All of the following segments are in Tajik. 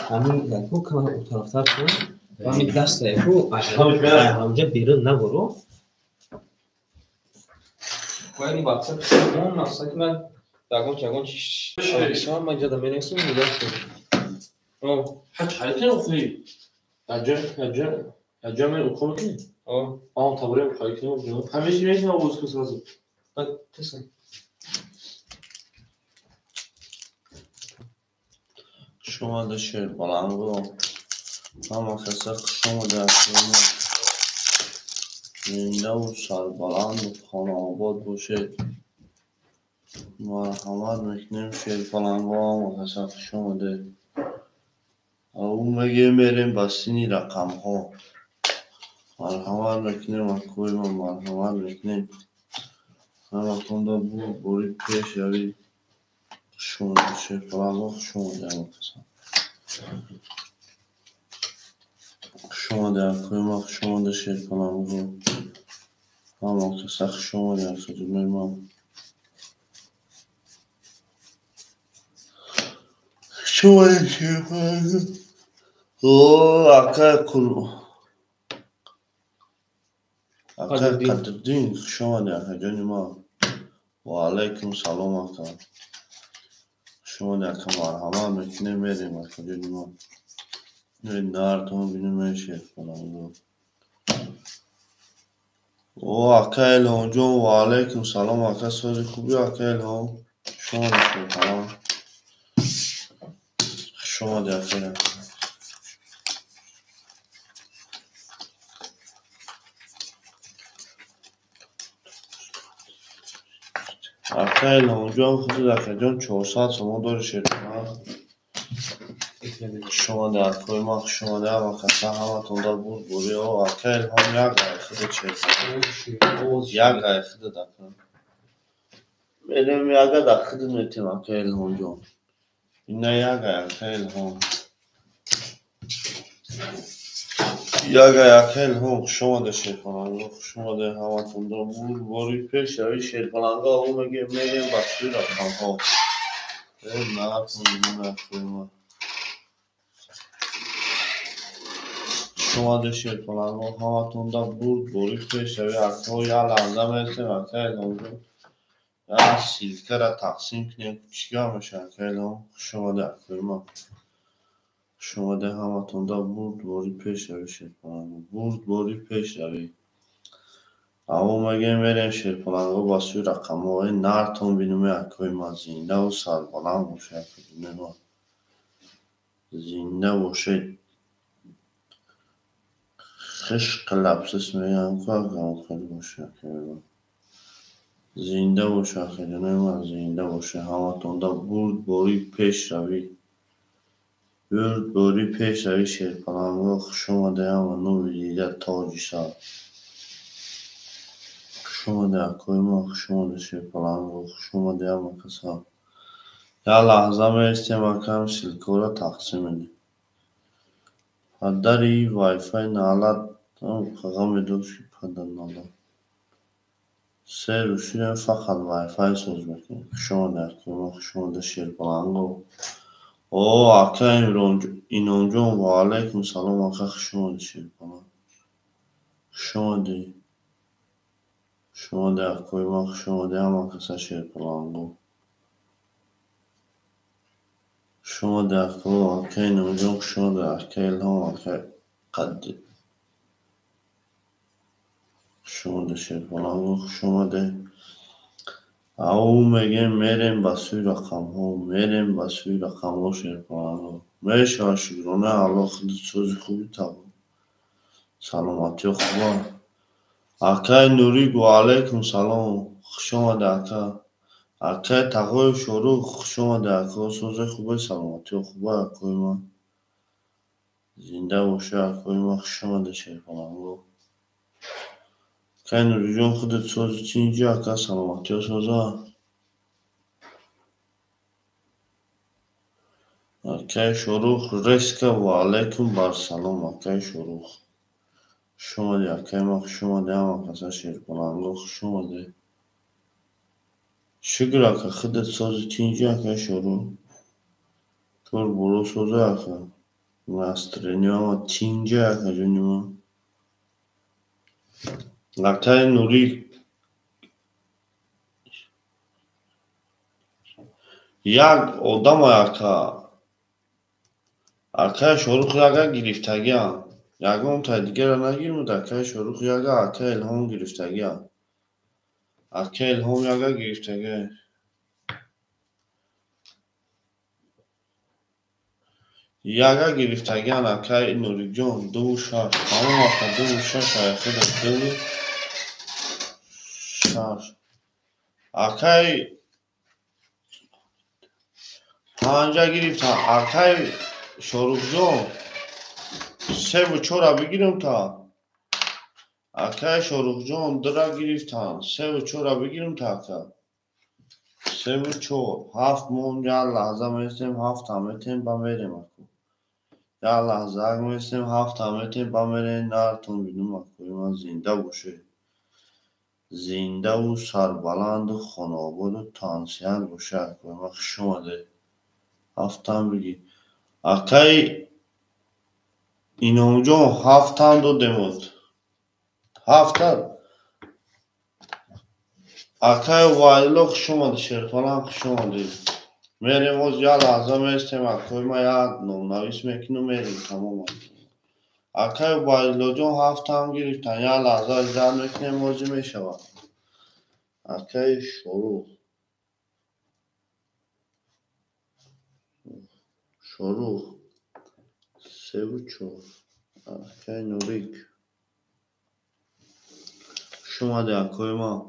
Ҳамин яку кама тарафтар кун. Ҳамин даста яку ҳамҷа берун набуро. Вайни WhatsApp он мақсад ки ман ягон ягон чиз ман ҷада менависам нигоҳ кун. О, ҳа чайкин охи. Аҷа, аҷа, аҷа мен укол кунӣ? О, Ам таборе укол кунӣ. Ҳамеша мешина овоз кун сразу. Тисан. Шумо шер баланго. Ҳама каса хуш омада зиндаву сарбаланду хонаобод бошед. Марҳамат мекунем шерпаланго, ҳама каса хуш омадед. Ау мегем мерем ба сини рақамҳо. Марҳамат мекунем акои ман, марҳамат мекунем. Ҳаматонда бурдборӣ пеш равед. Хуш омадед шерпаланго, хуш омадед ҳама каса. Хуш омадед акои ман, хуш омадед шерпаланго. Ҳама каса хуш омадед акаҷонои ман. Хуш омадед шерпаланго. О, акай акай Қадриддин, хуш омадед акаҷони ман. Ва алайкум салом ака. Хуш омадед ака, марҳамат мекунем мерем акаҷони ман. Нартон бинем шерпаланго. О, ака Илҳомҷон, ва алайкум салом ака, сози хубӣ ака Илҳом? Хуш омадед шерпаланг. Хуш омадед ака. Ака Илҳомҷон, худат акаҷон 400 сомон дори шерпаланг. Хуш омадед акои ман, хуш омадед ҳама каса, ҳаматонда бурдборӣ. О, ака Илҳом, як гай худат шерпаланг. Як гай худат ака. Мерем яга да худат метем ака Илҳомҷон. Ина як гай ака Илҳом. Як гай ака Илҳом, хуш омадед шерпаланго, хуш омадед ҳаматонда бурдборӣ пеш равед шерпаланго. Ау мегем мерем ба сӯи рақамҳо. Нартон бинем акои ман. Хуш омадед шерпаланго, ҳаматонда бурдборӣ пеш равед акаҳо. Як лаҳза мерасем ака Илҳомҷон. Як ссылкара тақсим кунем. Чӣ гап мешавад ака Илҳом? Хуш омадед акои ман. Хуш омадед ҳаматонда бурдборӣ пеш равед шерпаланго, бурдборӣ пеш равед. Аво мегем мерем шерпаланго ба сӯи рақамҳо. Нартон бинем акои ман, зиндаву сарбаланд бошед акаҷонои ман. Зинда бошед. Хиш қилабсис мегӯям ку акам хеле бошед акои ман. Зинда бошед акаҷонои ман, зинда бошед ҳаматонда бурдборӣ пеш равед. Бурдборӣ пеш равед шерпаланго. Хуш омадед ҳама нури дида тоҷи сар. Хуш омадед акои ман, хуш омадед шерпаланго, хуш омадед ҳама каса. Як лаҳза мерасем акам ссылкаро тақсим менем. Падари вайфай налат ғаме дошт ки падар налат. Се рӯз шудем фақат вайфай соз мекунем. Хуш омадед акои ман, хуш омадед шерпаланго. О, ака Иномҷон, ва алайкум салом ака, хуш омадед шерпаланг. Хуш омадед. Хуш омадед акои ман, хуш омадед ҳама каса шерпаланго. Хуш омадед ако, ака Иномҷон, хуш омадед ака Илҳом, ака Қадди. Хуш омадед шерпаланго, хуш омадед. Ау мегем мерем ба сӯи рақамҳо, мерем ба сӯи рақамҳо шерпаланго. Мешавад шукрона Аллоҳ, худат сози хубӣ табо. Саломатиё хуба. Акай Нурик, ва алайкум салом. Хуш омадед ака. Акай Тағои Шорух, хуш омадед ако. Сози хубе, саломатиё хуба акои ман. Зинда бошед акои ман, хуш омадед шерпаланго. Акай Нуриҷон, худат сози тинҷӣ ака, саломатиё соза. Акай Шорух, резко ва алайкум барсалом акай Шорух. Хуш омадед акай ман, хуш омадед ҳама каса шерпаланго, хуш омадед. Шукр ака, худат сози тинҷӣ акай Шорух. Кор боро соза ака. Настроение тинҷа, акаҷони ма. Акаи Нурик як одама ака. Акаи Шорух яга гирифтагиам. Ягонтай дигара нагирмуд, акаи Шорух яга, акаи Илҳом гирифтагиам. Акаи Илҳом яга гирифтагиам. Яга гирифтагиан акаи Нурикҷон 2-6. Тамом ака 2-6 аяхеда 2-6. Акаи 5 гирифтан. Акаи Шорухҷон 3-4 бигирам та. Акаи Шорухҷон 2 гирифтан. 3-4 бигирам та ака. 3-4. 7 мон як лаҳза местем, 7 метем ба мерем аку. Як лаҳза местем, 7 метем ба мерем, нартон бинум акои ман зинда боше. Зиндаву сарбаланду хонаободу тансиҳат боше акои ман. Хуш омадед. 7 бигир. Акаи Иномҷон 7 додемуд. 7. Акаи Убайдулло хуш омадед, Шерфалан хуш омадед. Мерем оз як лаҳза местем, акои ман як номнавис мекунем, мерем тамом. Акаи Убайдуллоҷон 7 гирифтан, як лаҳза ждат мекунем, озӣ мешавад. Акаи Шорух. Шорух 3-4. Акаи Нурик. Хуш омадед акои ман.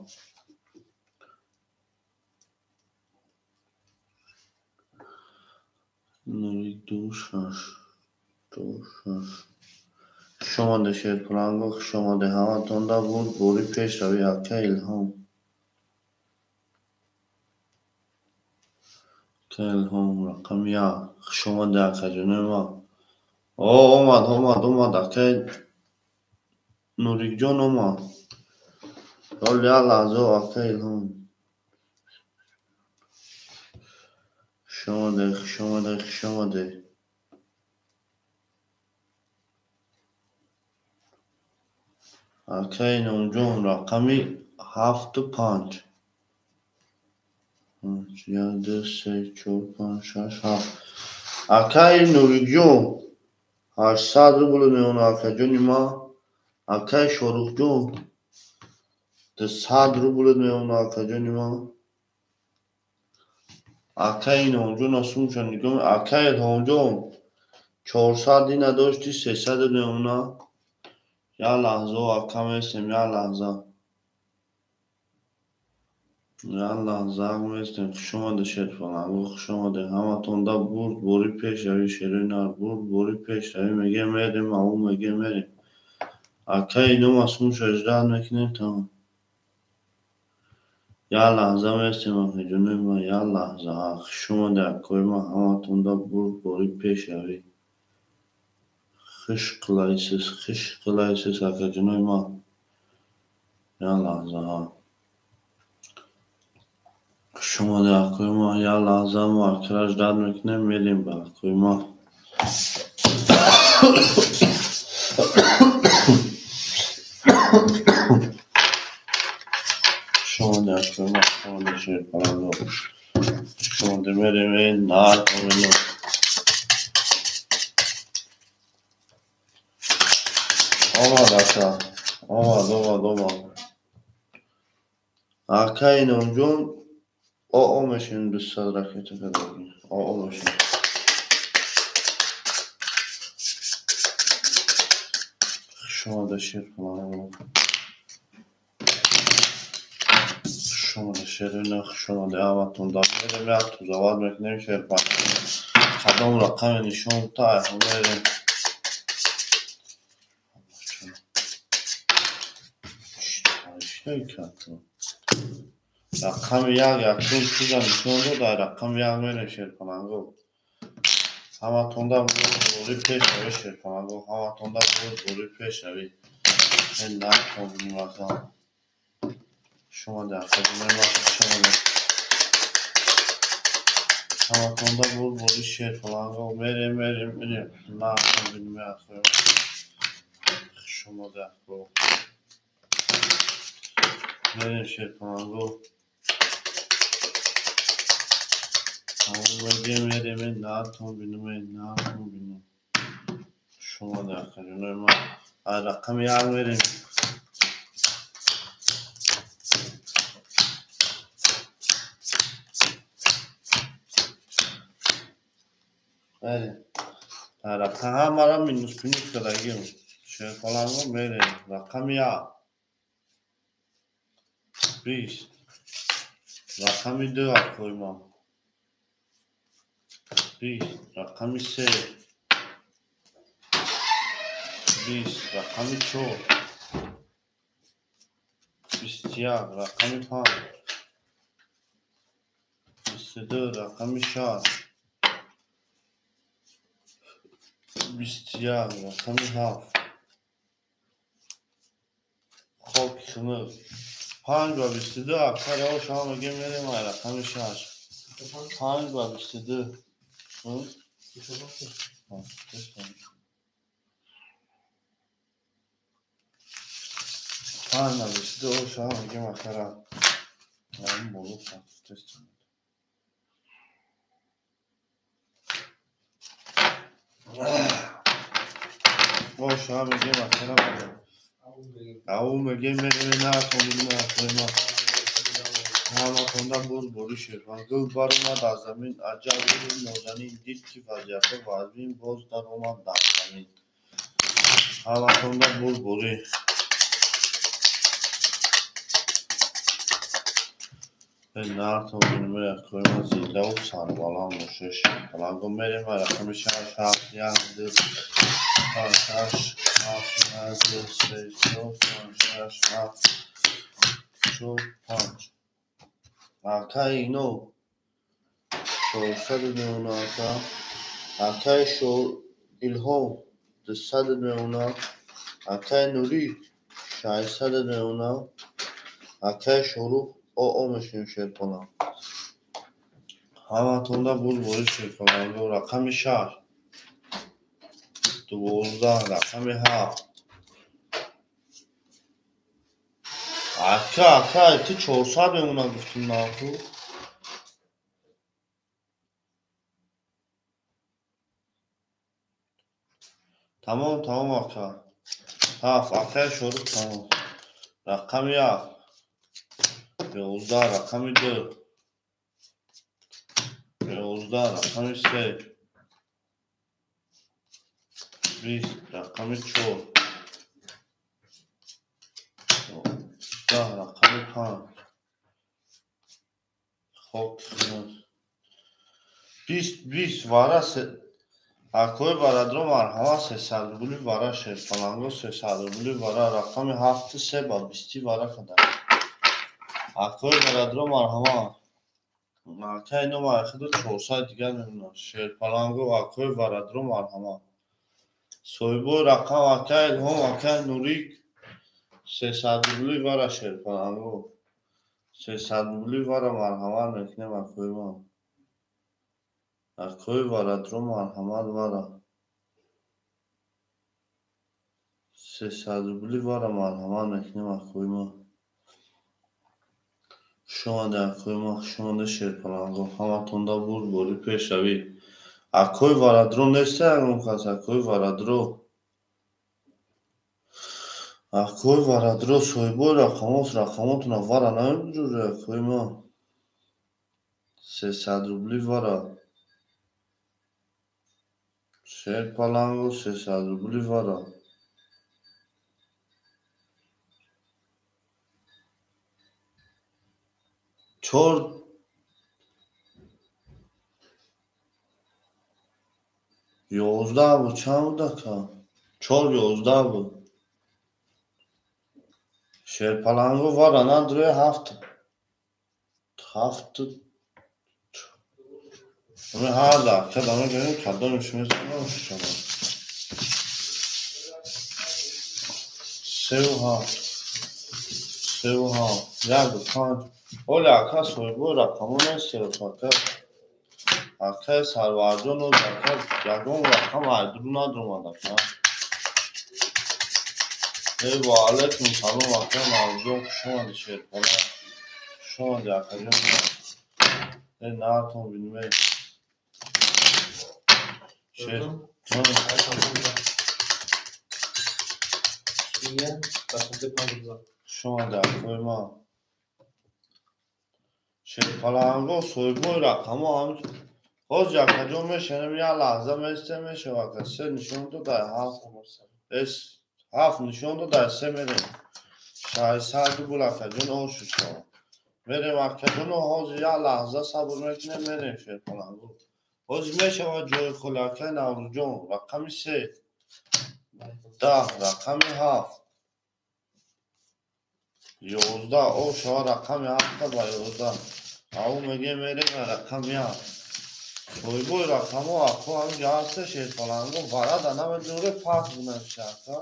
Нурик 2-6. 2-6. Хуш омадед Шерпаланго, хуш омадед ҳаматонда бурд бори пешравӣ акаи Илҳом. Акаи Илҳом рақами 1. Хуш омадед акаҷонои ман. О, омад, омад, омад акаи Нурикҷон омад. Ҳол як лаҳза акаи Илҳом. Хуш омадед, хуш омадед, хуш омадед. Акаи Иномҷон рақами 7-5. 1, 2, 3, 4, 5, 6, 7. Акаи Нурикҷон 800 рубл меонад акаҷони ман. Акаи Шорухҷон 200 рубл меонад акаҷони ман. Акаи Иномҷон асумша нигоҳ. Акаи Илҳомҷон 400 ина дошти, 300 меонад. Як лаҳза ака местем, як лаҳза. Як лаҳза местем. Хуш омадед Шерфаланго, хуш омадед. Ҳаматонда бурд бори пешравӣ, шерои нар бурд бори пешравӣ. Мегем мерем, ау мегем мерем. Акаи Ином асумша ждат мекунем тамом. Як лаҳза местем акаҷонои ман, як лаҳза. Хуш омадед акои ман, ҳаматонда бурд бори пешравӣ. Хуш қилайсиз, хуш қилайсиз акаҷонои ман. Як лаҳза. Хуш омадед акои ман, як лаҳза мо акара ждат мекунем, мерем ба акои ман. Хуш омадед акои ман, хуш омадед Шерпаланго. Хуш омадед, мерем, эй нар комило. Омад ака, омад, омад, омад. Акаи Иномҷон оо мешин 200 ракета кадаги. Оо мешин. Хуш омадед Шерпаланго. Хуш омадед Шерина, хуш омадед ҳаматонда. Мерем як тузават мекунем Шерпаланго. Кадом рақаме нишон та мерем. Рақами 1 якум чиза нишон дод, ай рақами 1 мерем Шерпаланго. Ҳаматонда бурд бори пешравӣ Шерпаланго, ҳаматонда бурд бори пешравӣ. Ин нархо бинем ака. Хуш омадед акаҷонои ман, хуш омадед. Ҳаматонда бурбори шерпаланго. Мерем, мерем, мерем. Наатон бинем акои. Хушомада ако. Мерем шерпаланго. Мегем, мерем, наатон бинем, наатон бинем. Хушомада акаҷонои ман. Рақами як мерем. Рақамара минус минус кардагим. Шерпаланго мерем. Рақами як. 20. Рақами ду акои ман. 20. Рақами се. 20. Рақами чор. 21. Рақами панҷ. 22. Рақами шаш. 21. Рақами ҳафт. Хоки хунук. 5 ва 22 аксар шама мегем мерем рақами шаш. 5 ва 22. 5 ва 22 шама мегем аксара. Боло тест. Шама мегем аксара. Ау мегем мерем наатон бинем акои ман. Ҳаматонда бурбори шерпаланг. Гул баромад аз замин, аҷаб рӯи нозанин, дид ки вазъиятҳо вазнин, боз даромад дар замин. Ҳаматонда бурборӣ. Наатон бинем акои ман зиндаву сарбаланд бошед шерпаланго. Мерем рақами шаш, ҳафт, як, ду, панҷ, шаш, ҳафт, як, ду, се, чор, панҷ, шаш, ҳафт, чор, панҷ. Акаи ино 400 меона ака. Акаи Илҳом 200 меона. Акаи Нурӣ 600 меона. Акаи Шорух оо мешавем шерпаланг. Ҳаматонда бурбори шерпаланго. Рақами шаш. 12. Рақами ҳафт. Ака, ака, ту 400 мемона гуфтум наку. Тамом, тамом ака. Ҳафт, акаи Шорух тамом. Рақами як. 11. Рақами ду. 11. Рақами се. 20. Рақами чор. 10. Рақами панҷ. Хок 20, 20 вара акои барадро марҳамат 300 рубли вара шерпаланго 300 рубли вара рақами ҳафту се ба бисти вара када. Акои барадро марҳамат. Акаи ино майхиду 400 дигар мемонад. Шерпаланго акои барадро марҳамат. Соҳибои рақам акаи Илҳом, акаи Нурик 300 рубли вара шерпаланго. 300 рубли вара марҳамат мекунем акои ман. Акои варадро марҳамат вара. 300 рубли вара марҳамат мекунем акои ман. Хушомада акои ман, хушомада шерпаланго. Ҳаматонда бурбори пешравӣ. Акои варадро нест ягон кас, акои варадро. Акои варадро соҳибои рақамот, рақамотона вара намебиҷӯре акои ман. 300 рубли вара. Шерпаланго 300 рубли вара. Чор 11 буд, чанд буд ака? 4 11 буд. Шерпаланго вара надрои ҳафт. Ҳафт. Ҳар ака дама гирем кадомиш мезанам шава. 3 7. 3 7. 1 5. Оля ака соҳибои рақамо нест ака. Акай Сарварҷон ака ягон рақам айдру надромад ака. Э ва алайкум салом ака Наврӯзҷон, хуш омадӣ Шерхона. Хуш омадӣ акаҷон. Э наатон бинме. Шер. Хуш омадӣ акои ман. Шерпаланго соҳибои рақамҳо ҳам ҳозир акаҷон мешавем, як лаҳза местем, мешава ака. Се нишон дода, ҳафт нишон дода, се мерем. 600 рубл акаҷон ошу шава. Мерем акаҷоно, ҳозир як лаҳза сабр мекунем, мерем Шерпаланго. Ҳозир мешава ҷои холи акаи Наврӯзҷон. Рақами се, 10, рақами 7, 11 о шава рақами 7 ба 11. Ав мегем мерем рақами 7. Соҳибои рақамҳо ако ҳаминҷа ҳаста Шерпаланго варада намедоре пас бинависа ака.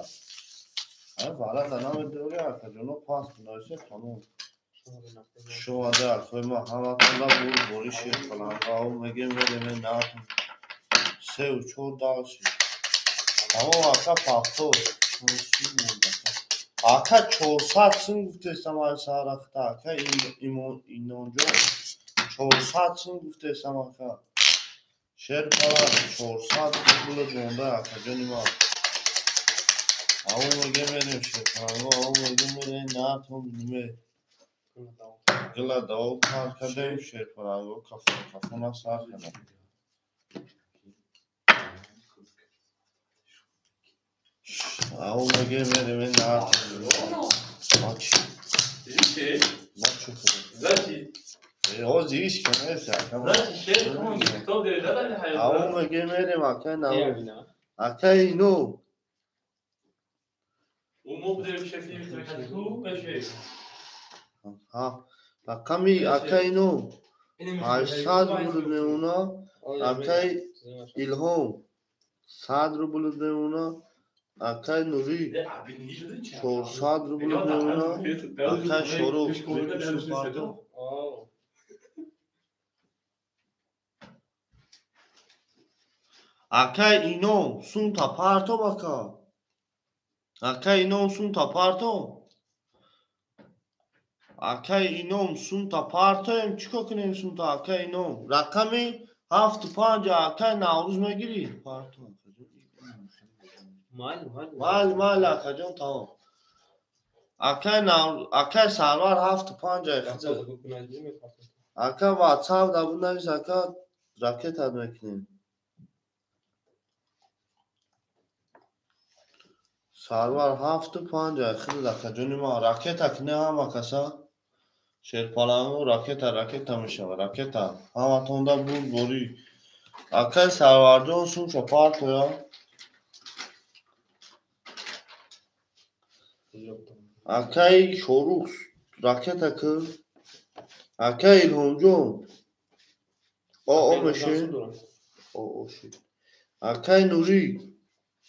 Варада намедоре акаҷоно пас бинависа тамом. Шумода акои ман ҳаматонда бур бори Шерпаланго. Ав мегем мерем наатон. 3 4 дальше. Тамом ака пафтор. Ака 400 сум гуфтестам ай сарахта ака инонҷон 400 сум гуфтестам ака. Шерпаланг 400 рубл монда акаҷони ман. Ав мегем мерем Шерпаланго, ав мегем мерем наатон биниме. Гила даво пар кардем Шерпаланго кафон кафона сар кардем. Ав мегем мерем наатон биниме. Бачи. Зачи? Ҳозир ҳеч ки нест ака. Ав мегем мерем акаи Наврӯз. Акаи ино. Рақами акаи ино 800 рубл мемона. Акаи Илҳом 100 рубл мемона. Акаи Нурӣ 400 рубл мемона. Акаи Шорух акаи Ином сумта партоб ака. Акаи Ином сумта партоб. Акаи Ином сумта партоем. Чӣ кор кунем сумта акаи Ином? Рақами 7 5 акаи Наврӯз мегирӣ? Партоб. Майли, майли акаҷон тамом. Акаи Наврӯз, акаи Сарвар 7 5 ай хиза. Ака WhatsApp да бинавис ака ракетат мекунем. Сарвар 7 5 ай хиза акаҷони ман. Ракета кунем ҳама каса. Шерпаланго ракета ракета мешава ракета. Ҳаматонда буд борӣ. Акаи Сарварҷон сумша партоя. Акаи Шорух ракета ки. Акаи Илҳомҷон о о мешин. О о шид. Акаи Нурӣ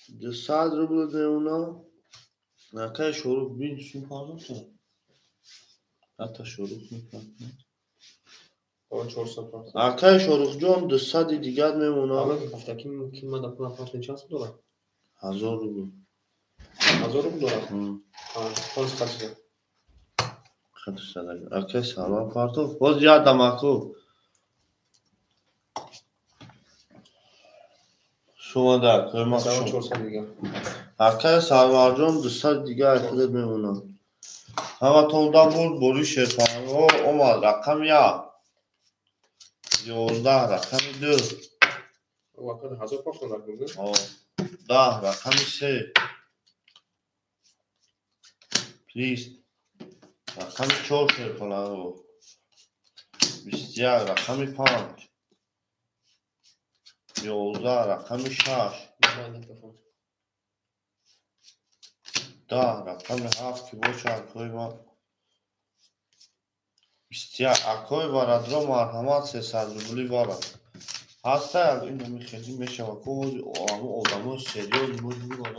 200 рубл мемона. Акаи Шорух бин сум партофта. Ата Шорух мепартофт. Акаи Шорухҷон 200 дигар мемона. 1000 рубл. 1000 рубл дорад? Акаи Сарвар партоф. Боз як дам аку. Шумода акои ман. Акаи Сарварҷон 200 дигар худат мемона. Ҳаматонда бурд бори Шерпаланго омад. Рақами 1 11 рақами 2 10 рақами 3 20 рақами 4 Шерпаланго 21 рақами 5 11 рақами 6 10 рақами 7 ки бошад акои ман. 21 акои варадро марҳамат 300 рубли варад. Ҳаста ин ҳами хеле мешава ку ҳозир ҳамон одамои серьёз муҷбур.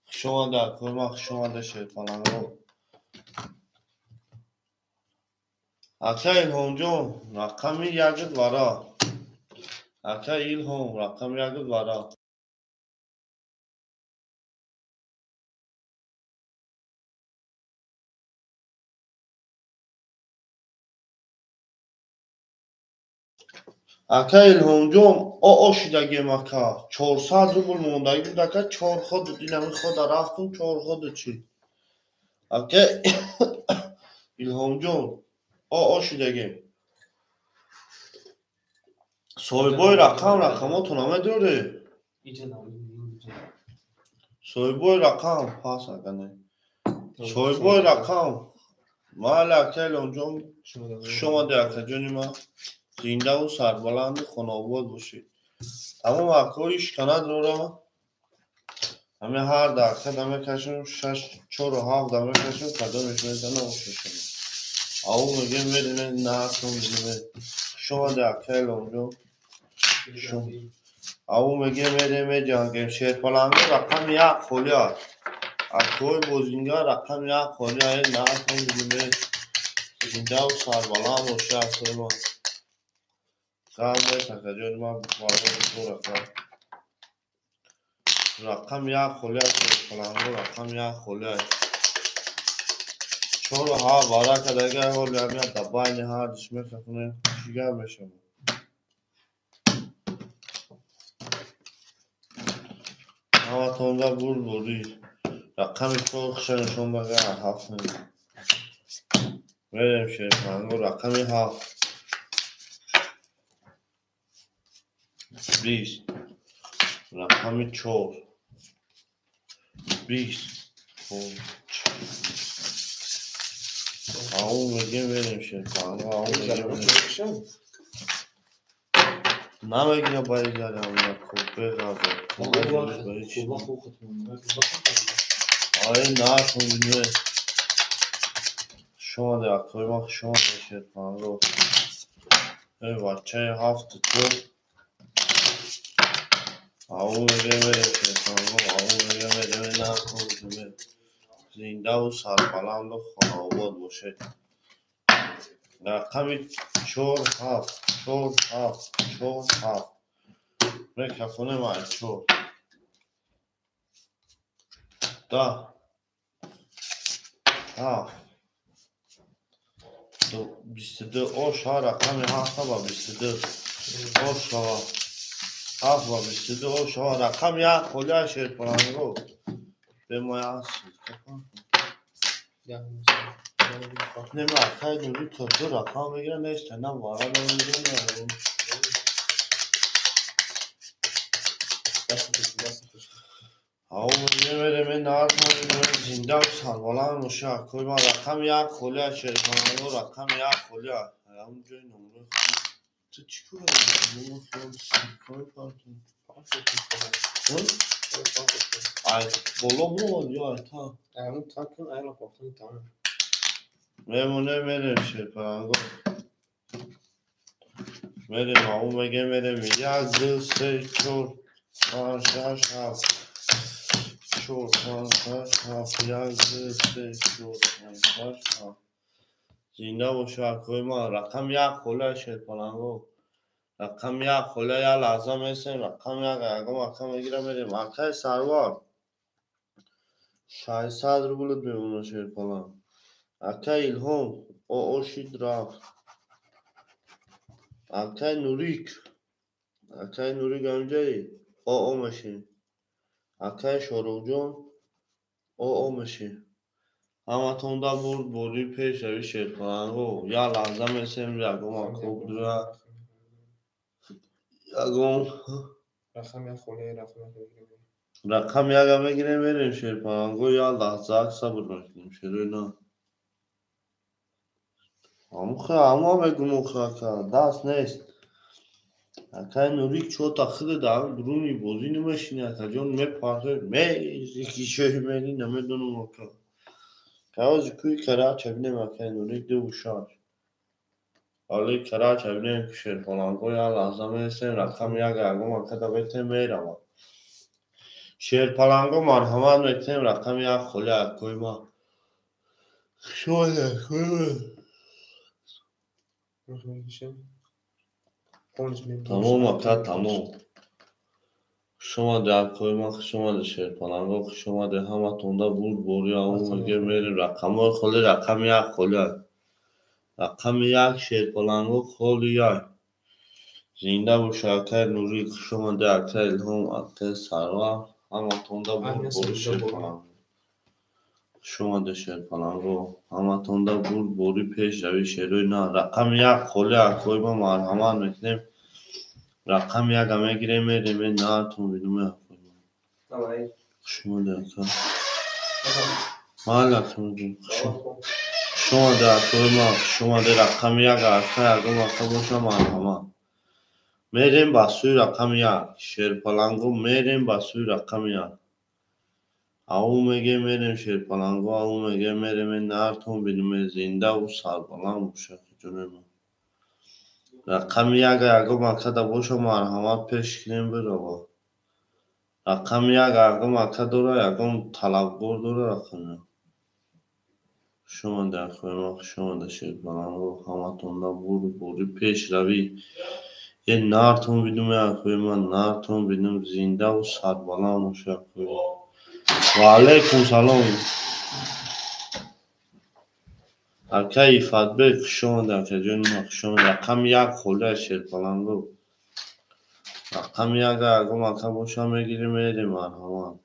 Хуш омада акои ман, хуш омада Шерпаланго. Акаи Илҳомҷон рақами 1 вара. Ака Илҳом рақами як вара. Ака Илҳомҷон, оо шидагем ака. 400 рубл мондагӣ буд ака, чор ход инами хода рафтум, чор хода чӣ. Ака Илҳомҷон, оо шидагем. Соҳибои рақам рақамотон намедорӣ? Соҳибои рақам пас ака не. Соҳибои рақам. Майли ака Илҳомҷон, хуш омадӣ акаҷони ман. Зиндаву сарбаланду хонаобод бошед. Тамом акҳои шиканад рора. Ҳамин ҳар даҳка дамекашем, шаш, чору ҳафт дамекашем, кадомеш мезана ошешам. Ау мегем мерем наатон бинем. Хуш омадӣ ака Илҳомҷон. Ау мегем мерем меҷангем. Шерпаланго рақами як холӣ аст. Акҳои бозингар рақами як холӣ аст. Наатон бинем. Зиндаву сарбаланд бошед акҳои ман. Гап нест акаҷони ман, барои ту рақам. Рақами як холӣ аст, шерпаланго рақами як холӣ аст. Чору ҳафт вара кардага ҳоли ҳамин дар байни ҳардуш мехахонем, чӣ гап мешавад? Ҳаматонда бурд бурӣ. Рақами чор хуша нишон дага ҳафт мерем шерпаланго рақами ҳафт. Бист. Рақами чор. Бист. Ау мегем мерем шерпаланго, ау мегем мерем. Намегира баригари ҳамина беғазо. Ай наатон бинем. Хуш омадӣ акои ман, хуш омадӣ шерпаланго. Эй бачаи ҳафту ту. Ау мегем мерем шерпаланго, ау мегем мерем наатон бинем. Зиндаву сарбаланду хонаобод бошед. Рақами чор ҳафт, чор ҳафт, чор ҳафт. Мекафонем ай чор. Даҳ. Ҳафт. Бисту ду. Ош ҳа рақами ҳафта ба бисту ду. Ош шава. Ҳафт ба бисту ду ош шава. Рақами як холӣ аст шерпаланго. Бемоя аст. Нема акай Нури то ду рақам мегира нест, на вара намегира, на. Ау мегем мерем наатон зиндаву сарбаланд бошед акои ман. Рақами як холӣ аст шерпаланго, рақами як холӣ аст. Ҳамон ҷои номро ту чӣ кор мекунӣ? Ай боло буромад ё ай та? Мемонем мерем шерпаланго. Мерем ау мегем мерем як, ду, се, чор, панҷ, шаш, ҳафт. Чор, панҷ, шаш, ҳафт. Як, ду, се, чор, панҷ, шаш, ҳафт. Зинда бошед акои ман. Рақами як холӣ аст шерпаланго. Рақами як холӣ, як лаҳза месем, рақами як ягон рақам мегира мерем. Акаи Сарвар 600 рублат мемонад шерпаланг. Акаи Илҳом оо шид рафт. Акаи Нурик, акаи Нурик ҳамҷаи оо мешем. Акаи Шоруҳҷон оо мешем. Ҳаматонда бурд бурӣ пешрави шерпаланго. Як лаҳза месем, ягон акоб дура. Ягон рақам яга мегирем мерем шерпаланго. Як лаҳза сабр мекунем шерои на. Ҳамухе ҳама мегум охе ака, даст нест. Акаи Нурик чота хида дар дуруни бозӣ намешини акаҷон, мепархе, мези кишои мери намедонам ака. Каози кӯи карача бинем акаи Нурик дуву шаш. Али карача бинем шерпаланго як лаҳза месем, рақами як ягон акада бетем меравад. Шерпаланго марҳамат метем, рақами як холӣ акои ман. Хуш омадед акои ман. Тамом ака, тамом. Хуш омадед акои ман, хуш омадед шерпаланго, хуш омадед ҳаматонда бурдборӣ. Ау мегем мерем рақамҳои холи, рақами як холи. Рақами як шерпаланго холи як. Зинда боша акаи Нурӣ, хуш омадед акаи Илҳом, акаи Сарвар, ҳаматонда бурдборӣ шерпаланго. Хуш омадед шерпаланго, ҳаматонда бурдборӣ, пешравӣ шерои на. Рақами як холи акои ман, марҳамат мекунем. Рақами яка мегирем, мерем наатон бидуме акои ман. Хуш омадед ака. Майли ака мегӯм. Хуш омадед акои ман, хуш омадед. Рақами як ака ягон ака боша марҳамат. Мерем ба сӯи рақами як. Шерпаланго мерем ба сӯи рақами як. Ау мегем мерем шерпаланго, ау мегем мерем наартон бидуме, зиндаву сарбаланд боша ҷонои ман. Рақами як ягон ака боша марҳамат пеш кунем бирава. Рақами як ягон ака дора, ягон талабгор дора рақами як. Хуш омадед акои ман, хуш омадед шерпаланго, ҳаматонда бурдборӣ, пешравӣ. Е нартон бидуме акои ман, нартон бидум, зиндаву сарбаланд боша акои ман. Ва алайкум салом. Акаи Ифатбек, хуш омадед акаҷони ман, хуш омадед. Рақами як холи аз шерпаланго. Рақами як ягон ака боша мегирем, мерем марҳамат.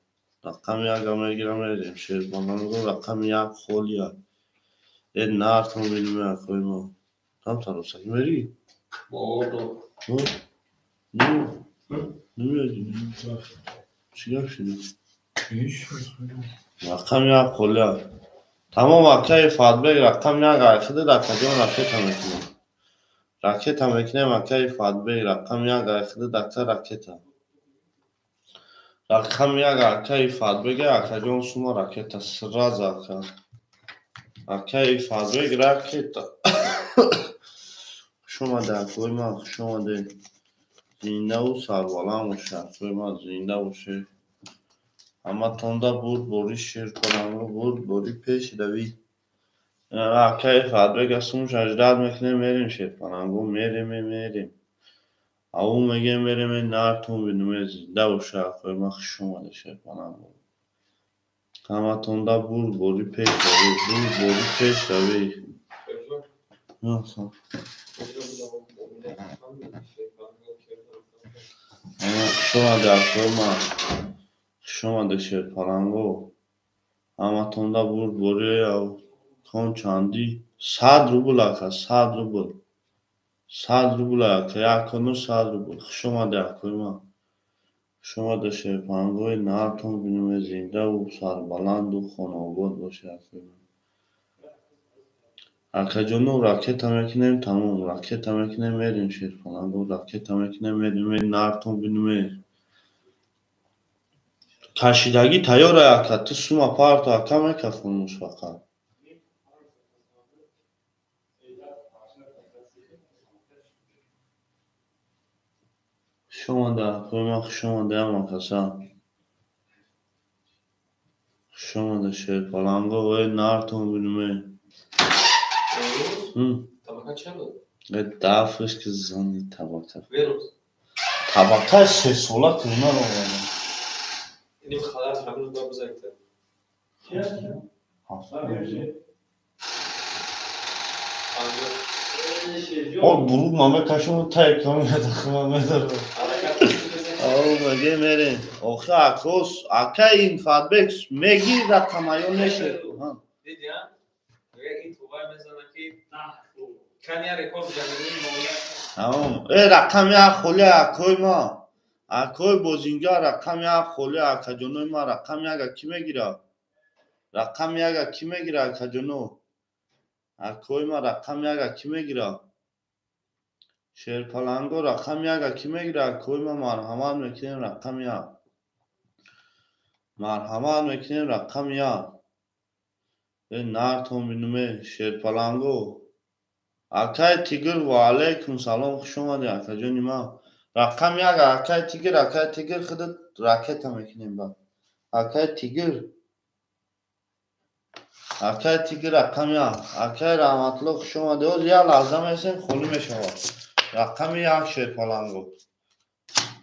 Рақами яка мегирам, мерем шерпаланго, рақами як холи як. Е нартон бидуме акои ман. Там таросакӣ мерӣ? Намеёди? Чӣ гап шуд? Рақами як холи як. Тамом акаи Фатбек, рақами як айхидид акаҷон, ракета мекунем. Ракета мекунем акаи Фатбек, рақами як айхидид ака ракета. Рақами як акаи Фатбек, акаҷон сума ракета сразу ака. Акаи Фатбек ракета. Хуш омадед акои ман, хуш омадед. Зиндаву сарбаланд боша акои ман, зинда бошед. Ҳаматонда бурдборӣ шерпаланго, бурдборӣ, пешравӣ. Акаи Фатбека сумша ждать мекунем, мерем шерпаланго, мерем, мерем. Ау мегем мерем нартон бидуме, зинда боша акои ман, хуш омадед шерпаланго. Ҳаматонда бурдборӣ, пешравӣ, бурдборӣ, пешравӣ. Хуш омадед акои ман. Хуш омадед шерпаланго. Ҳаматонда бурдборӣ. Кон чандӣ? 100 рубл ака, 100 рубл. 100 рубл ака, як кону 100 рубл. Хуш омадед акои ман. Хуш омадед шерпалангои нартон бидуме, зиндаву сарбаланду хонаобод бошед акои ман. Акаҷоно ракета мекунем, тамом, ракета мекунем, мерем шерпаланго, ракета мекунем, мерем нартон бидуме. Кашидагӣ тайёр ака, ту сума парто ака мекафонуш фақат. Хуш омадед акои ман, хуш омадед ҳама каса. Хуш омадед шерпаланго, э нартон бидуме. Э дафш ки зани табака. Табака сесола кунар омада. О буруд ма мекашам тай кам медахма медарам. Ау меге мерем. Охи акос, ака ин Фатбек мегир рақама ё нешед? Тамом. Э рақами як холи акои ма. Акои бозингар рақами як холи акаҷонои ман, рақами яка кӣ мегирад? Рақами яка кӣ мегирад акаҷоно? Акои ман рақами яка кӣ мегирад? Шерпаланго рақами яка кӣ мегирад? Акои ман марҳамат мекунем рақами як. Марҳамат мекунем рақами як. Э нартон бидуме шерпаланго. Акаи Тигр, ва алайкум салом, хуш омадед акаҷони ман. Рақами як акаи Тигр, акаи Тигр худат ракета мекунем баъд. Акаи Тигр. Акаи Тигр рақами як. Акаи Раҳматулло, хуш омадед. Ҳозир як лаҳза месем, холӣ мешавад. Рақами 1 шерпаланго.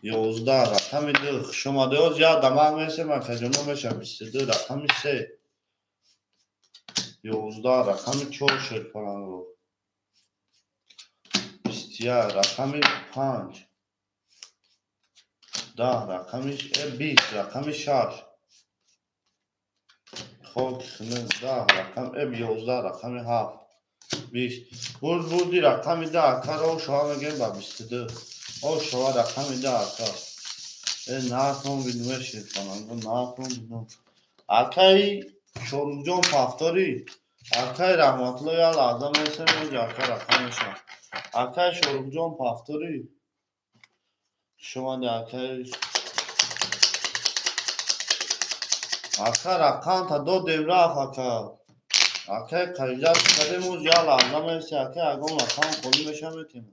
11 рақами 2 хуш омадед. Оз як дамақ месем акаҷоно меша 22 рақами 3. 11 рақами 4 шерпаланго. 21 рақами 5. 10 рақами 20 рақами 6. Хок 10 рақам 11 рақами 7. 20. Бурд бурди рақами 10 ака ро шава мегем ба 22. О шава рақами 10 ака. Нархон бинуме шерпаланго, нархон бину. Акаи Шоруқҷон Пафторӣ, акаи Раҳматулло як лаҳза месем оҷа ака рақам меша. Акаи Шоруқҷон Пафторӣ. Шумоди акаи ака рақамта додем рафт ака. Акаи қариҷа кардем оз як лаҳза месем акаи ягон рақам холӣ меша метем.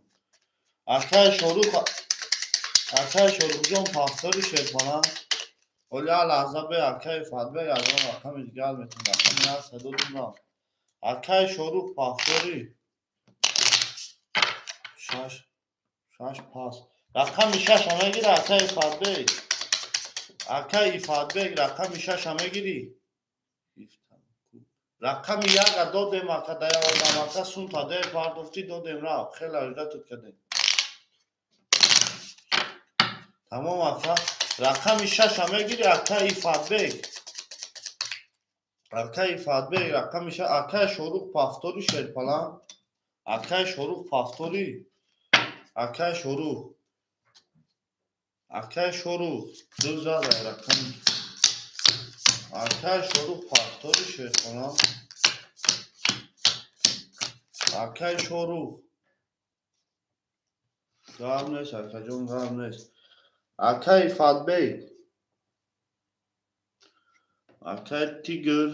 Акаи Шоруқ акаи Шоруқҷон Пафторӣ шерпаланг. Оли як лаҳза бе акаи Фатбек ягон рақами дигар метем. Рақами ҳаста додем рафт. Акаи Шоруқ Пафторӣ. 6 6 пас. Рақами 6 мегири акаи Фатбек. Акаи Ифатбек рақами 6 мегири. Рақами 1 додем ака да як одам ака сумта дер пардохтӣ додем рафт. Хеле аждатут кардем. Тамом ака. Рақами 6 мегири акаи Ифатбек. Акаи Ифатбек рақами 6 акаи Шоруқ Пафторӣ шерпаланг. Акаи Шоруқ Пафторӣ. Акаи Шоруқ. Акаи Шоруқ ду зада рақами. Акаи Шоруқ Пафторӣ шерпаланг. Акаи Шоруқ. Гап нест акаҷон, гап нест. Акаи Фатбек. Акаи Тигр.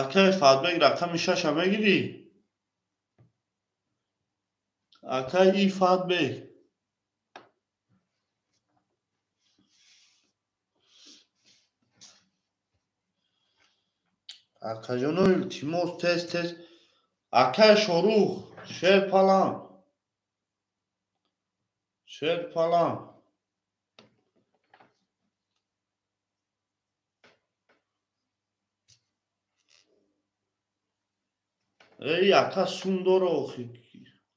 Акаи Фатбек рақами 6 мегирӣ? Акаи Ифатбек. Акаҷоно илтимос тез тез. Акаи Шоруқ шерпаланг. Шерпаланг. Эй ака сум дора охи.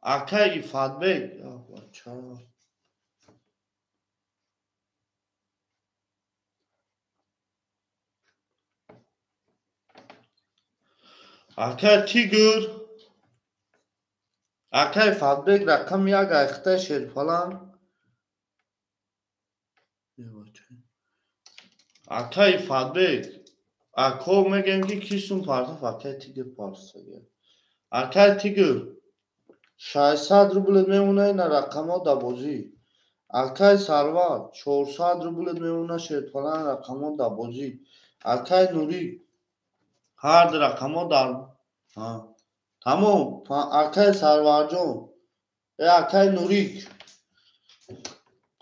Акаи Ифатбек. Бача. Акаи Тигр. Акаи Фатбек рақами 1 айхта шерпаланг. Акаи Фатбек. Ако мегем ки ки сум партоф акаи Тигр партоф. Акаи Тигр 600 рубл мемона ина рақамҳо дар бозӣ. Акаи Сарвар 400 рубл мемона шерпаланг рақамҳо дар бозӣ. Акаи Нурӣ ҳар ду рақамҳо дар тамом. Акаи Сарварҷон акаи Нурик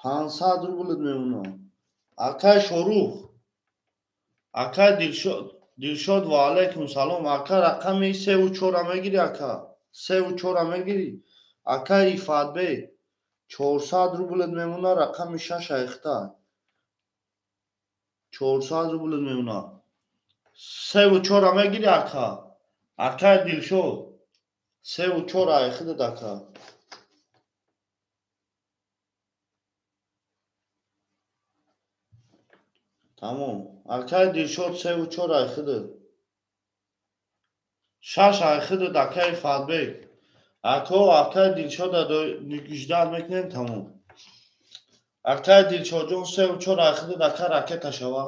500 рубл мемона. Акаи Шоруқ. Акаи Дилшод. Дилшод ва алайкум салом. Ака рақами 3 ва 4 мегири ака. 3 ва 4 мегири. Акаи Ифатбек 400 рубл мемона рақами 6 айхта. 400 рубл мемона. 3 ва 4 мегири ака. Акаи Дилшод 3 ва 4 айхидад ака. Тамом. Акаи Дилшод 3 ва 4 айхидад. 6 айхидад акаи Фатбек. Ако акаи Дилшода ждат мекунем тамом. Акаи Дилшодҷон 3 ва 4 айхидад ака ракета шава.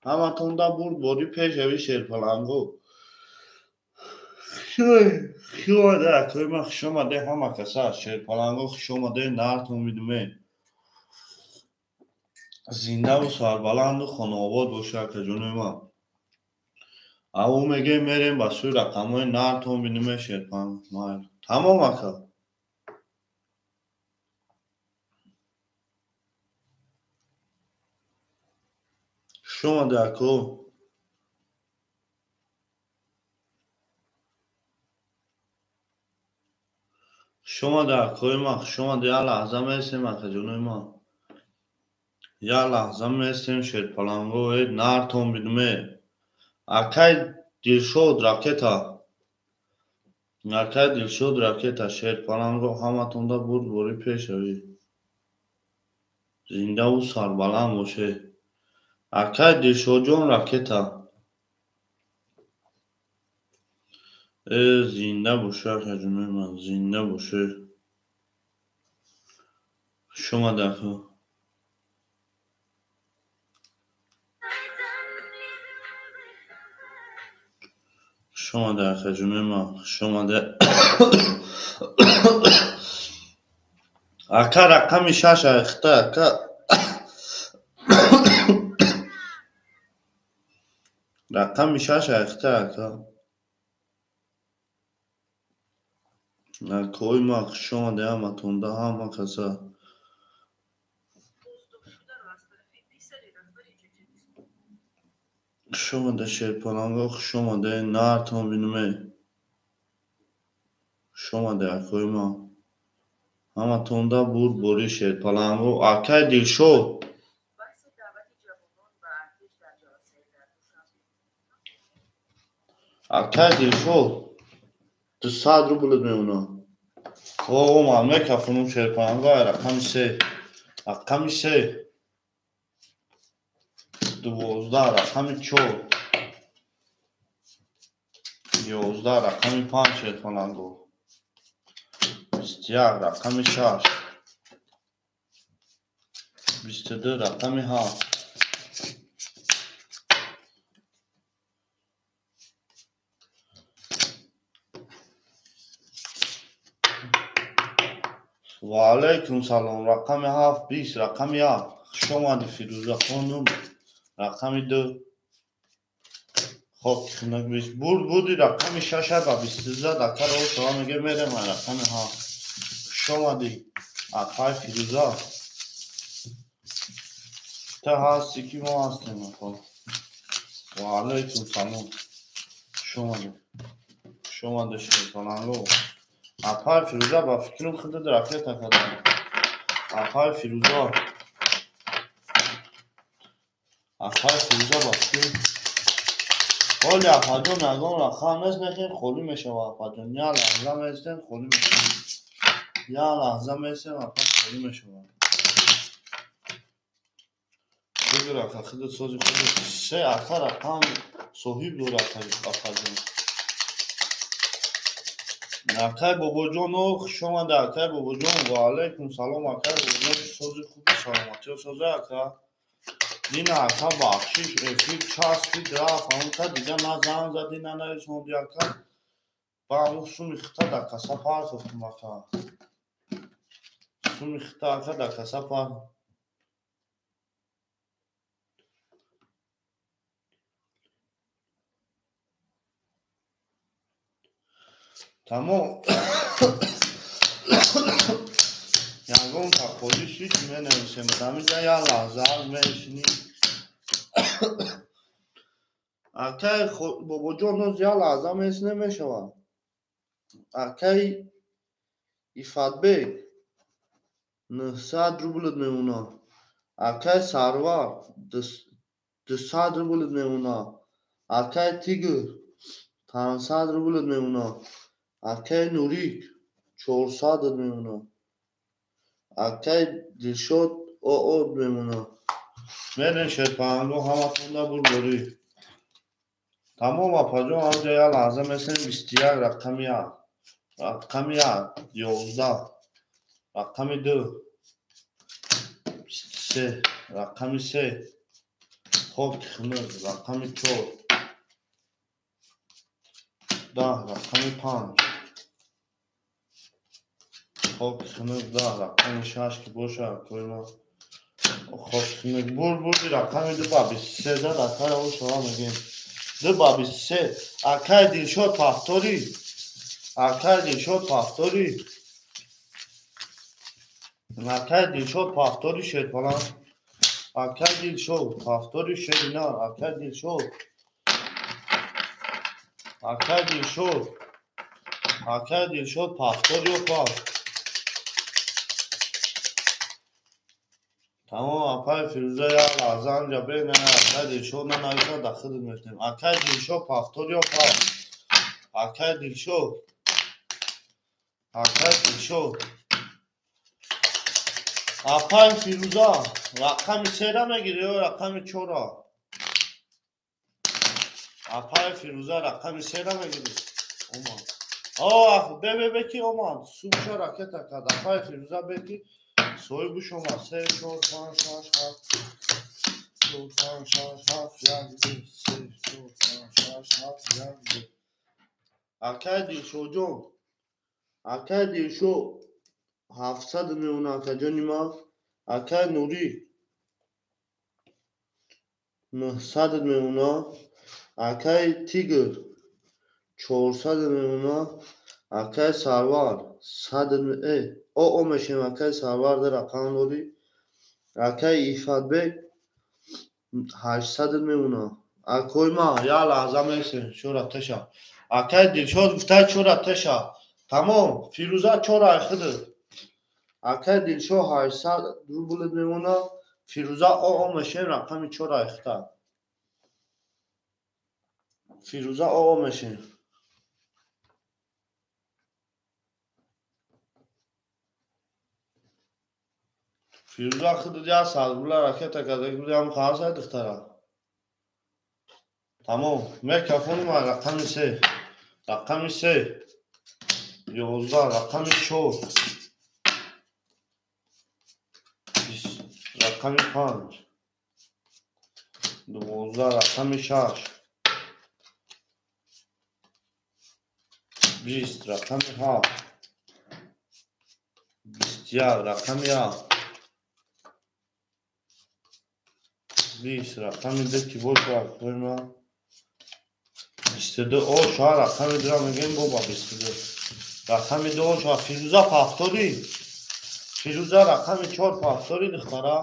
Ҳаматонда бурд бори пешави шерпаланго. Хушомаде акои ман, хушомаде ҳама каса. Шерпаланго хушомаде, нартон бидуме. Зиндаву сарбаланду хонаобод боша акаҷонои ман. Аву мегем мерем ба сӯи рақамҳои нартон бидуме шерпаланг. Тамом ака. Шумо дако. Хуш омаде, акои ман, хуш омаде. Як лаҳза месем, акаҷонои ман. Як лаҳза месем, шерпаланго, э, нартон бидуме. Акай Дилшод ракета. Акай Дилшод ракета, шерпаланго ҳаматонда бурдборӣ пешравӣ. Зиндаву сарбаланд боше. Акай Дилшодҷон ракета. Э, зинда боше, акаҷонои ман, зинда боше. Хуш омаде, ака. Хуш омаде, акаҷонои ман, хуш омаде. Ака рақами шаш айхта, ака. Рақами шаш айхта, ака. Акои ман, хуш омаде ҳаматонда, ҳама каса. Хуш омаде, шерпаланго, хуш омаде, нартон бинуме. Хуш омаде, акои ман. Ҳаматонда бурдборӣ, шерпаланго. Акай Дилшод. Акай Дилшод. 200 рубль мемонад. О, ман мекафонам шерпаланго, ай рақами се. Рақами се. 12, рақами чор. 11, рақами панҷ, шерпаланго. 21, рақами шаш. 22, рақами ҳафт. Ва алайкум салом. Рақами ҳафт, 20, рақами як. Хуш омадӣ, Фирӯза хонум. Рақами ду. Хоб, хунук бист. Бурд буди рақами шаша ба бисту зад. Ака ро шава меге мерем ай рақами ҳафт. Хуш омадӣ, акай Фирӯза. Та ҳасти ки мо ҳастем, ака. Ва алайкум салом. Хуш омадӣ. Хуш омадӣ, шерпаланго. Апай Фирӯза, ба фикрам худат ракета кардам. Апай Фирӯза. Апай Фирӯза, ба фикрам. Ҳоли апаҷон ягон рақам нест, нехем холӣ мешавад, апаҷон. Як лаҳза местем, холӣ мешавад. Як лаҳза местем, апа, холӣ мешавад. Бигир, ака, худат сози худат. Се ака рақам соҳиб дорад, апаҷон. Акай Бобоҷон, о, хуш омаде, акай Бобоҷон. Ва алайкум салом, акай Бобоҷон. Сози хуби, саломатиё созе, ака. Дина, ака, бахшиш, эфир часпид рафт, ҳамонта дига на занг задӣ, на нависонди, ака. Ба ҳамон суми хита дар каса партофтум, ака. Суми хита, ака, дар каса пар. Тамом. Ягон тақолиш ҳеҷ менависем. Ҳаминҷа як лаҳза мешинӣ. Акай Бобоҷон, ноз як лаҳза месинем, мешавад. Акай Ифатбек, 900 рублит мемонад. Акай Сарвар, 200 рублит мемонад. Акай Тигр, 500 рублит мемонад. Акай Нурик, 400 мемонад. Акай Дилшод ОО мемонад. Мерем, шерпаҳанго, ҳаматонда бурдборӣ. Тамом, апаҷон, ҳамҷа як лаҳза месем. 21, рақами як. Рақами як, 11, рақами ду, 23, рақами се, хоки хунук, рақами чор, 10, рақами панҷ, хоки хунук, 10, рақами шаш ки бошад, акои ман. Хоки хунук бурд бурди рақами ду ба 23 зад, акай о шава мегем. Ду ба 23. Акай Дилшод пафторӣ. Акай Дилшод пафторӣ. Акай Дилшод пафтори шерпаланг. Акай Дилшод пафтори шерина. Акай Дилшод. Акай Дилшод. Акай Дилшод пафтори опа. Тамом апай Фирӯза як лаҳза анҷа бена акай Дилшод нанависа да худат метем. Акай Дилшод повтор ё пас? Акай Дилшод. Акай Дилшод. Апай Фирӯза рақами сера мегирӣ ё рақами чора? Апай Фирӯза рақами сера мегирӣ? Омад. О, бе бе бе ки омад. Сумша ракета кард. Апай Фирӯза бе ки соҳибуш омад. 3 4 5 6 7 4 5 6 7 1 2 3 4 5 6 7 1 2. Акай Дилшодҷон. Акай Дилшод 700 меона акаҷони ман. Акай Нурӣ 900 меона. Акай Тигр 400 меона. Акай Сарвар 100 о мешем. Акай Сарвар дар рақам дорӣ. Акай Ифатбек 800 меона. Акой ма як лаҳза месем чора теша. Акай Дилшод гуфтай чора теша. Тамом Фирӯза чора худат. Акай Дилшод 800 рубл мемона. Фирӯза о мешем рақами чора худат. Фирӯза о мешем. Фирӯза худат як сад рубла ракета карда будам хаҳар духтара. Тамом микрофони ман рақами 3. Рақами 3 11 рақами 4 20 рақами 5 12 рақами 6 20 рақами 7 21 рақами 7 20 рақами 2 ки бошад қойма 22 о ша рақами 2 мегем боба 22 рақами 2 о ша. Фирӯза повтори. Фирӯза рақами 4 повтори духтара.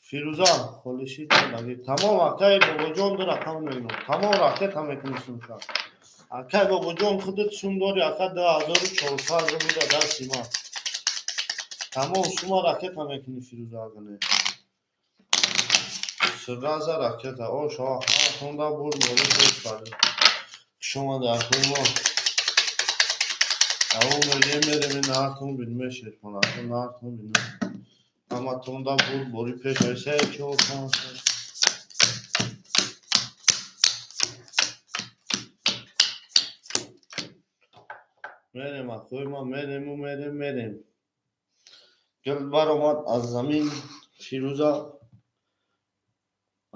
Фирӯза холиши наги. Тамом акай бобоҷон ду рақам мегирам. Тамом ракета мекунӣ сумша. Акай бобоҷон худат сум дори ака 2400 рубл дасти ман. Тамом сума ракета мекунӣ Фирӯза агане. Сразу ракета. О, шо, ҳаматонда бур бори пеш барем. Хуш омада акои мо. Давом мегем мерем наҳартон бинме шерхон. Ака наҳартон бинме. Ҳаматонда бур бори пеш барем. 3 4 5 6. Мерем акои мо, мерему мерем мерем. Гул баромад аз замин Фирӯза.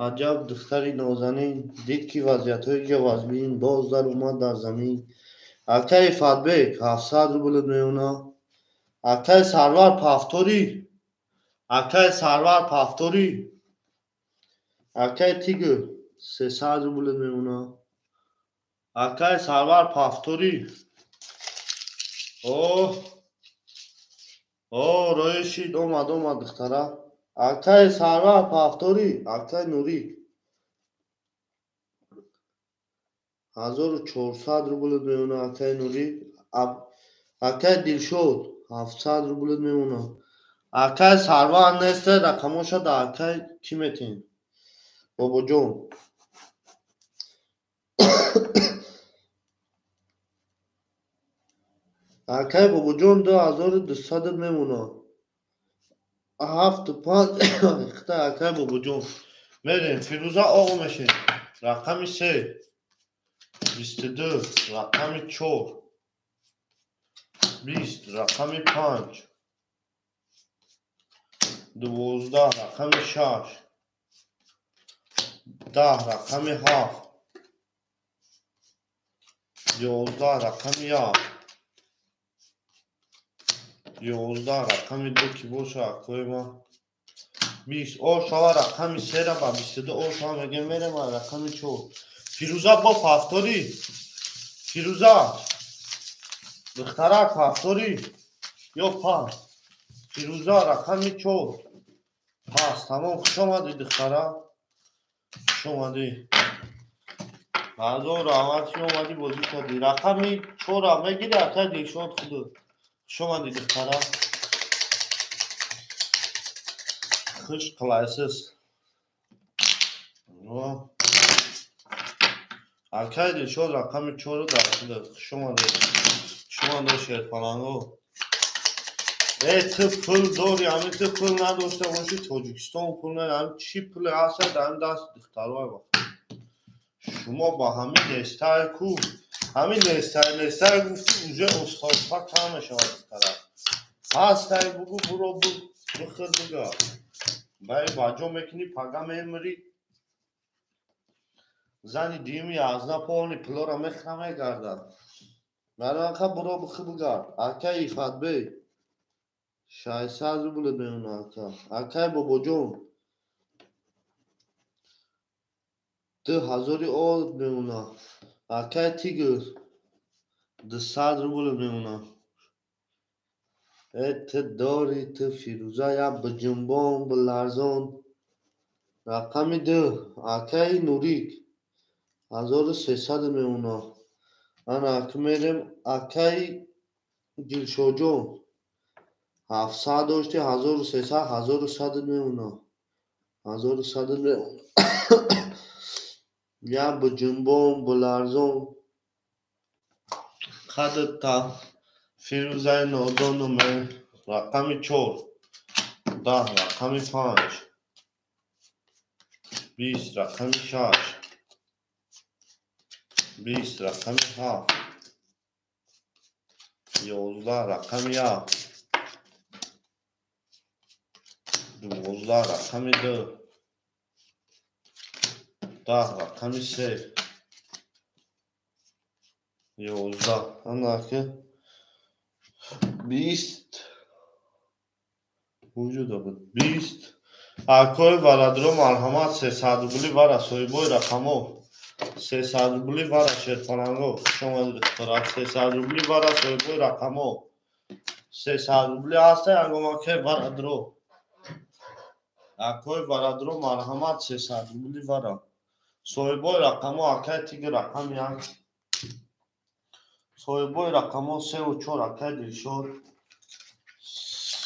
Аҷаб духтари нозанин дид ки вазъиятҳои ҷавазбин боз дар омад дар замин. Акай Фатбек 700 рубл меона. Акай Сарвар повтори. Акай Сарвар повтори. Акай Тигр 300 рубл меона. Акай Сарвар повтори. О о рои шид омад омад духтара. Акай Сарвар повтори. Акай Нурик 1400 рубл меона. Акай Нурик. Акай Дилшод 700 рубл меона. Акай Сарвар нест рақамоша да акай чӣ метем? Бобоҷон. Акай Бобоҷон 2200 мемона. 7 5 хита акай Бобоҷон. Мерем Фирӯза оғо мешем. Рақами 3 22 рақами 4 20 рақами 5 12 рақами 6 10 рақами 7 11 рақами 1 11 рақами 2 ки боша акои ма. 20 о шава рақами 3 ба 22 о шава мегем мерем рақами 4. Фирӯза бо повтори. Фирӯза духтарак повтори ё пас. Фирӯза рақами 4 пас. Тамом хуш омадӣ духтара. Хуш омадӣ. Ҳазор раҳмат ки омадӣ бозӣ кардӣ. Рақами 4 мегирӣ акай Дилшод худат. Хуш омадӣ духтара. Хуш qulaysiz. Акай Дилшод рақами 4 дар шуда. Хуш омадед. Хуш омадед шерпаланго. Э ту пул дори, ҳамин ту пул надошта бошӣ, Тоҷикистон пул надорад, ҳамин чӣ пуле ҳаст дар ҳамин дасти духтарҳо вақт. Шумо ба ҳамин нестай ку, ҳамин нестай нестай гуфтӣ, уже устодфа кам мешавад духтара. Ҳастай бугу буро бихӯр бига. Баи баҷо мекунӣ, пага мемирӣ. Зани дуюми азна полни пулора мехӯра мегардад. Марақа буро бихӯр бигард. Акай Ифатбек 600 рубл меона ака. Акай Бобоҷон 2000 од меона. Акай Тигр 200 рубл меона. Э ту дори, ту Фирӯза я биҷунбон, биларзон. Рақами 2 акай Нурик 1300 меона. Ана аки мерем акай Дилшоҷон 700 дошти, 1300, 1100 меона. 1100 меона. Я биҷунбон, биларзон. Қадта Фирӯзаи нодонуме. Рақами 4 10, рақами 5 20, рақами 6 20, рақами 7 11, рақами 1 12, рақами 2 10, рақами 3 11. Анаки 20 вуҷуда буд 20. Акои варадро марҳамат 300 рубли вара соҳибои рақамҳо 300 рубли вара шерпаланго. Хуш омадед духтара. 300 рубли вара соҳибои рақамҳо 300 рубли ҳастай ангомаке варадро. Акои варадро марҳамат 300 рубли вара соҳибои рақамҳо. Акай Тигр рақами 1 соҳибои рақамҳо 3 ва 4 акай Дилшод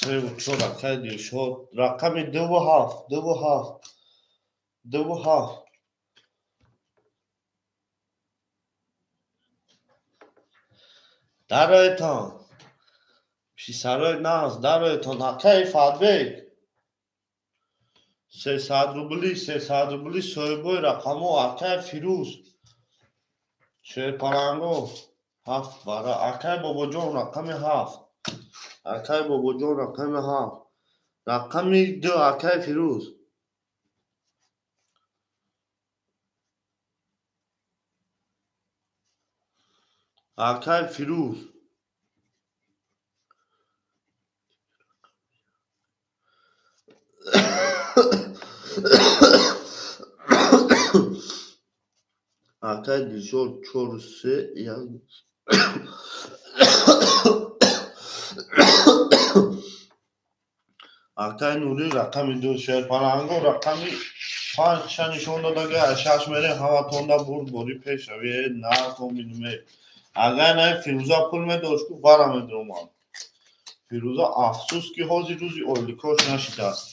3 ва 4 акай Дилшод рақами 2 ва 7 2 ва 7 2 ва 7. Дароятон писарои нағз, дароятон. Акай Фатбек 300 рубли, 300 рубли соҳибои рақамҳо. Акай Фирӯз шерпаланго 7 вара. Акай Бобоҷон рақами 7 акай Бобоҷон рақами 7 рақами 2 акай Фирӯз акай Фирӯз акай Дилшод 4 3 1 акай Нурӣ рақами 2 шерпаланго рақами 5 ша нишон додага 6 мерем ҳаматонда бурд бори пешравӣ након бинуме. Агар на Фирӯза пул медошт ку вара медиромад. Фирӯза афсӯс ки ҳозир рӯзи ойликош нашидааст.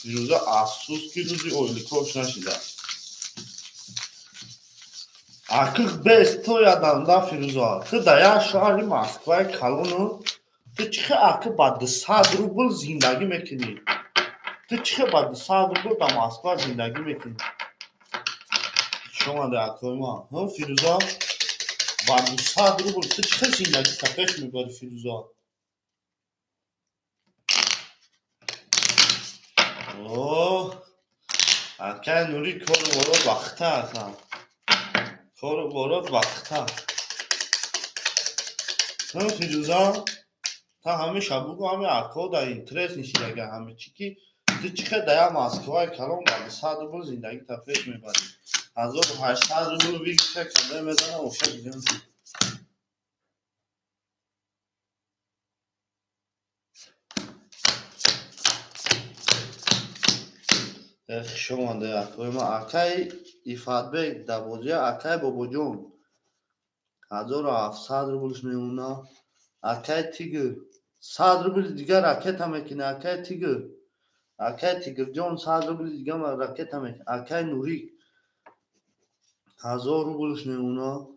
Фирӯза афсӯс ки рӯзи ойликош нашидааст. Акиқ бес то яданда Фирӯза. Ту дар як шаҳри Москваи калону ту чӣ хел акӣ ба 200 рубл зиндагӣ мекунӣ? Ту чӣ хел ба 200 рубл дар Москва зиндагӣ мекунӣ? Хуш омадед акои ман. Фирӯза ба 200 рубл ту чӣ хел зиндагита пеш мебарӣ Фирӯза? Акай Нурӣ кору борот вақта ака. Кору борот вақта. Фирӯза та ҳамеша бугу ҳами акҳо дар интерес нишидага ҳами чӣ ки ту чӣ хел дар як Москваи калон ба 200 рубл зиндагита пеш мебарӣ? 1800 рубл вигиша када мезана оша гирён. Хуш омадед акои ман. Акай Ифатбек дар бозия акай Бобоҷон 1700 рублш мемона. Акай Тигр 100 рубли дигар ракета мекунӣ. Акай Тигр Акай Тигрҷон 100 рубли дига ракета мекунад. Акай Нурик 1000 рублш мемонад.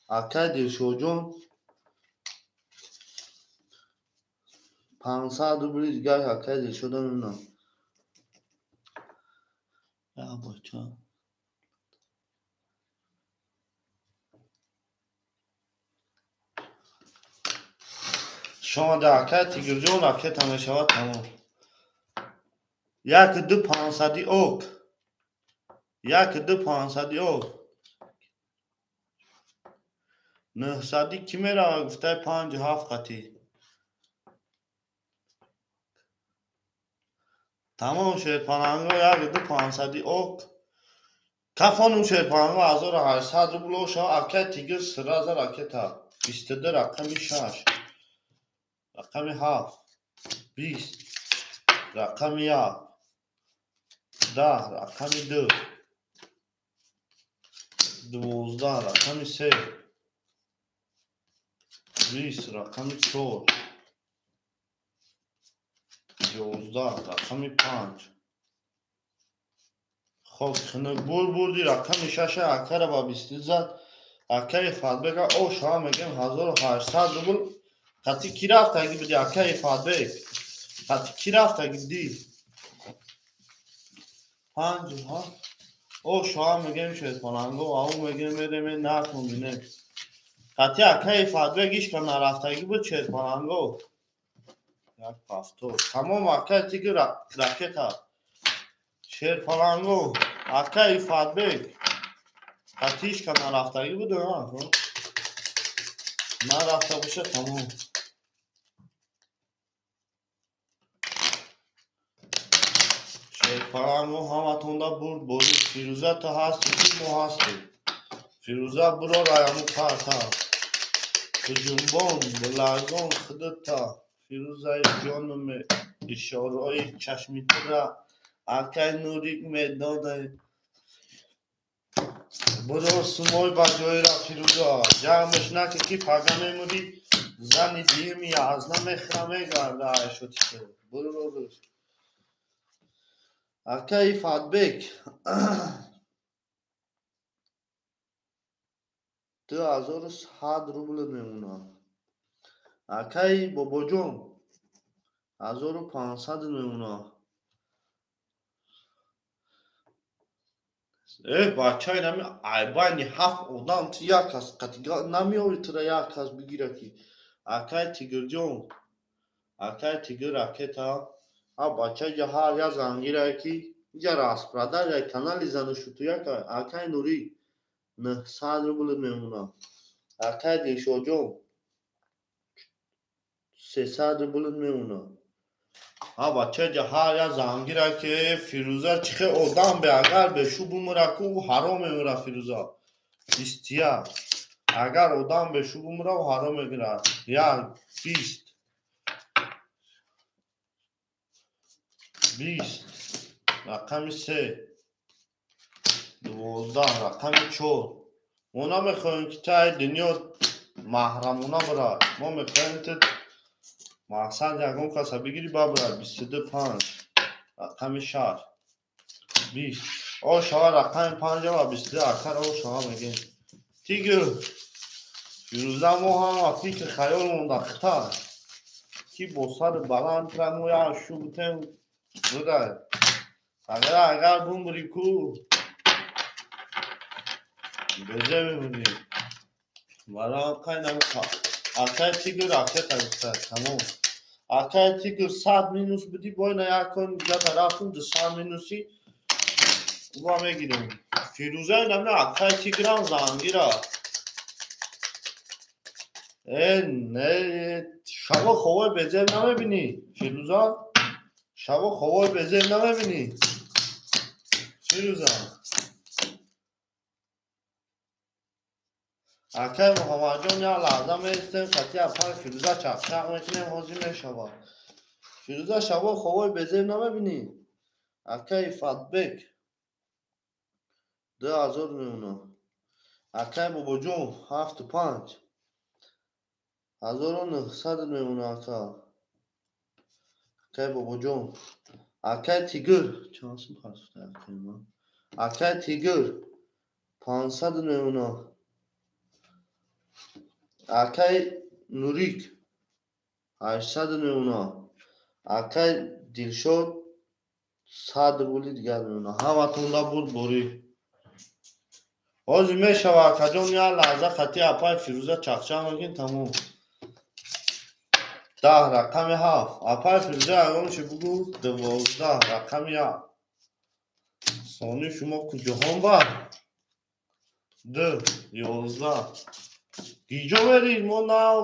Акай Дилшодҷон 500 рубли дига акай Дилшода мемонад. Бача шомада акай Тигрҷон ракета мешавад тамом. 1 2 500 ок. 1 2 500 ок. 900 ки мерава гуфтай 5 7 қатӣ. Тамом шерпаланго 1 2 500 ок. Кафонум шерпаланго 1800 рубл оша. Акай Тигр сразу ракета. 22 рақами 6. Рақами 7. 20. Рақами 1. 10. Рақами 2. 12. Рақами 3. 20. Рақами 4. 11. Рақами 5. Хоб хунукбур бурди рақами 6 акара ба 20 зад. Акаи Фатбека оша мегем 1800 рубл. Қати ки рафтаги буди акаи Фатбек? Қати ки рафтаги буди? 5 ҳа? Оша мегем шерпаланго, ау мегем мереме накун бинем. Қати акаи Фатбек ишка нарафтаги буд шерпаланго. Як ҳафтод. Тамом акаи Тигр ракета. Шерпаланго, акаи Фатбек. Қати ишка нарафтаги буд, ҳа? Нарафта боша тамом. Шерпаланго ҳаматонда бурд борид. Фирӯза ту ҳасти, ки мо ҳастем. Фирӯза бурор аяму карта. Ҳуҷумбон, биларзон худата. Фирӯзаи ҷонуме ишораи чашми тура акай Нурик медодай. Бурор сумой ба ҷойра Фирӯза. Ҷамъш наки ки пага мемурӣ, зани дуюми язна мехӯра мегарда айшоти ту. Бурорш. Акаи Фатбек 2100 рубл мемонад. Акаи Бобоҷон 1500 мемонад. Бача инами айбайни 7 одам ту як кас қатига намеёри тура як кас бигира ки. Акаи Тигрҷон, акаи Тигр ракета. А бача ҷа ҳар як зангирае ки иҷа распродажа канали зану шутуяк. Акаи Нурӣ 900 рубл мемонад. Акаи Дилшодҷон 300 рубл мемонад. А бача ҷа ҳар як зангира ки Фирӯза чӣ хел одам бе агар бешу бумура ку ҳаром мемура Фирӯза. 21. Агар одам бешу бумура ҳаром мегирад. 1 20 20 рақами 3 12 рақами 4. Мо намехоҳем ки таи дунё маҳрамона бирад. Мо мехоҳем ки мақсад ягон каса бигирӣ бабирад. 22 5 рақами 6 20. О шава рақами 5 ва 22 акар о шава мегем. Тигр Фирӯза мо ҳама фикр хаёл монда хита ки бо сари баланд тра мо як шу бутем бирад. Агар бумрӣ ку безе мемонӣ. Барои қайнам акай Тигр ракета гуфта тамом. Акай Тигр 100 минус будӣ бойна як кон дига тарафтум 200 минуси ва мегирем. Фирӯза инами акай Тиграм зангира. Не шаво ховои безеб намебинӣ Фирӯза? Шаво ховои безеб намебинӣ Фирӯза? Акай Муҳаммадҷон як лаҳза меистем қати апаи Фирӯза чақчақ мекунем, ҳозир мешавад. Фирӯза шаво ховои безеб намебинӣ? Акаи Фатбек 2000 мемонад. Акаи Бобоҷон 7 5 1900 мемонад ака. Акаи Бобоҷон. Акай Тигр чанд сум партофта акай ман? Акай Тигр 500 мемона. Акай Нурик 800 мемона. Акай Дилшод 100 рубли дигар мемона. Ҳаматонда бурд борӣ. Ҳозир мешава, акаҷон, як лаҳза хати апай Фирӯза чақчақ мекунем, тамом. 10 рақами 7. Апай Фирӯза ягон чи бугӯ. 12 рақами 1. Сони шумо куҷоҳон ба? 2 11. Гиҷо мерид? Мо нав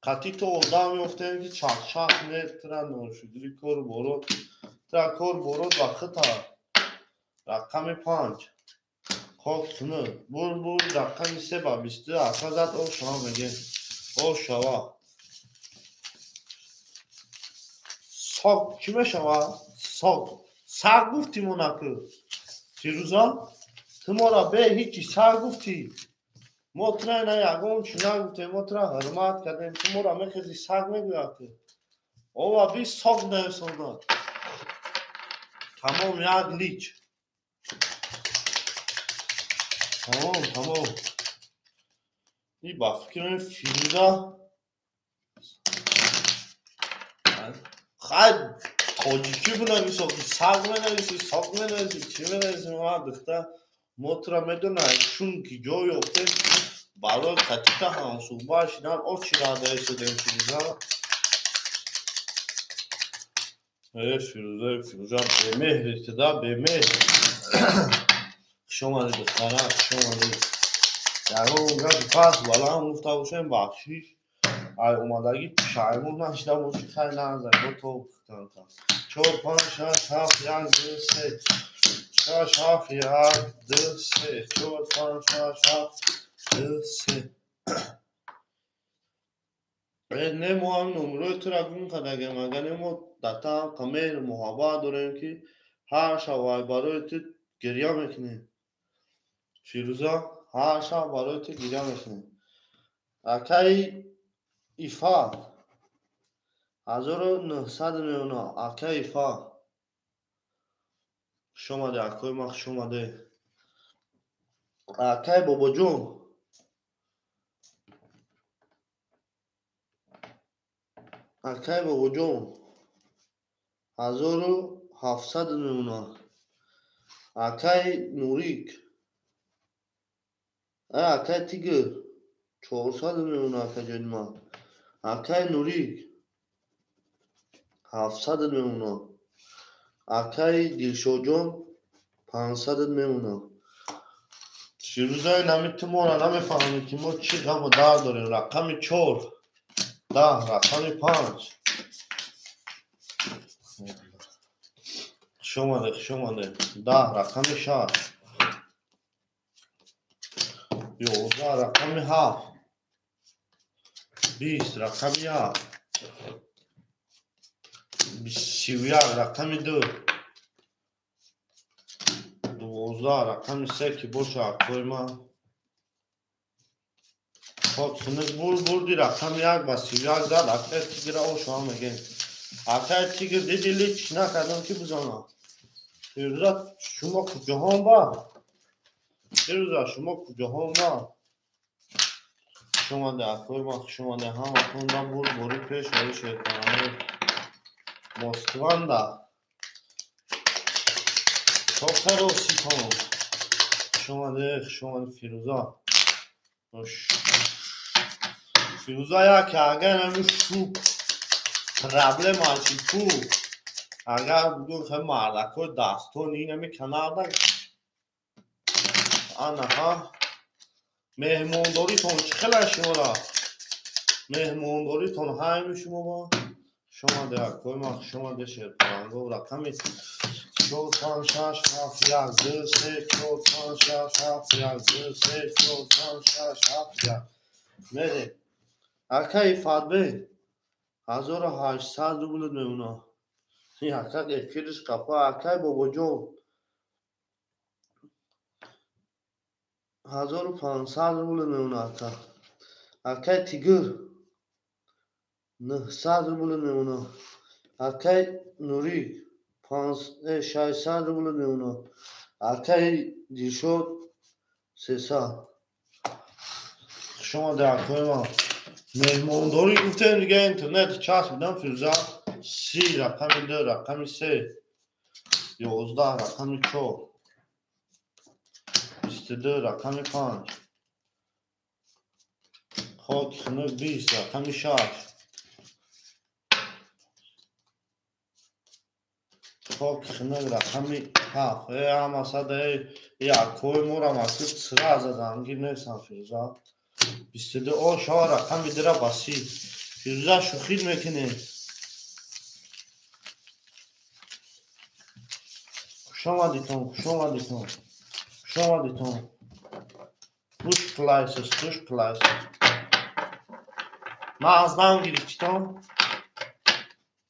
қатъи то одам ёфтем, ки чақчақ метра ношукрӣ кор бород. Тра кор бород ба хита. Рақами 5. Хок хунук. Бур бур рақами 3 ба 22 ака зад, о шава мегем. О шава. Сок чӣ мешава? Сок. Саг гуфтӣ мо накӯ. Фирӯза, ту моро бе ҳичи саг гуфтӣ. Мо тура ина ягон чӣ нагуфтем, мо тура ҳурмат кардем, ту моро мехези саг мегӯяд ку. Ова би сок нависонда. Тамом як лич. Тамом, тамом. И ба фикрам Фирӯза хай тоҷикӣ бинависо, саг менависӣ, сок менависӣ, чӣ менависӣ? Ма духта, мо тура медонам, чун ки ҷо ёфтем барои қатита ҳамсӯҳбат шидан очи рада истодем. Фирӯза, э Фирӯза, Фирӯза бемеҳри туда бемеҳр. Хуш омадед, духтара, хуш омадед. Ягон гапи паст баланд гуфта бошем, бахшиш. Ай омадагӣ пушаймон нашида бошӣ, хай назан, бо то пухтанта. 4 5 6 7 1 2 3 6 7 1 2 3 4 5 6 7 2 3. Э не, мо ҳам номрои тура гум кардагем, агар не мо дар та ҳам меҳру муҳаббат дорем, ки ҳар шаб ай барои ту гирья мекунем. Фирӯза, ҳар шаб барои ту гирья мекунем. Акаи Ифа 1900 мемона. Акаи Ифа, хуш омадед, акои ман, хуш омадед. Акаи Бобоҷон, акаи Бобоҷон 1700 мемона. Акаи Нурик, акаи Тигр 400 мемона, акаҷони ман. Акаи Нурик 700 мемона. Акаи Дилшодҷон 500 мемона. Фирӯза, инами ту моро намефаҳмӣ, ки мо чӣ ғаму дард дорем. Рақами 4 10 рақами 5. Хуш омадед, хуш омадед. 10 рақами 6 11 рақами 7 20 рақами 1 31 рақами 2 12 рақами 3 ки боша, акои ман. Хок хунук бур бурди рақами 1 ба 31 зад. Акаи Тигра ошава мегем. Акаи Тигр диди, лич накардам ки бизанам. Фирӯза, шумо куҷоҳон ба? Фирӯза, шумо куҷоҳон ба? Хуш омадед, акои ман, хуш омадед. Ҳаматонда бурд борӣ пеш ои шерпараҳои Москванда. Чоқаро ситон. Хуш омадед, хуш омадед, Фирӯза. Фирӯза яке агар ҳамин шуб проблема чи ку, агар бугӯ хе мардакои дастони инами канарда анаҳа меҳмондоритон чӣ хела шумора меҳмондоритон ҳайми шумо ба. Хуш омадед, акои ман, хуш омадед, шерпаланго. Рақами 4 5 6 7 1 2 3 4 5 6 7 1 2 3 4 5 6 7 1 мерем. Акаи Фатбек 1800 рубл мемона. Ака эфириш қапа. Акаи Бобоҷон 1500 рубл мемона. Ака, акаи Тигр 900 рубл мемона. Акаи Нурик 600 рубл мемона. Акай Дилшод 300. Хуш омаде акои ман. Меҳмондорӣ гуфтем дига интернет часпидам Фирӯза 30 рақами 2 рақами 3 11 рақами 4 22 рақами 5 хоки хунук 20 рақами 6 хоки хунук рақами 7. Ҳамасада акои моро масуд сразу зангир нестам Фирӯза. 22 о шава рақами 2 ба 30. Фирӯза шӯхид мекунем. Хуш омадитон, хуш омадитон, хуш омадитон. Хуш қилайсиз, хуш қилайсиз. Нағздам гирифтитон,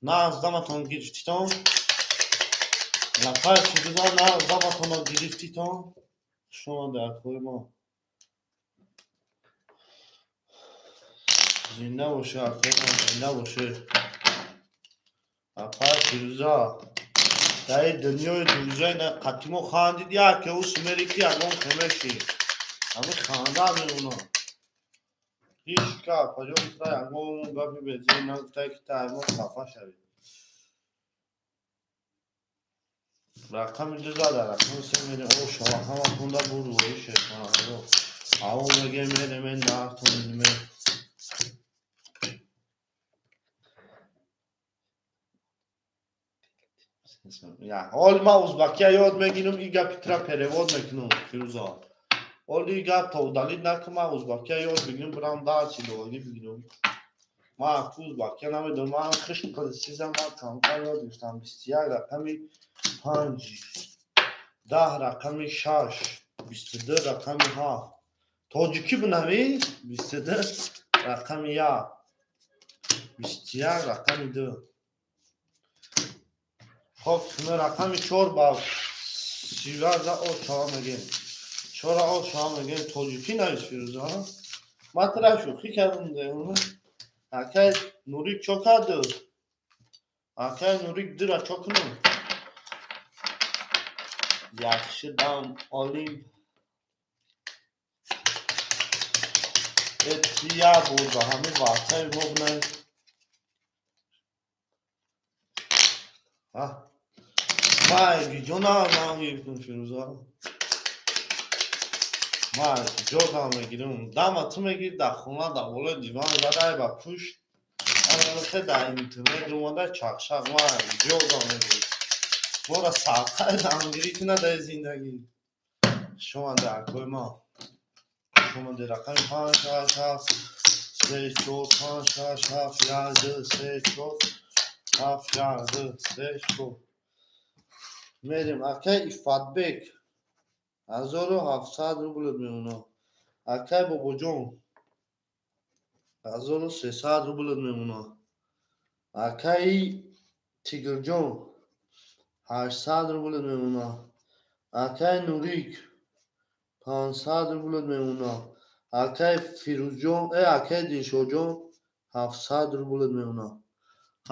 нағздаматон гирифтитон. Нафар Фирӯза нағздаматонро гирифтитон. Хуш омаде акои мо. Зинда боше акои мо, зинда боше. Апай Фирӯза дар дунёи дурӯзаи қатимо хандид яке ӯ сумери ки ягон хемеши. Ҳами ханда мемонад. Ҳеҷ ка апаҷон тра ягон гапи безир нагуфтай ки та мо хафа шавӣ. Рақами 2 зада, рақами 3 мерем. О шава ҳаматонда бурдворӣ шерпаланго. Аво мегем мерем нартон ме. Ҳол ман узбакия ёд мегирам, ин гапи тра перевод мекунам, Фирӯза. Ҳол ин гап то удалить накун, ман узбакия ёд бигирам, бирам дарси иловагӣ бигирам. Ман аку узбакия намедонам, ман хишт қилсизам, ман камкам ёд гирифтам. 21 рақами 5, 10 рақами 6, 22 рақами 7. Тоҷикӣ бинавис, 22 рақами 1, 21 рақами 2. Хоб, рақами 4 ба 13 о шава мегем. 4 о шава мегем. Тоҷикӣ навис Фирӯза. Ман тра шӯхӣ кардам. Акай Нурик чо кард? Акай Нурик дира чо кунам? Yaxshi dam oling. Як бор ба ҳамин ватсаи мо бинавис. Ман киҷо нам гирифтам Фирӯза? Ман киҷо дам мегирам? Дама ту мегири дар хона, дар болои диван задай ба пушт. Анахе дар интернет омада чақчақ. Ман киҷо дам мегирам? Мора сарқаи дамгирӣ кунад дар зиндагӣ. Хуш омаде акои ман. Хуш омаде. Рақами 5 6 7 3 4 5 6 7 1 2 3 4 7 1 2 3 4. Мерем. Акай Иффатбек 1700 рубл мемонад. Акай Бобоҷон 1300 рубл мемонад. Акаи Тигрҷон 800 рубл мемонад. Акай Нурик 500 рубл мемонад. Акай Фирӯзҷон, акай Дилшодҷон 700 рубл мемонад.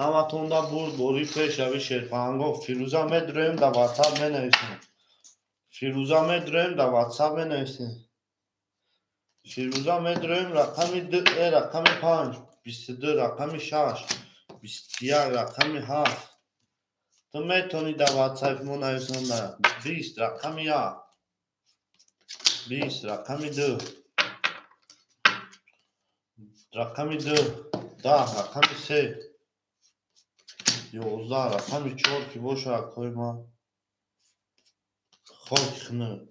Ҳаматонда бурд бори пешрави шерпаҳангоҳ. Фирӯза медроем дар ватсап менависем. Фирӯза медроем дар ватсап менависем. Фирӯза медроем рақами 2, рақами 5, 22 рақами 6, 21 рақами 7. Ту метавонӣ дар ватсапи мо нависонда. 20 рақами 1, 20 рақами 2, рақами 2, 10 рақами 3, 11 рақами 4 ки бошад акои ман. Хоки хунук.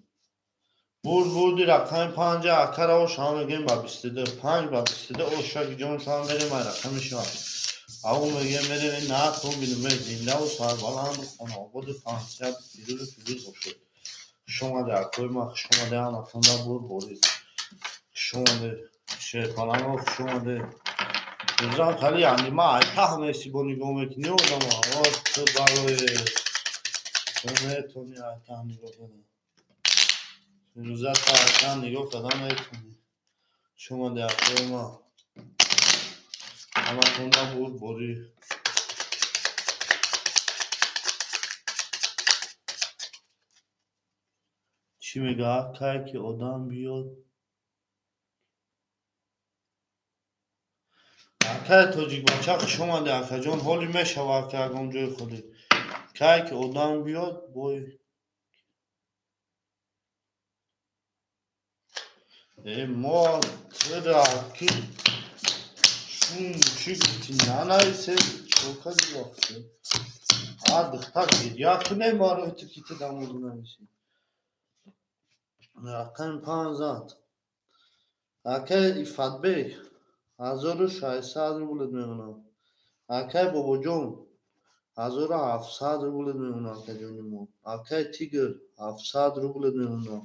Бурд бурди рақами 5 акара ош ҳам мегем ба 22. 5 ба 22 оша ҷон шам мерем ай рақами 6. Ав мегем мерем на ту бинем зиндаву сарбаланду хонаободу тансиҳат пирӯзу пирӯз бошед. Хуш омаде акои ман, хуш омаде ҳаматонда бурд борид. Хуш омаде шерпаланго, хуш омаде. Фирӯзам хали яъни ман айтаҳ меси бо нигоҳ мекунӣ одама. Ту барои ту метавонӣ айтаҳ нигоҳ кардан. Фирӯза ту айтаҳ нигоҳ кардан метавонӣ. Хуш омаде акои ман. Ҳаматонда бурд борӣ. Чӣ мега? Кай ки одам биёд. Акай тоҷикбача, хуш омадӣ, акаҷон. Ҳоли мешава, ака, ягон ҷои холӣ. Кай ки одам биёд, бой. Э, мо тира ки шун чӣ гуфтӣ, нанависе, чо кардӣ вақте? А, духтар, гиря кунем барои ту, ки ту дамоду нависӣ. Рақами панҷ зад. Акай Ифатбек, 1600 рублет мемонам. Акай Бобоҷон, 1700 рублет мемонам, акаҷони мо. Акай Тигр, 700 рублет мемонам.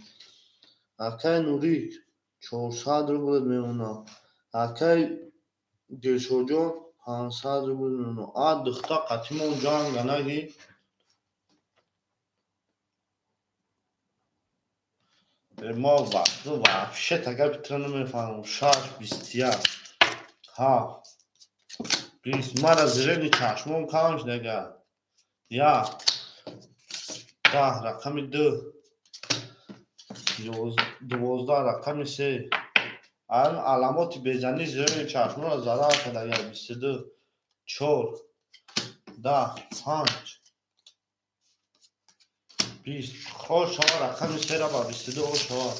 Акай Нурик, 400 рублет мемонам. Акай Дилшодҷон, 500 рублет мемонам. А, духта, қатимон ҷанга наги. Мо вақту вообще гапи туро намефаҳмам. Шаш, 21, ҳафт, 20. Мара зирени чашмом кам шудага. Як, 10, рақами ду, 12, рақами се. Ан аламоти безанӣ зирени чашморо зарар кардага. 22, чор, 10, панҷ, 20. Хош шава, рақами сера ба 22 ош шава.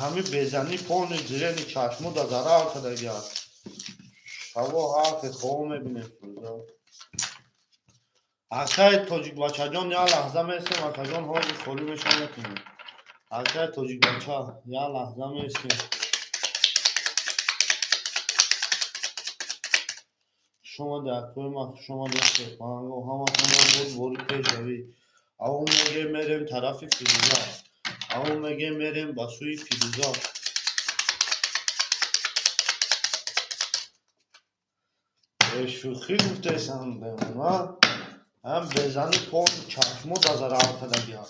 Ҳами безанӣ полни зирени чашмо да зарар кардага. Шаво ҳарфе хобо мебинем. Акай тоҷикбачаҷон, як лаҳза месем, акаҷон, ҳозир холӣ мешава, метавонем. Акай тоҷикбача, як лаҳза месем. Хуш омадед, акои ман, хуш омадед, шерпаланго. Ҳаматонро боз бори пешравӣ. Аввал мегем, мерем тарафи Фирӯза. Аввал мегем, мерем ба сӯи Фирӯза. Шӯхӣ гуфтесам, бемона. Ҳам безани полни чашмо да зарар кардагиам.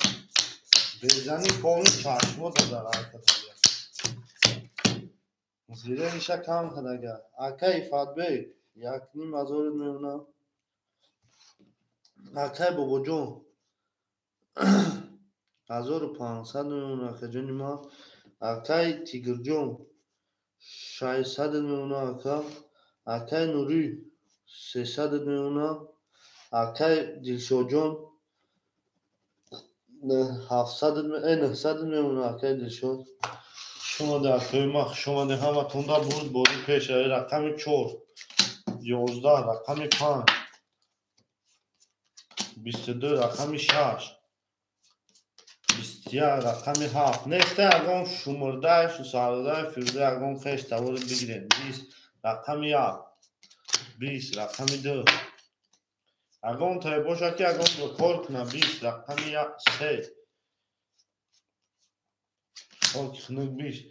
Безани полни чашмо да зарар кардагиам. Зирениша кам кардага. Акай Ифатбек, 1,5 ҳазорат мемонам. Акай Бобоҷон, 1500 мемонад, акаҷони ман. Акай Тигрҷон, 600 мемонад, ака. Акай Нурӣ, 300 мемонад. Акай Дилшодҷон, 700, 900 мемонад, акай Дилшод. Хуш омадед, акои ман, хуш омадед, ҳаматонда бурд бори пешравӣ. Рақами чор, 11, рақами панҷ, 22, рақами шаш, 21, рақами ҳафт. Неста ягон шумурдаи сардаи Фирӯза, ягон хеш тавори бигирем. 20, рақами як, 20, рақами ду. Ягон тае бошад, ки ягон ҷо кор кунад. 20, рақами як, се. Хоки хунук, 20.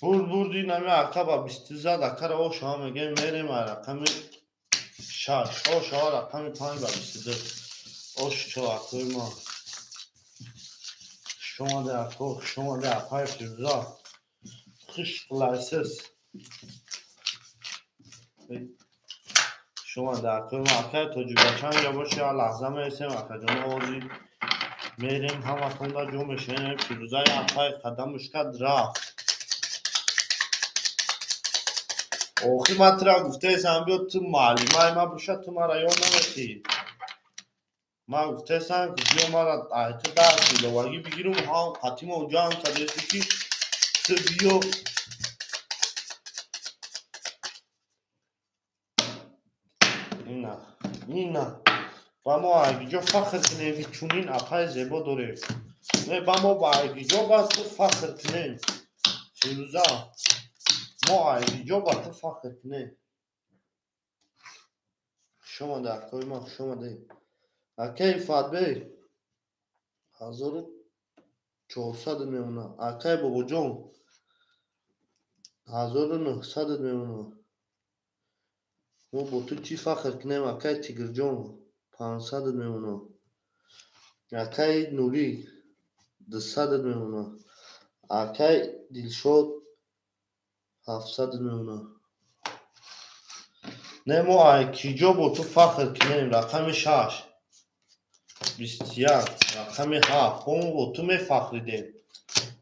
Бурд, бурди нами ака ба бисту зад, акара ошава мегем, мерем а рақами шаш. Ошава, рақами панҷ ба 22. Ош чо, акои ман. Хуш омадед, ако, хуш омадед, апаи Фирӯза. Хуш қулайсиз. Хуш омадед, акои ман. Акаи тоҷикбача инҷа боши, як лаҳза мересем, акаҷоно, ҳозир мерем, ҳаматонда ҷо мешавем. Фирӯзаи апаи қадамуш кард, рафт. Охир ман тура гуфтаесам, биё, ту муаллимаи ман боша, ту мара ёд наметиҳӣ. Ман гуфтаесам, ки биё, мара ай ту дарси иловагӣ бигирум, ҳам қатимон ҷамъ кардеси, ки ту биё. Ина, ина. Ба мо айгиҷо фахр кунем, ки чунин апаи зебо дорем. Не, ба мо ба айгиҷо ба ту фахр кунем. Фирӯза, мо айгиҷо ба ту фахр кунем. Хуш омадед, акои ман, хуш омадед. Акаи Ифатбек, 1400 мемонад. Акаи Бобоҷон, 1900 мемонад. Мо бо ту чӣ фахр кунем, акаи Тигрҷон, 500 мемонад. Акаи Нурӣ, 200 мемонад. Акаи Дилшод, 700 мемонад. Не, мо ай киҷо бо ту фахр кунем? Рақами шаш. 21 рақами 7. Бо ту мефахридем.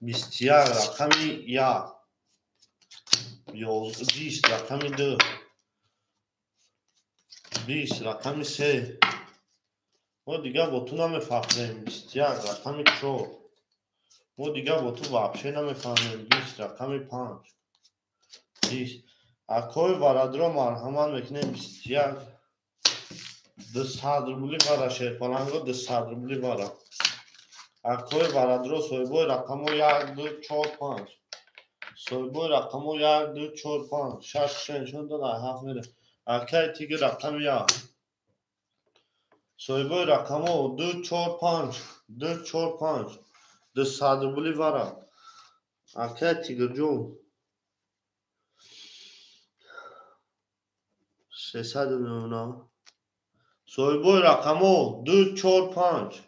21 рақами 1. 20 рақами 2. 20 рақами 3. Мо дигар бо ту намефахрем. 21 рақами 4. Мо дигар бо ту вообще намефаҳмем. 20 рақами 5. 20. Акои варадро марҳамат мекунем. 21 200 рубли вара шерпаланго 200 рубли вара. Акои варадро соҳибои рақамо 1 2 4 5. Соҳибои рақамо 1 2 4 5 6 6 нишон дод, 7 мере. Акаи тиги рақами 1. Соҳибои рақамо 2 4 5 2 4 5 200 рубли вара. Акаи тигрҷон 300 мемона. Соҳибои рақамо 2 4 5.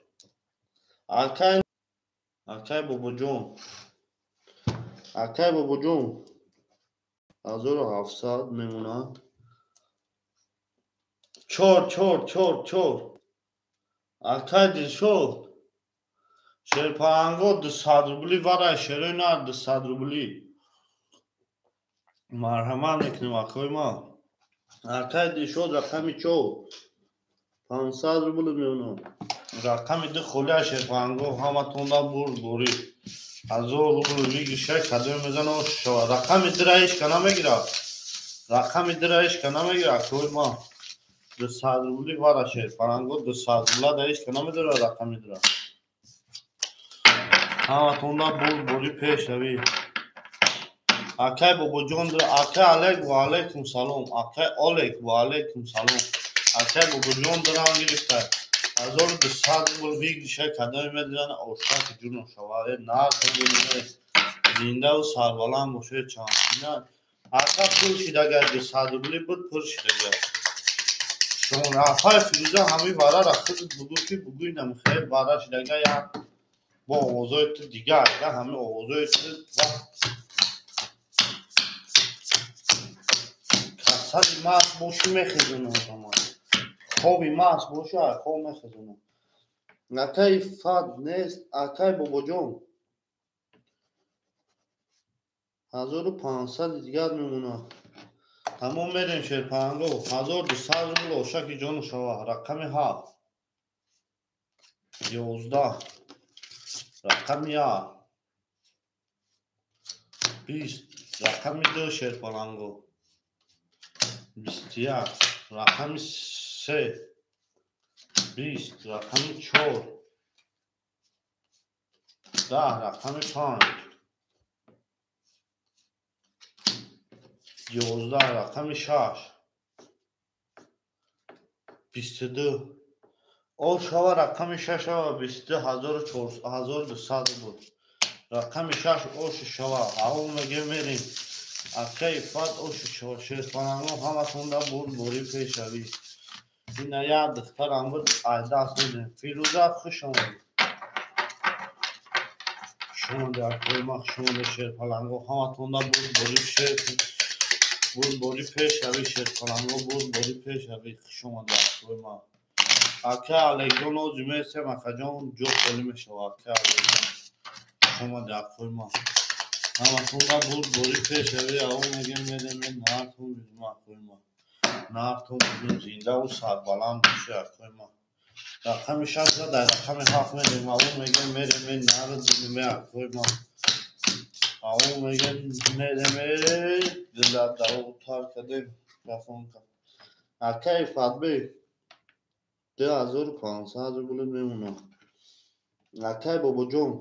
Акай бобоҷон. Акай бобоҷон 1700 мемонад. 4 4 4 4. Акай Дилшод шерпаланго 200 рубли вара, шерои нар 200 рубли. Марҳамат мекунем акои ма. Акай Дилшод рақами 4 500 рубл мемонад. Рақами 2 холия шерпаланго ҳаматонда бурд борӣ. 1000 рубл вигиша кадоме мезана ош шава. Рақами 2 ҳеч ка намегирад. Рақами 2 ҳеч ка намегирад акои ма. 200 рубли вара шерпаланго 200 рубла да ҳеч ка намедорад рақами 2. Ҳаматонда бурд борӣ пешравӣ. Акай бобоҷон, акай Олег ва алайкум салом. Акай Олег ва алайкум салом. Акай бобоҷон дирам гирифта. 1200 рубл вигиша кадоме медиранд ошаки ҷуно шава. Нарх зиндаву сарбаланд бошед чанд. Ака пур шидагар 200 рубли буд пур шидагар. Шумо афай Фирӯза ҳамин варара худат бугӯ ки бугӯй намехоҳед вара шидагар як бо овозои ту дигар ҳамин овозои ту касали маст бошӣ мехезонад одама. Хоби маст боша, хоб мехезонад. Акай фат нест, акай бобоҷон 1500 дигар мемонад. Тамом мерем шерпаланго 1200 рубл ошаки ҷону шава. Рақами 7 11 рақами 1 20 рақами 2 шерпаланго 21 рақами 3 20 рақами 4 10 рақами 5 11 рақами 6 22 Ошава рақами 6 шава 22 1200 буд. Рақами 6 ош шава. Аввал мегем мерем. Акаи фат ош шава. Шерпаланго ҳаматонда бурд борӣ пешравӣ. Ина як духтарам буд айдаст медем. Фирӯза хуш омадед. Хуш омадед акои ма, хуш омадед шерпаланго. Ҳаматонда бурд борӣ шер бурд борӣ пешравӣ шерпаланго бурд борӣ пешравӣ. Хуш омадед акои ма. Акай Олегҷон ози месем акаҷон ҷо холӣ мешавад. Акай Олегҷон хуш омадед акои ма. Ҳаматонда бурд борӣ пешравӣ. Аввал мегем мерем нартон бизум акои ма. Нартон бизум зиндаву сарбаланд бошед акои ма. Рақами 6 дар рақами 7 мерем. Аввал мегем мерем нар динуме акои ма. Аввал мегем мерем диладаутар кардем рафон кард. Акаи Фатбек 2500 рубл мемонад. Акай бобоҷон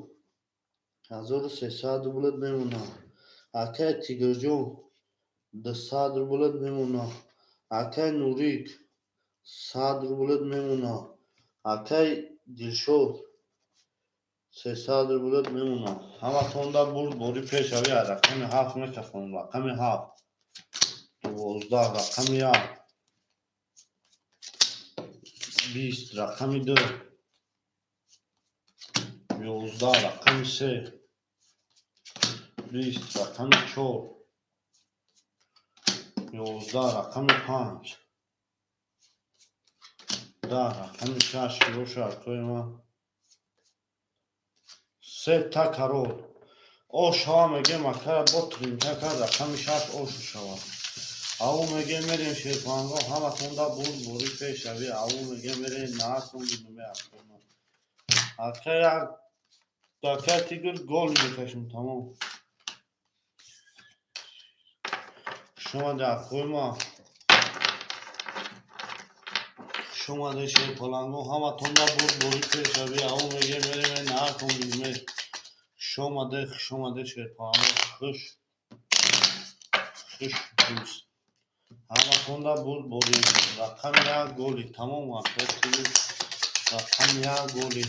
1300 рубл мемонад. Акай Тигрҷон 200 рубл мемонад. Акай Нурик 100 рубл мемонад. Акай Дилшод 300 рубл мемонад. Ҳаматонда бурд борӣ пешравӣ. Рақами 7 мекафонем. Рақами 7 12 рақами 1 20 рақами 2 11 рақами 3 20 рақами 4 11 рақами 5 10 рақами 6 боша акои ман. Се та карол. О шава мегем акара бо тринка кард рақами 6 ошу шава. Ау мегем мерем шерпаланго ҳаматонда бурд бори пешравӣ. Ау мегем мерем наатон бинуме акои ман. Ака як дакай тигр гол мекашем тамом. Шумода акои ман. Шумода шерпаланго ҳаматонда бурд бори пешравӣ. Ау мегем мерем наатон бинуме. Шомаде хушомаде шерпаланго хуш хуш дӯст. Ҳаматонда бурд бори рақами 1 голи тамом акои тигр рақами 1 голи.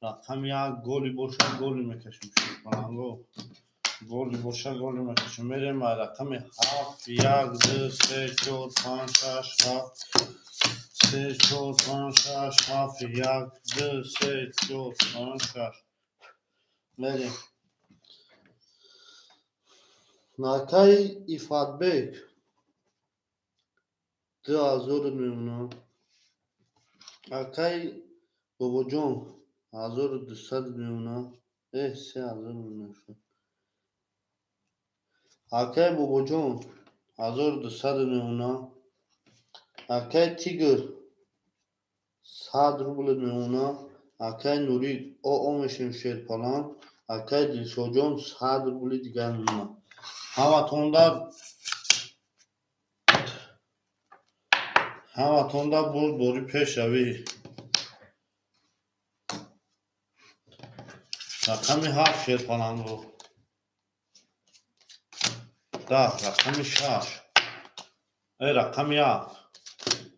Рақами 1 голи боша голи мекашем шерпаланго. Голи боша голи мекашем. Мерем ба рақами 7 1 2 3 4 5 6 7 3 4 5 6 7 1 2 3 4 5 6 мерем. Накаи Ифатбек 2000 мемонам. Акаи Бобоҷон 1200 мемонам. 3000 мемонам. Акаи Бобоҷон 1200 мемонам. Акаи Тигр 100 рубл мемонам. Акаи Нурик ОО мешем шерпалан. Акаи Дилшодҷон 100 рубли дигар мемонам. Ҳаматонда бурд бори пешравӣ. Рақами 7 шерпаланго. 10 рақами 6. Рақами 1.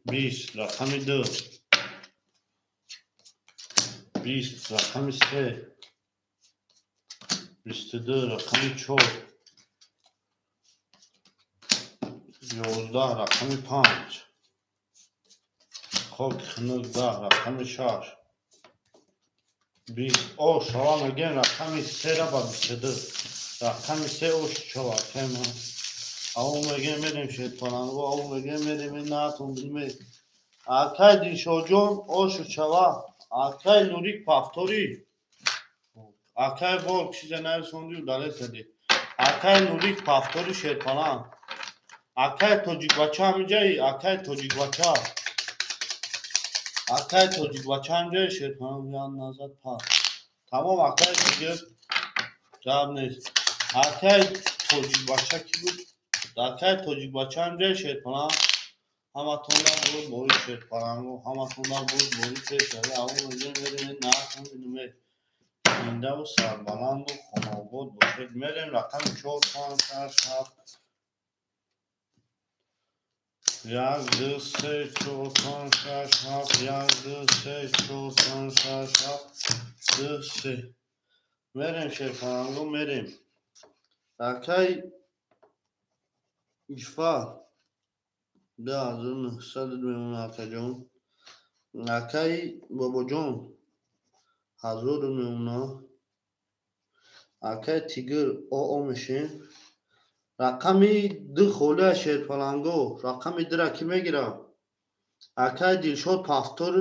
20 рақами 2. 20 рақами 3. 22 рақами 4. 11 рақами 5. Хоки хунук 10 рақами 6. 20 о шава мегем рақами 3 ра ба 22. Рақами 3 ош шава кема. Ау мегем мерем шерпаланго, ау мегем мерем наатон биме. Акай Дилшодҷон ошу шава. Акай Нурик пафтори. Акай Волк чизе нависондию далел задӣ. Акай Нурик пафтори шерпаланг. Акай Тоҷикбача ҳамиҷаи, акай Тоҷикбача. Акай Тоҷикбача ҳамиҷаи шерпаланг ян назад пас. Тамом акай дигар гап нест. Акай Тоҷикбача ки буд? Акай Тоҷикбача ҳамиҷаи шерпаланг. Ҳаматонда бурд бори шерпаланго, ҳаматонда бурд бори пешравӣ. Ау мегем мерем наатон бинуме. Зиндаву сарбаланду хонаобод бошед. Мерем рақами 4 5 6 7 1 2 3 4 5 6 7 1 2 3 4 5 6 7 2 3 мерем шерпаланго мерем. Акай Ифа 2900 мемонад акаҷон. Акаи Бобоҷон 1000 мемонад. Акаи Тигр ОО мешем. Рақами 2 холия шерпаланго. Рақами 2 ра кӣ мегирад? Акаи Дилшод пафтор,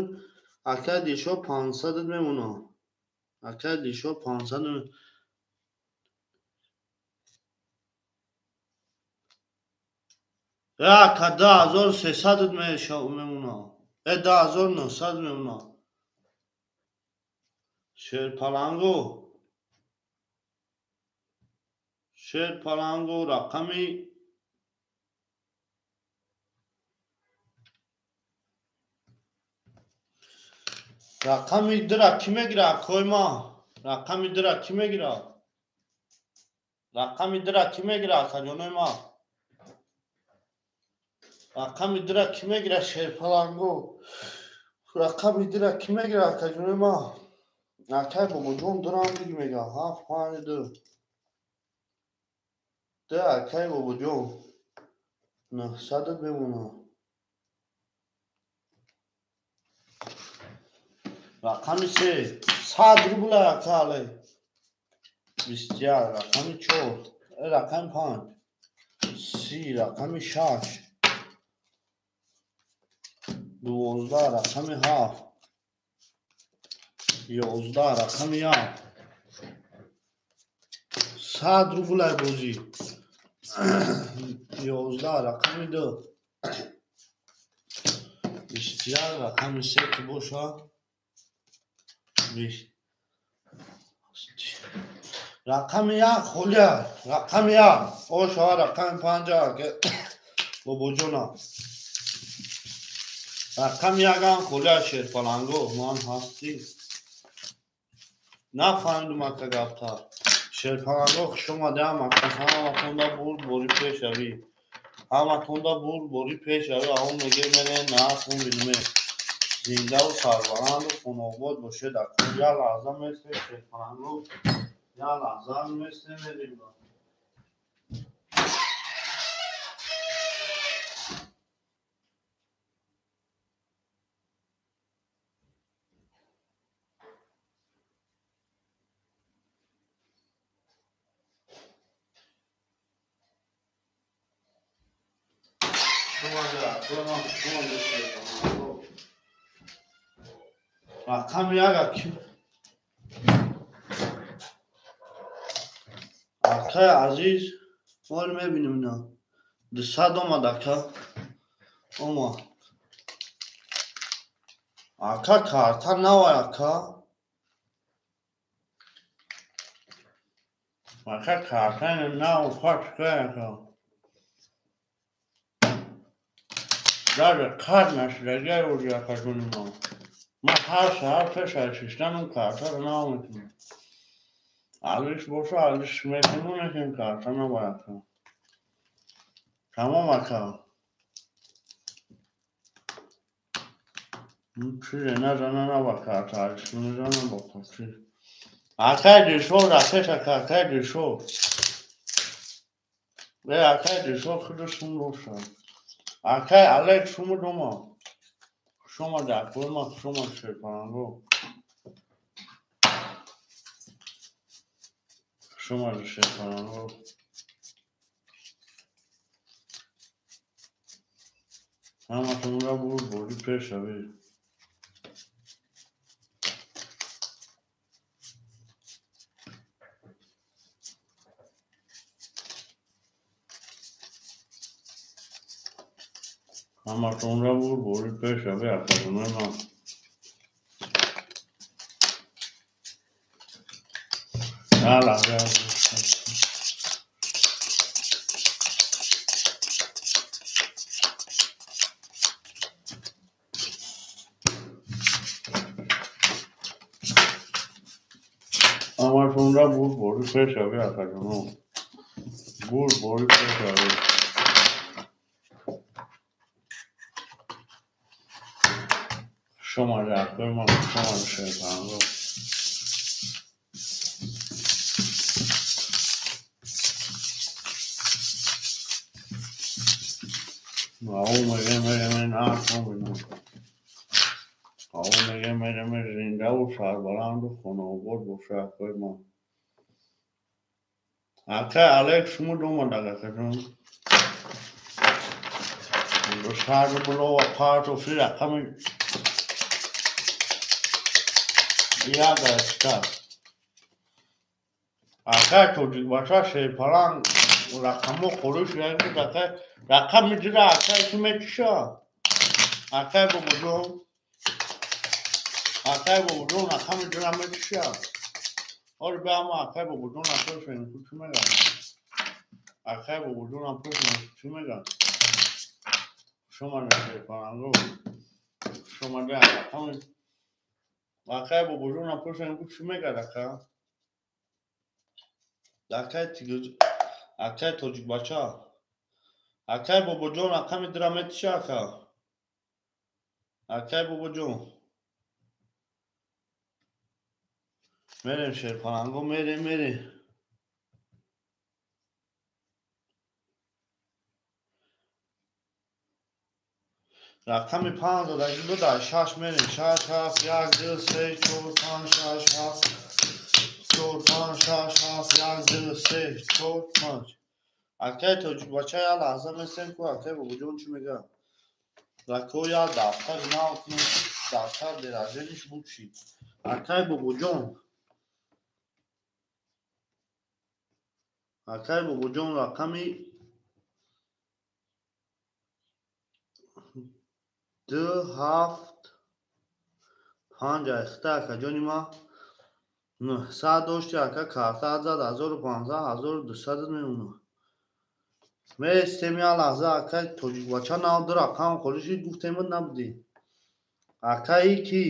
акаи Дилшод 500 мемонад. Акаи Дилшод 500. Ака 2300 мемонад. 2900 мемонад. Шерпаланго. Шерпаланго рақами 2 ра кӣ мегирад акои ман? Рақами 2 ра кӣ мегирад? Рақами 2 ра кӣ мегирад акаҷонои ман? Рақами 2 ра кӣ мегирад шерпаланго? Рақами 2 ра кӣ мегирад акаҷонои ман? Акай Бобоҷон 2 рам диги мегирад. 7 5 2. 2 акай Бобоҷон 900 мемонад. Рақами 3 100 рубл ака але. 21 рақами 4 рақами 5 30 рақами 6 12 рақами 7 11 рақами 1 100 рублай бозӣ 11 рақами 2 21 рақами 3 ки боша 20 рақами 1 холия рақами 1 ошава рақами 5 бобоҷона рақами 1 холия шерпаланго ман ҳастӣ нафаҳмидум ака гапта шерпаланго хуш омадаам ака ҳаматонда бурд бори пешравӣ ҳаматонда бурд бори пешравӣ аҳо меге мере наатон биноме зиндаву сарбаланду хонаобод бошед ака як лаҳза месте шерпаланго як лаҳза месте мерем. Рақами як аки акаи азиз ҳол мебинем ина 200 омад ака омад ака карта навай ака ака карта нав пачка ака даже қад нашидагиай оҷи акаҷони ман ман ҳар саҳар пеш аз шиштанам картаро нав мекунам алиш боша алиш мекунам лекин карта набояд ака тамом ака чизе назана наба карта алиш мезанам бо чиз акай дишор акеш ака акай дишор э акай дишор худаш сум боша акай алек шумо дома хуш омада акои ман хуш омад шерпаланго хуш омади шерпаланго ҳаматонро бурд бори пешравӣ ҳаматонро бурд бори пешравӣ акаҷонои ман як лаҳза ҳаматонро бурд бори пешравӣ акаҷоно бурд бори пешравӣ хуш омади акои ман хуш омади шерпаланго ао меге мереме наатон бинам ао меге мереме зиндаву сарбаланду хонаобод боша акои ман акай алек шумо домадак акаҷон сар рублова партофи рақами як аста акай тоҷикбача шерпаланг рақамҳо холӣ шудаанд акай рақами дира акай ки метиша акай бобоҷон акай бобоҷон рақами дира метиша ҳоли беама акай бобоҷон апурсем ку чӣ мегӯяд акай бобоҷон апурсем ку чӣ мегӯяд хуш омада шерпаланго хуш омада рақами акай бобоҷон апурсем ку чӣ мегӯяд ака акай акай тоҷикбача акай бобоҷон рақами дира метиша ака акай бобоҷон мерем шерпаланго мерем мерем рақами 5 задаги буда 6 мерем 6 7 1 2 3 4 5 6 7 4 5 6 7 1 2 3 4 5 акай тоҷикбача як лаҳза месем ку акай бобоҷон чӣ мегӯяд. Рако я дафтар нав кунем, дафтар деражениш буд шид. Акай Бобоҷон. Акай Бобоҷон рақами 2 7 5 айхта акаҷони ма 900 дошти ака карта зад 1500 1200 мемонад. Местем я лаҳза акай тоҷикбача нав ду рақам холӣ шид гуфтем набудӣ. Акаи ки?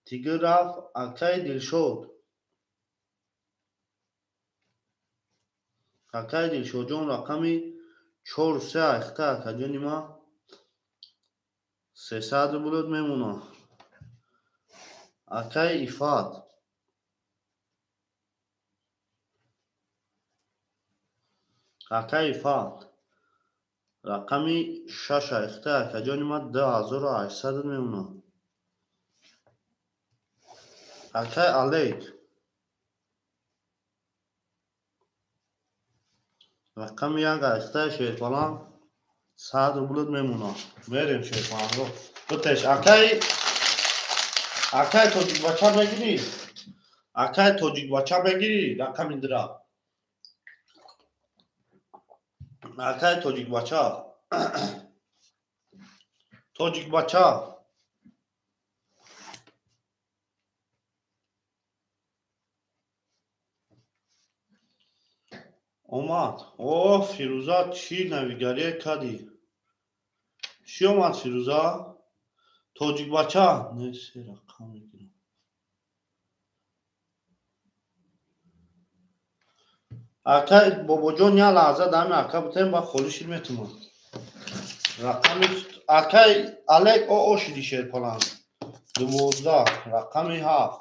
Тигр рафт акаи Дилшод. Акаи Дилшодҷон рақами 4 3 айхта акаҷони ма 300 рублот мемонад. Акаи Ифат. Акаи Ифат рақами 6 айхта акаҷони ма 2800 мемонад. Акаи Алек рақами 1 айхта шерпалан 100 рублот мемонад. Мерем шерпаланро. Битеш акаи тоҷикбача мегирӣ? Акаи тоҷикбача мегирӣ? Рақами 2. Акаи тоҷикбача. Тоҷикбача. Омад. О, Фирӯза чӣ навигарие кардӣ? Чӣ омад Фирӯза? Тоҷикбача? Не, се рақам мегирам. Акай Бобоҷон я лаҳза дами ака бутем ба холӣ шид метумад. Рақами акай Алек о шиди шерпалан. 12 рақами 7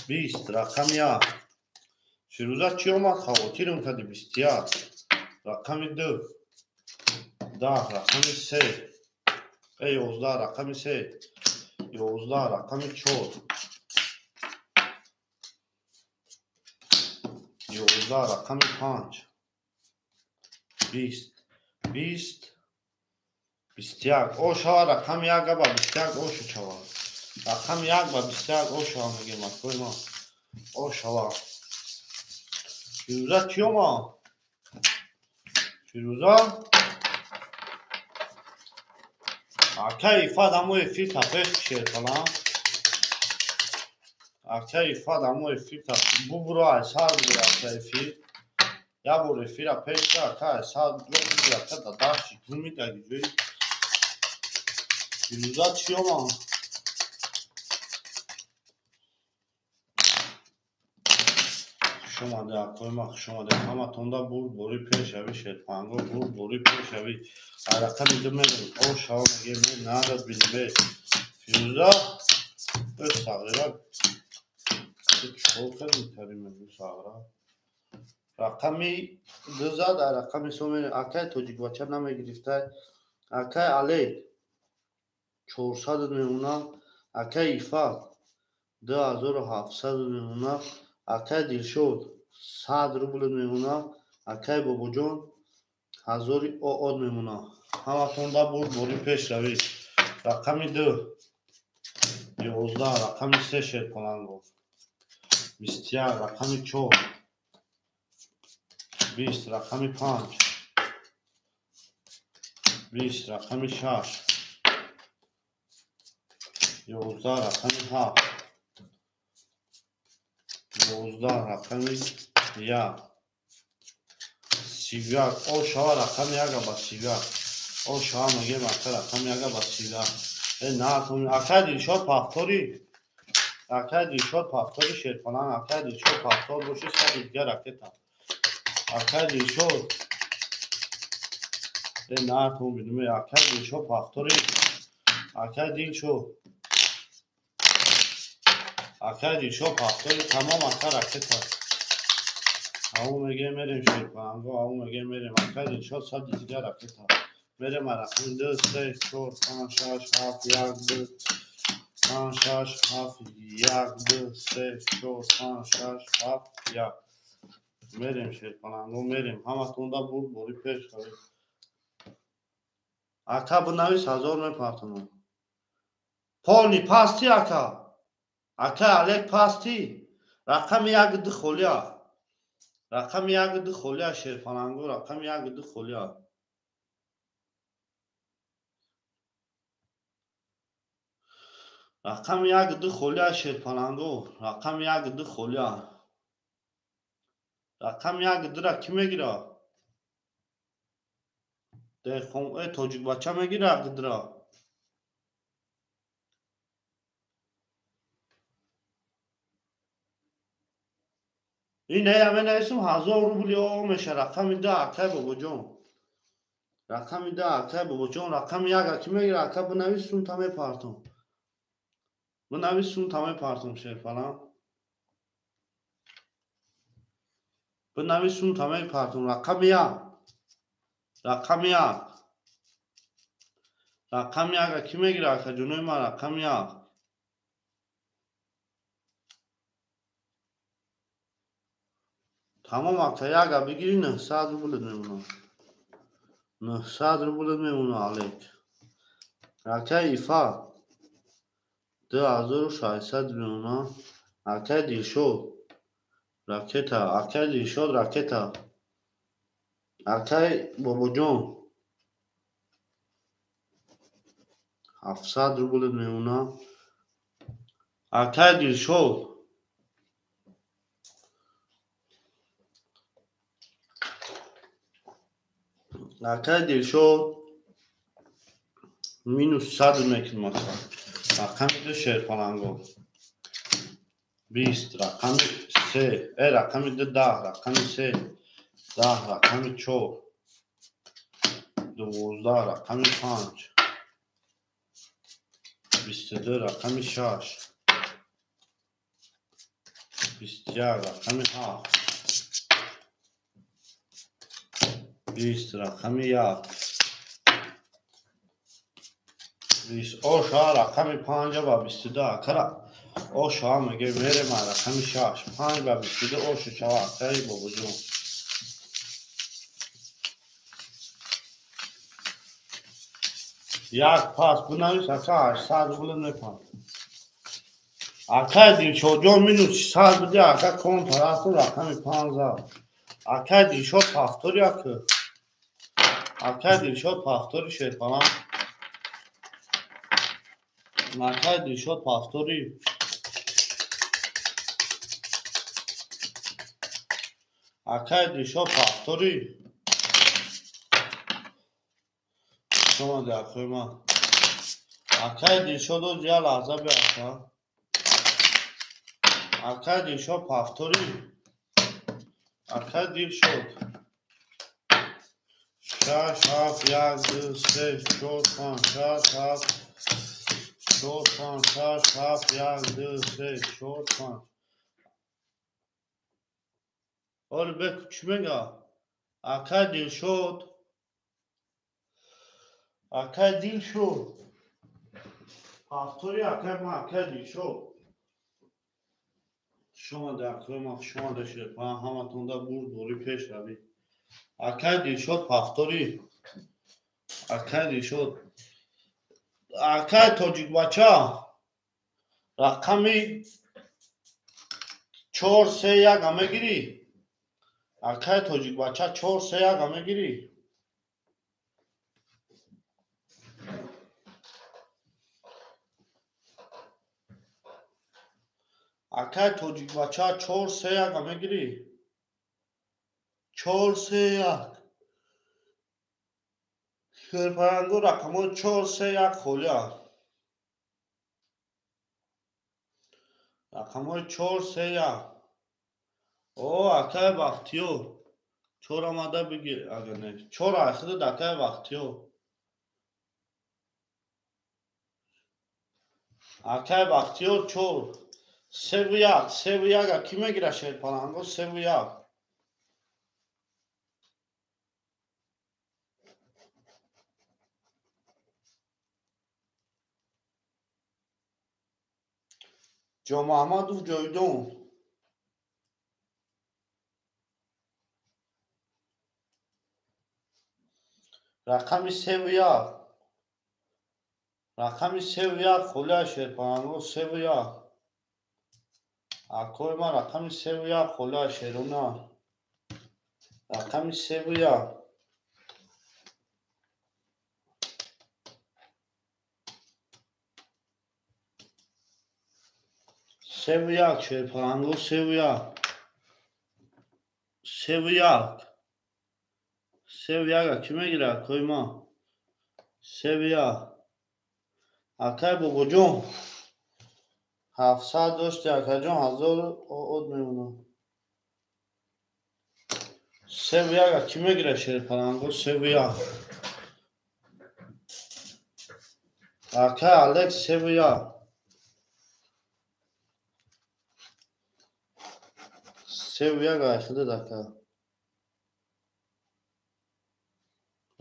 20 рақами 1. Фирӯза чӣ омад? Хавотирам кардӣ. 21 рақами 2 10 рақами 3 11 рақами 3 11 рақами 4 11 рақами 5 20 20 21 о шава рақами 1 ба 21 о шава. Рақами 1 ба 21 о шава мегем акои ма. О шава. Фирӯза чӣ омад? Фирӯза? Акаи Ифат ҳамо эфир тафеш шерпалан. Акаи Ифат ҳамо эфир бубуро айсар бугир ака эфир. Я бор эфира пеш ка ака айсар бугир ака дадаши гумид аги ҷои. Фирӯза чӣ омад? Хуш омаде акои ма, хуш омаде. Ҳаматонда бурд бори пешавӣ шерпанго, бурд бори пешавӣ. Рақами 2 мерем. О шава мегем, надад бинем. Фирӯза ӯ сағира чикор кардӣ карим ӯ сағира. Рақами 2 зад, рақами 3 мерем. Акаи тоҷикбача намегирифтай. Акаи Алек 400 мемонад. Акаи Ифат 2700 мемонад. Акаи Дилшод 100 рубл мемонад. Акаи Бобоҷон 1000 оод мемонад. Ҳаматонда бурд бори пешравӣ. Рақами 2 11 рақами 3 шерпаланго. 21 рақами 4 20 рақами 5 20 рақами 6 11 рақами 7 11 рақами 1 31 о шава рақами 1 ба 31 о шава мегем ака рақами 1 ба 31 э на акаи Дилшод пафтори. Акаи Дилшод пафтори шерпалан. Акаи Дилшод пафтор боши сади дигар ракета. Акаи Дилшод э на ту бидуме акаи Дилшод пафтори. Акаи Дилшод. Акаи Дилшод пафтори тамом ака ракета. Ау мегем мерем шерпаланго, ау мегем мерем акаи Дилшод сади дигар ракета. Мерем рақами 2 3 4 5 6 7 1 2 5 6 7 1 2 3 4 5 6 7 1. Мерем шерпаланго, мерем. Ҳаматонда бурд бори пеш равед. Ака бинавис 1000 мепартонам. Полни пасти ака. Ака Олег пасти. Рақами 1 2 холия. Рақами 1 2 холия шерпаланго, рақами 1 2 холия. Рақами 1 2 холия шерпаланго, рақами 1 2 холия. Рақами 1 2 ра кӣ мегира? Деҳқон тоҷикбача мегира 1 2 ра. Ин ая менависум 1000 рубли о меша. Рақами 2 акай бобоҷон. Рақами 2 акай бобоҷон. Рақами 1 кӣ мегира? Ака бинавис сум та мепартом. Бинавис сум та мепартом шерпалан. Бинавис сум та мепартом. Рақами 1. Рақами 1. Рақами 1 кӣ мегира ака ҷонои ман? Рақами 1. Тамом ака, яга бигири 900 рублет мемонад. 900 рублет мемонад Олег. Акай Ифа 2600 мемонад. Акай Дилшод ракета, акай Дилшод ракета. Акай Бобоҷон 700 рублет мемонад. Акай Дилшод акай Дилшод минус 100 мекунам ака. Рақами 2 шерпаланго 20, рақами 3, рақами 2 10, рақами 3 10, рақами 4 12, рақами 5 22, рақами 6 21, рақами 7 20, рақами 1 20. Оша рақами 5 ба 22 акара. Оша меге мерема рақами 6 5 ба 22 оша чава акаи бобоҷон. Як пас бинавис ака 800 рубл мепам. Акаи Дилшодҷон минус 600 биди ака контарасту рақами 5. Акаи Дилшод пафтори ака. Акаи Дилшод пафтори шерпалан. Акаи Дилшод пафтори. Акаи Дилшод пафтори. Шумо акои ман. Акаи Дилшод оз як лаҳза биё ака. Акаи Дилшод пафтори. Акаи Дилшод 6 7 1 2 3 4 5 6 7 4 5 6 7 1 2 3 4 5. Оли беку чӣ мега? Акаи Дилшод. Акаи Дилшод пафтори акаи ман акаи Дилшод. Шумо акои ман хуш омада шерпалан, ҳаматонда бурдборӣ пеш равӣ. Акаи Дилшод пафтори. Акаи Дилшод. Акаи тоҷикбача рақами 4 3 1 мегирӣ? Акаи тоҷикбача 4 3 1 мегирӣ? Акаи тоҷикбача 4 3 1 мегирӣ? 4 3 1. Шерпаланго рақамҳои 4 3 1 холия. Рақамҳои 4 3 1. О, акаи Бахтиёр. 4 омада бигир, агар не. 4 айхидад акаи Бахтиёр. Акаи Бахтиёр 4. 3 1, 3 1 кӣ мегира шерпаланго? 3 1. Ҷомаҳмадов Ҷовидон. Рақами 3 1. Рақами 3 1 холия шерпаланго 3 1. Акои ман рақами 3 1 холия шерона. Рақами 3 1. 3 1 шерпаланго 3 1. 3 1. 3 1 кӣ мегирад акои ман? 3 1. Акай бобоҷон 700 дошти акаҷон 1000 од мемонад. 3 1 кӣ мегирад шерпаланго 3 1. Акай Алекс 3 1. 3 1 айхидад ака.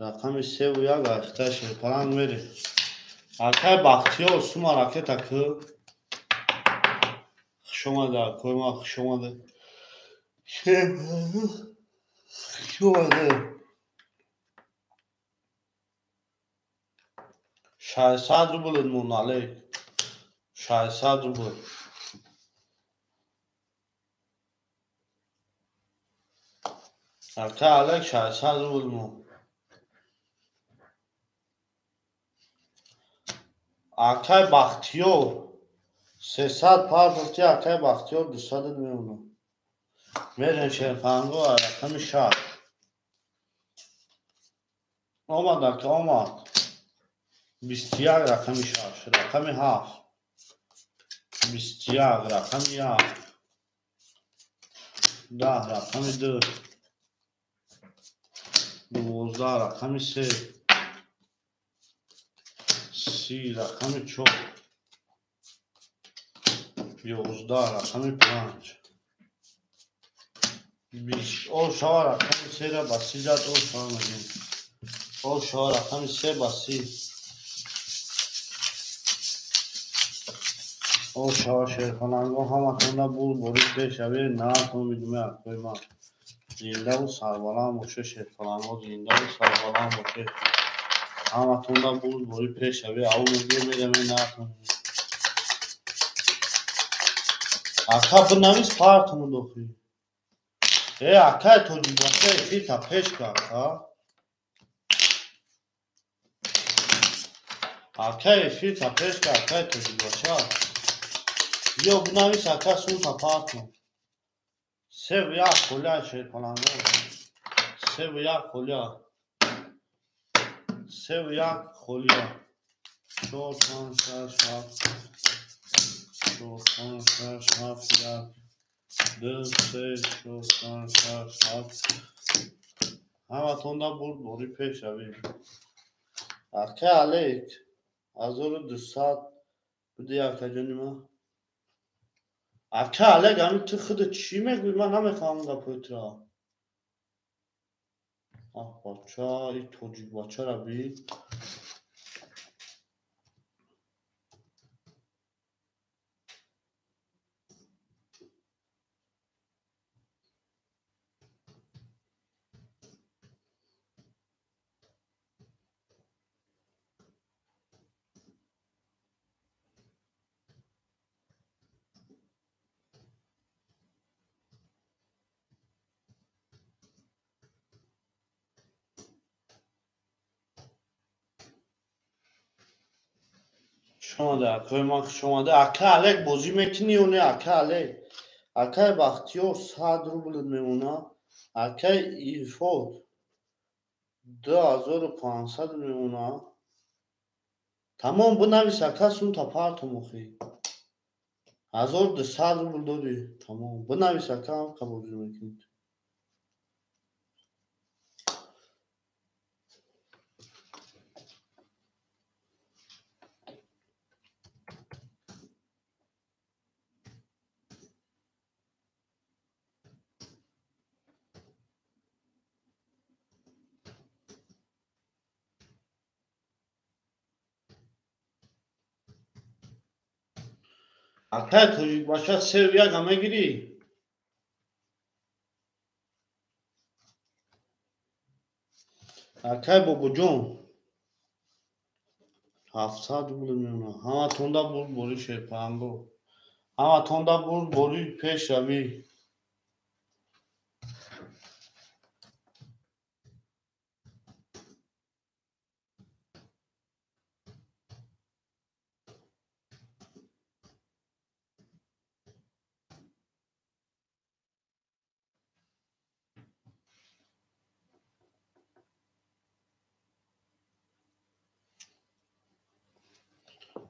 Рақами 3 1 айхида шерпаланг мере. Акай Бахтиёр сума ракета кӯ. Хуш омада акои ман, хуш омада. Хуш омада. 600 рубл мон алек. 600 рубл. Акай Алек 600 рубл мон. Акай Бахтиёр 300 партофти акай Бахтиёр 200 мемонад. Мерем шерпанго рақами 6. Омад ака омад. 21 рақами 6, рақами 7. 21 рақами 1. 10 рақами 2. 12 рақами 3. 30 рақами 4. 11 рақами 5. 20 о шава рақами 3 ра ба 30 зад о шава мегӯем. О шава рақами 3 ба 30. О шава шерхонанго ҳаматонда бур борид пешаве наатон бидуме акои ман. Зиндаву сарбаланд боше шерхонанго, зиндаву сарбаланд боше. Ҳаматонда бур борид пешаве ау мегӯем мераме наатон. Ака бинавис партому дохӣ. Э акай тоҷикбача эфирта пеш кард, а? Акай эфирта пеш кард, акай тоҷикбача. Биё бинавис ака сумта партум. 3 1 холия шерпаланго. 3 1 холия. 3 1 холия. 4 5 6 7. 4 5 6 7 1. 2 3 4 5 6 7. Ҳаматонда бурд борӣ пешравӣ. Акай Алек 1200 буди акаҷони ман. Ака Алек ҳамин ту худат чӣ мегӯӣ? Ман намефаҳмам гапҳои туро. Аҳ бача, ин тоҷикбачаро бин. Хуш омада акои ман, хуш омада. Ака Алек бозӣ мекунӣ ё не ака Алек? Акай Бахтиёр 100 рубл мемонад. Акай Ирфод 2500 мемонад. Тамом бинавис ака сумта партум охӣ. 1200 рубл додӣ. Тамом бинавис ака ҳамқа бозӣ мекунӣ. Акай тоҷикбача 3 1 мегирӣ? Акай бобоҷон 700 рубл мемона. Ҳаматонда бурдборӣ шерпаланго. Ҳаматонда бурдборӣ пешравӣ.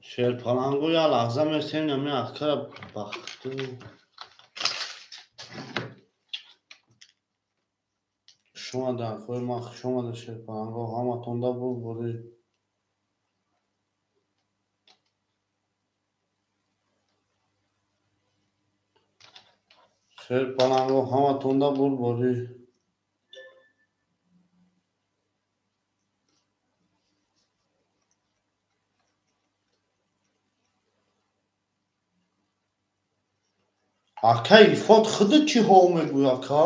Шерпаланго я лаҳза месем нами ахкара бахту. Хуш омада, акои ман хуш омада шерпаланго. Ҳаматонда бурдборӣ. Шерпаланго ҳаматонда бурдборӣ. Акай Ифот худат чӣ ҳол мегӯй, ака?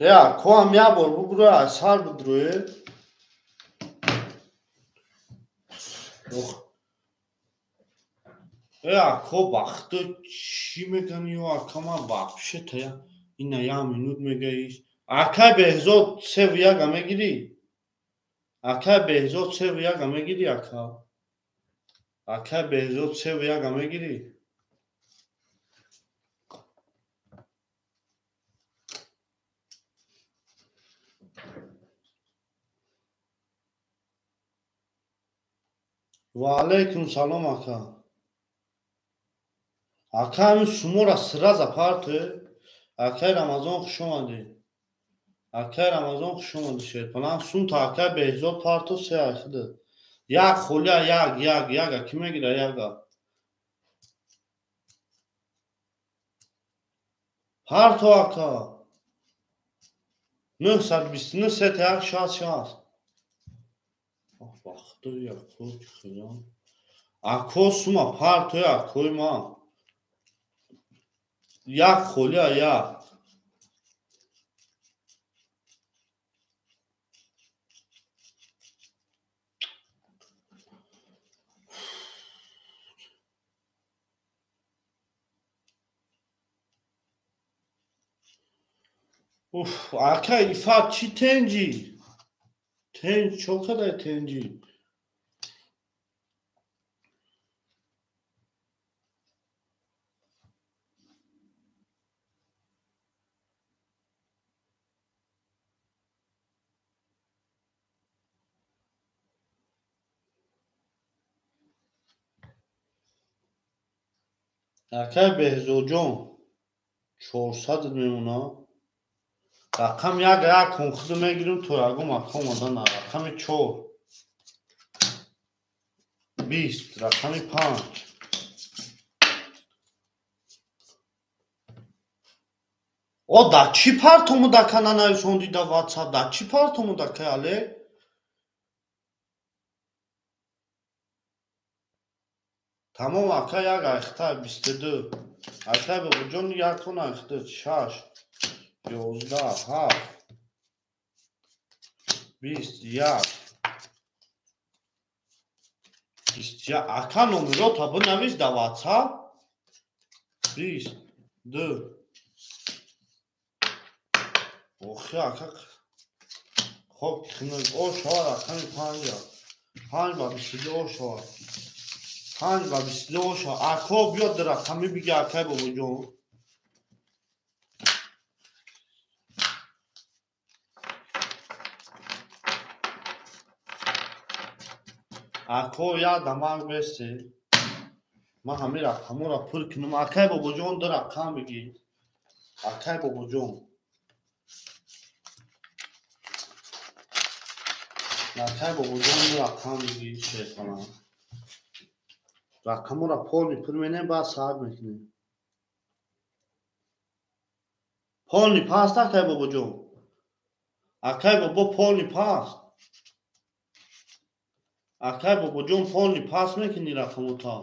Э, акоам як бор бугӯ аз сар бидурӯе. Э, ако бахто чӣ мегани ё ака ман вообще тая ина як минут мегаиш. Акай Беҳзод севу яга мегирӣ? Акай Беҳзод севу яга мегирӣ, ака? Акай Беҳзод севу яга мегирӣ? Ва алайкум салом, ака. Ака ҳамин сумора сразу парте. Акай Рамазон хуш омадӣ. Акай Рамазон хуш омадӣ шерпаланг. Сум та акай Беҳзод парто се айхида. Як холия як як яга кӣ мегира яга? Парто ака. 929 сета як 60 60. Бахто яко хелам. Ако сума партои акои ман. Як холия як. Уф, ака Ифат чӣ тенҷӣ? Тенҷ чо кадай тенҷӣ? Акай Беҳзодҷон 400 мемона. Рақам як як кун худу мегирим то ягон макон омада на. Рақами 4 20, рақами 5. О, да чӣ партомуда ка нанависонди да WhatsApp? Да чӣ партомуда ка але? Тамом ака як айхта 22. Акай Бобоҷон якон айхта 6 11 7 21 21. Ака номерота бинавис да WhatsApp. 22. Охи ака хоб хинак о шавад рақами 5. 5 ба 22 о шавад. 5 ба 22 о шавад. Ако биё рақами биги акай Бобоҷон. Ако як дамак бесе. Ман ҳамин рақамҳоро пур кунам. Акай Бобоҷон ду рақам бигир. Акай Бобоҷон. Акай Бобоҷон ду рақам бигир шерпаланг. Рақамҳоро полный пур менем, баъд саат мекунем. Полный паст, акай бобоҷон. Акай бобо полный паст. Акай бобоҷон полный паст мекунӣ рақамота.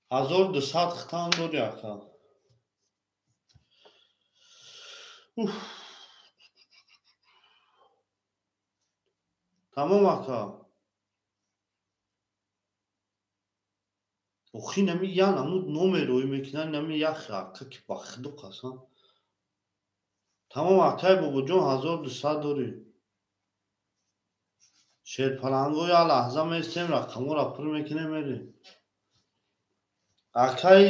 1200 хитам дори ака. Уф. Тамом ака. Охи нами я намуд номер рӯй мекунан нами яхи ака ки ба худо қасам. Тамом акай бобоҷон 1200 дорӣ. Шерпаланго я лаҳза местем рақаморо пур мекунем мерем. Акай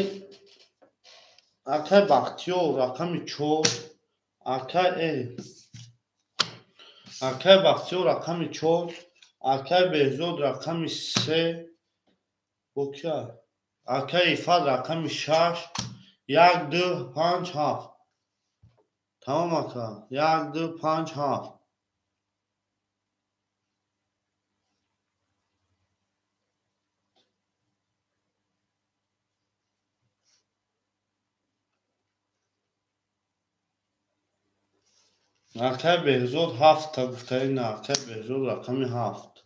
Бахтиёр рақами 4, акай Бахтиёр рақами 4, акай Беҳзод рақами 3, бо кия? Акай Ифат рақами 6, 1 2 5 7. Тамом ака, 1 2 5 7. Акай Беҳзод 7 та гуфтаи на, акай Беҳзод рақами 7.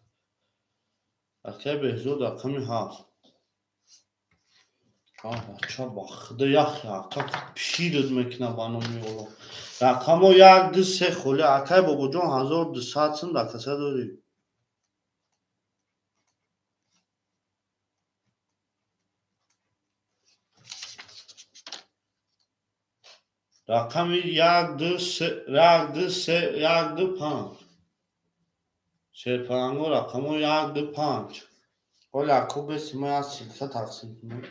Акай Беҳзод рақами 7. Бача ба худо яхи ака пирд мекуна ба номи Олло. Рақамо 1 2 3 холи. Акай бобоҷон 1200 сум дар каса дорӣ. Рақами 1 2 3 1 2 3 1 2 5. Шерпаланго рақамо 1 2 5. Оля аку беси мо як силка тақсим кунем.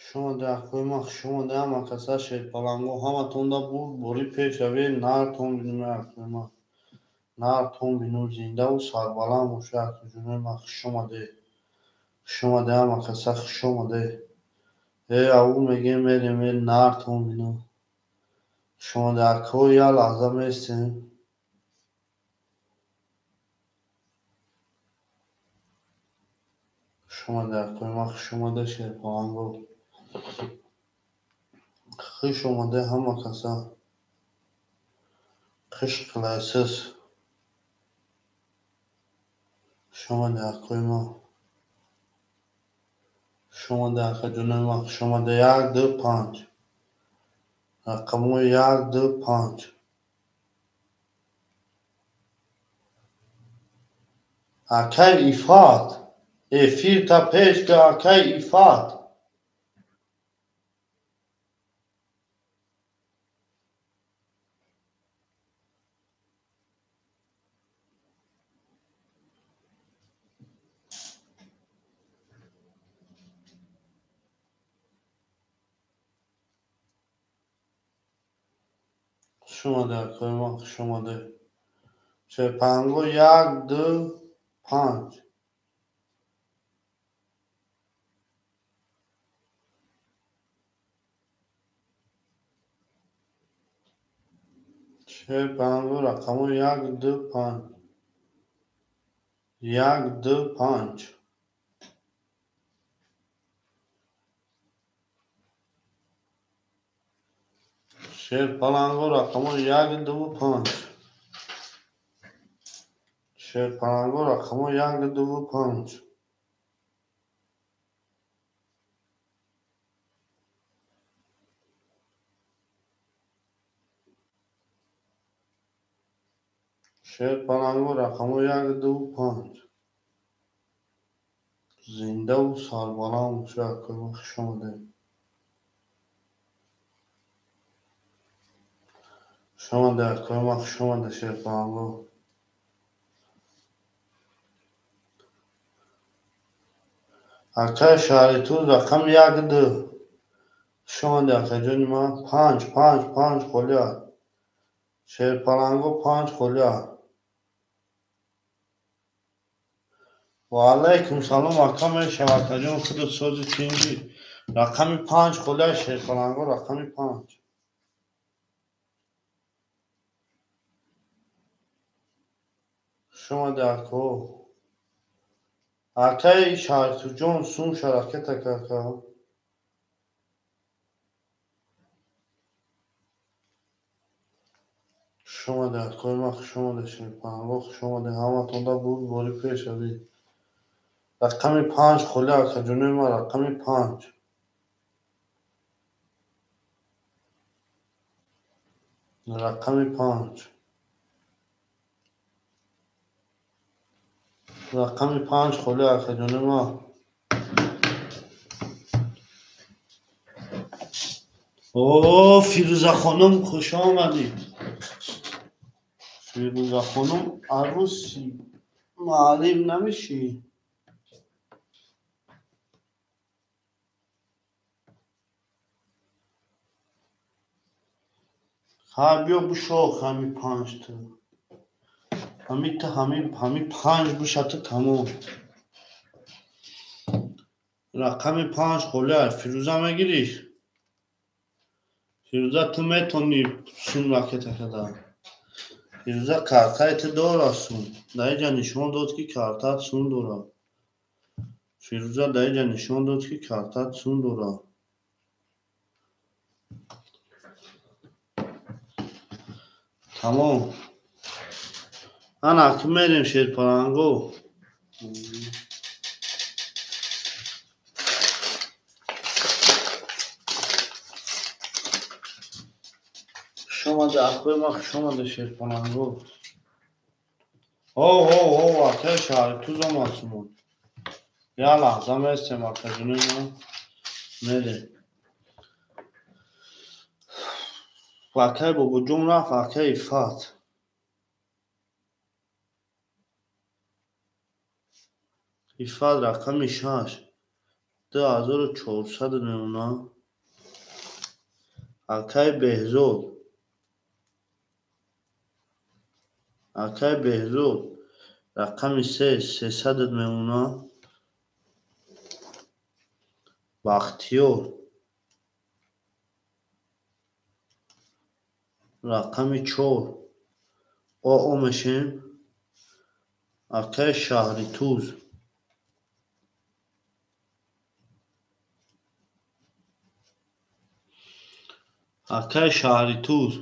Шумо акои ма хуш омада ҳама каса шерпаланго ҳаматонда бурд бори пеш равед нартон бинум акои ма. Нартон бинум зиндаву сарбаланд боша акоҷонои ма хуш омаде. Хуш омаде ҳама каса хуш омаде. Аву мегем мерем нартон бинум. Хуш омаде ако я лаҳза местем. Хуш омаде акои ма хуш омаде шерпаланго. Хуш омаде ҳама каса. Хуш қилайсиз. Хуш омаде акои ма. Хуш омаде акаҷонои ма хуш омаде 1 2 5. Рақамои 1 2 5. Акай Ифат. Эфирта пеш ка акай Ифат. Хуш омаде акои ма хуш омаде. Шерпаланго 1 2 5. Шерпаланго рақамо 1 2 5. 1 2 5. Шерпаланго рақамо 1 2 5. Шерпаланго рақамо 1 2 5. Шерпаланго рақамо 1 2 5. Зиндаву сарбаланд боша акои ма хуш омадед. Хуш омаде акои ма хуш омаде шерпаланго. Акай Шаҳритуз рақами 1 2. Хуш омаде акаҷони ман. 5 5 5 холия. Шерпаланго 5 холия. Ва алайкум салом ака мешава акаҷон худат сози тинҷӣ. Рақами 5 холия шерпаланго рақами 5. Хуш омаде ако. Акаи Шаҳритуҷон сум шаракета кака. Хуш омадед, акои ман, хуш омадед, шерпаланго, хуш омадед. Ҳаматонда бурдборӣ пешавӣ. Рақами 5 холи, акаҷонои ман, рақами 5. Рақами 5. Рақами 5 холи, акаҷонои ман. О, Фирӯза хонум, хуш омадед. Фирӯза хонум, арӯси муаллим намешӣ? Ха, биё бушох ҳами 5 та. Ҳами та ҳами 5 бушата тамом. Рақами 5 холи, Фирӯза мегирӣ? Фирӯза, ту метонӣ сум ракета када. Фирӯза, картаи ту дора сум. Дар инҷа нишон дод, ки картаат сум дора. Фирӯза, дар инҷа нишон дод, ки картаат сум дора. Тамом. Ана ки мерем, шерпаланго. Хуш омадед, акои ман, хуш омадед, шерпаланго. Ҳов, ҳов, ҳов, акаи Шаҳритуз омад сумон. Як лаҳза местем, акаҷонои ман, мерем. Акаи Бобоҷон рафт, акаи Иффат. Иффат рақами 6, 2400 мемонад. Акаи Беҳзод. Акаи Беҳзод рақами 3, 300 мемонад. Бахтиёр рақами 4, ОО мешем. Акаи Шаҳритуз. Акаи Шаҳритуз.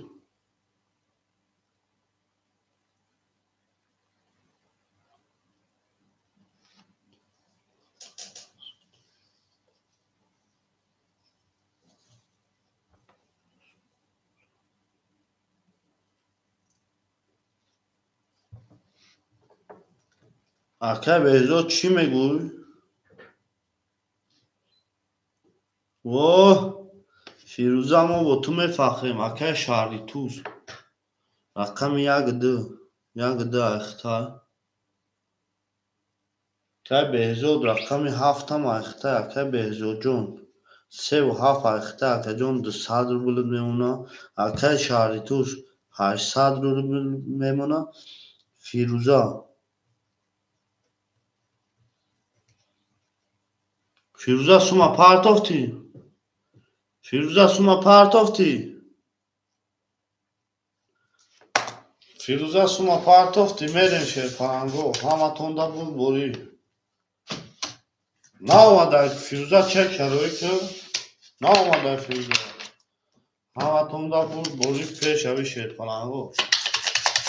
Акаи Беҳзод, чӣ мегӯй? Воҳ, Фирӯза, мо бо ту мефахрем, акаи Шаҳритуз. Рақами 1 2, 1 2 айхтай. Акаи Беҳзод рақами 7-ам айхтай, акаи Беҳзодҷон. 3 ва 7 айхтай, акаҷон, 200 рубл мемонад. Акаи Шаҳритуз 800 рубл мемонад. Фирӯза. Фирӯза, сума партофтӣ? Фирӯза, сума партофтӣ? Фирӯза, сума партофтӣ? Мерем, шерпаланго, ҳаматонда бурдборӣ. Наомада Фирӯза, чек шароӣ ки наомада Фирӯза. Ҳаматонда бурдборӣ пешавӣ, шерпаланго.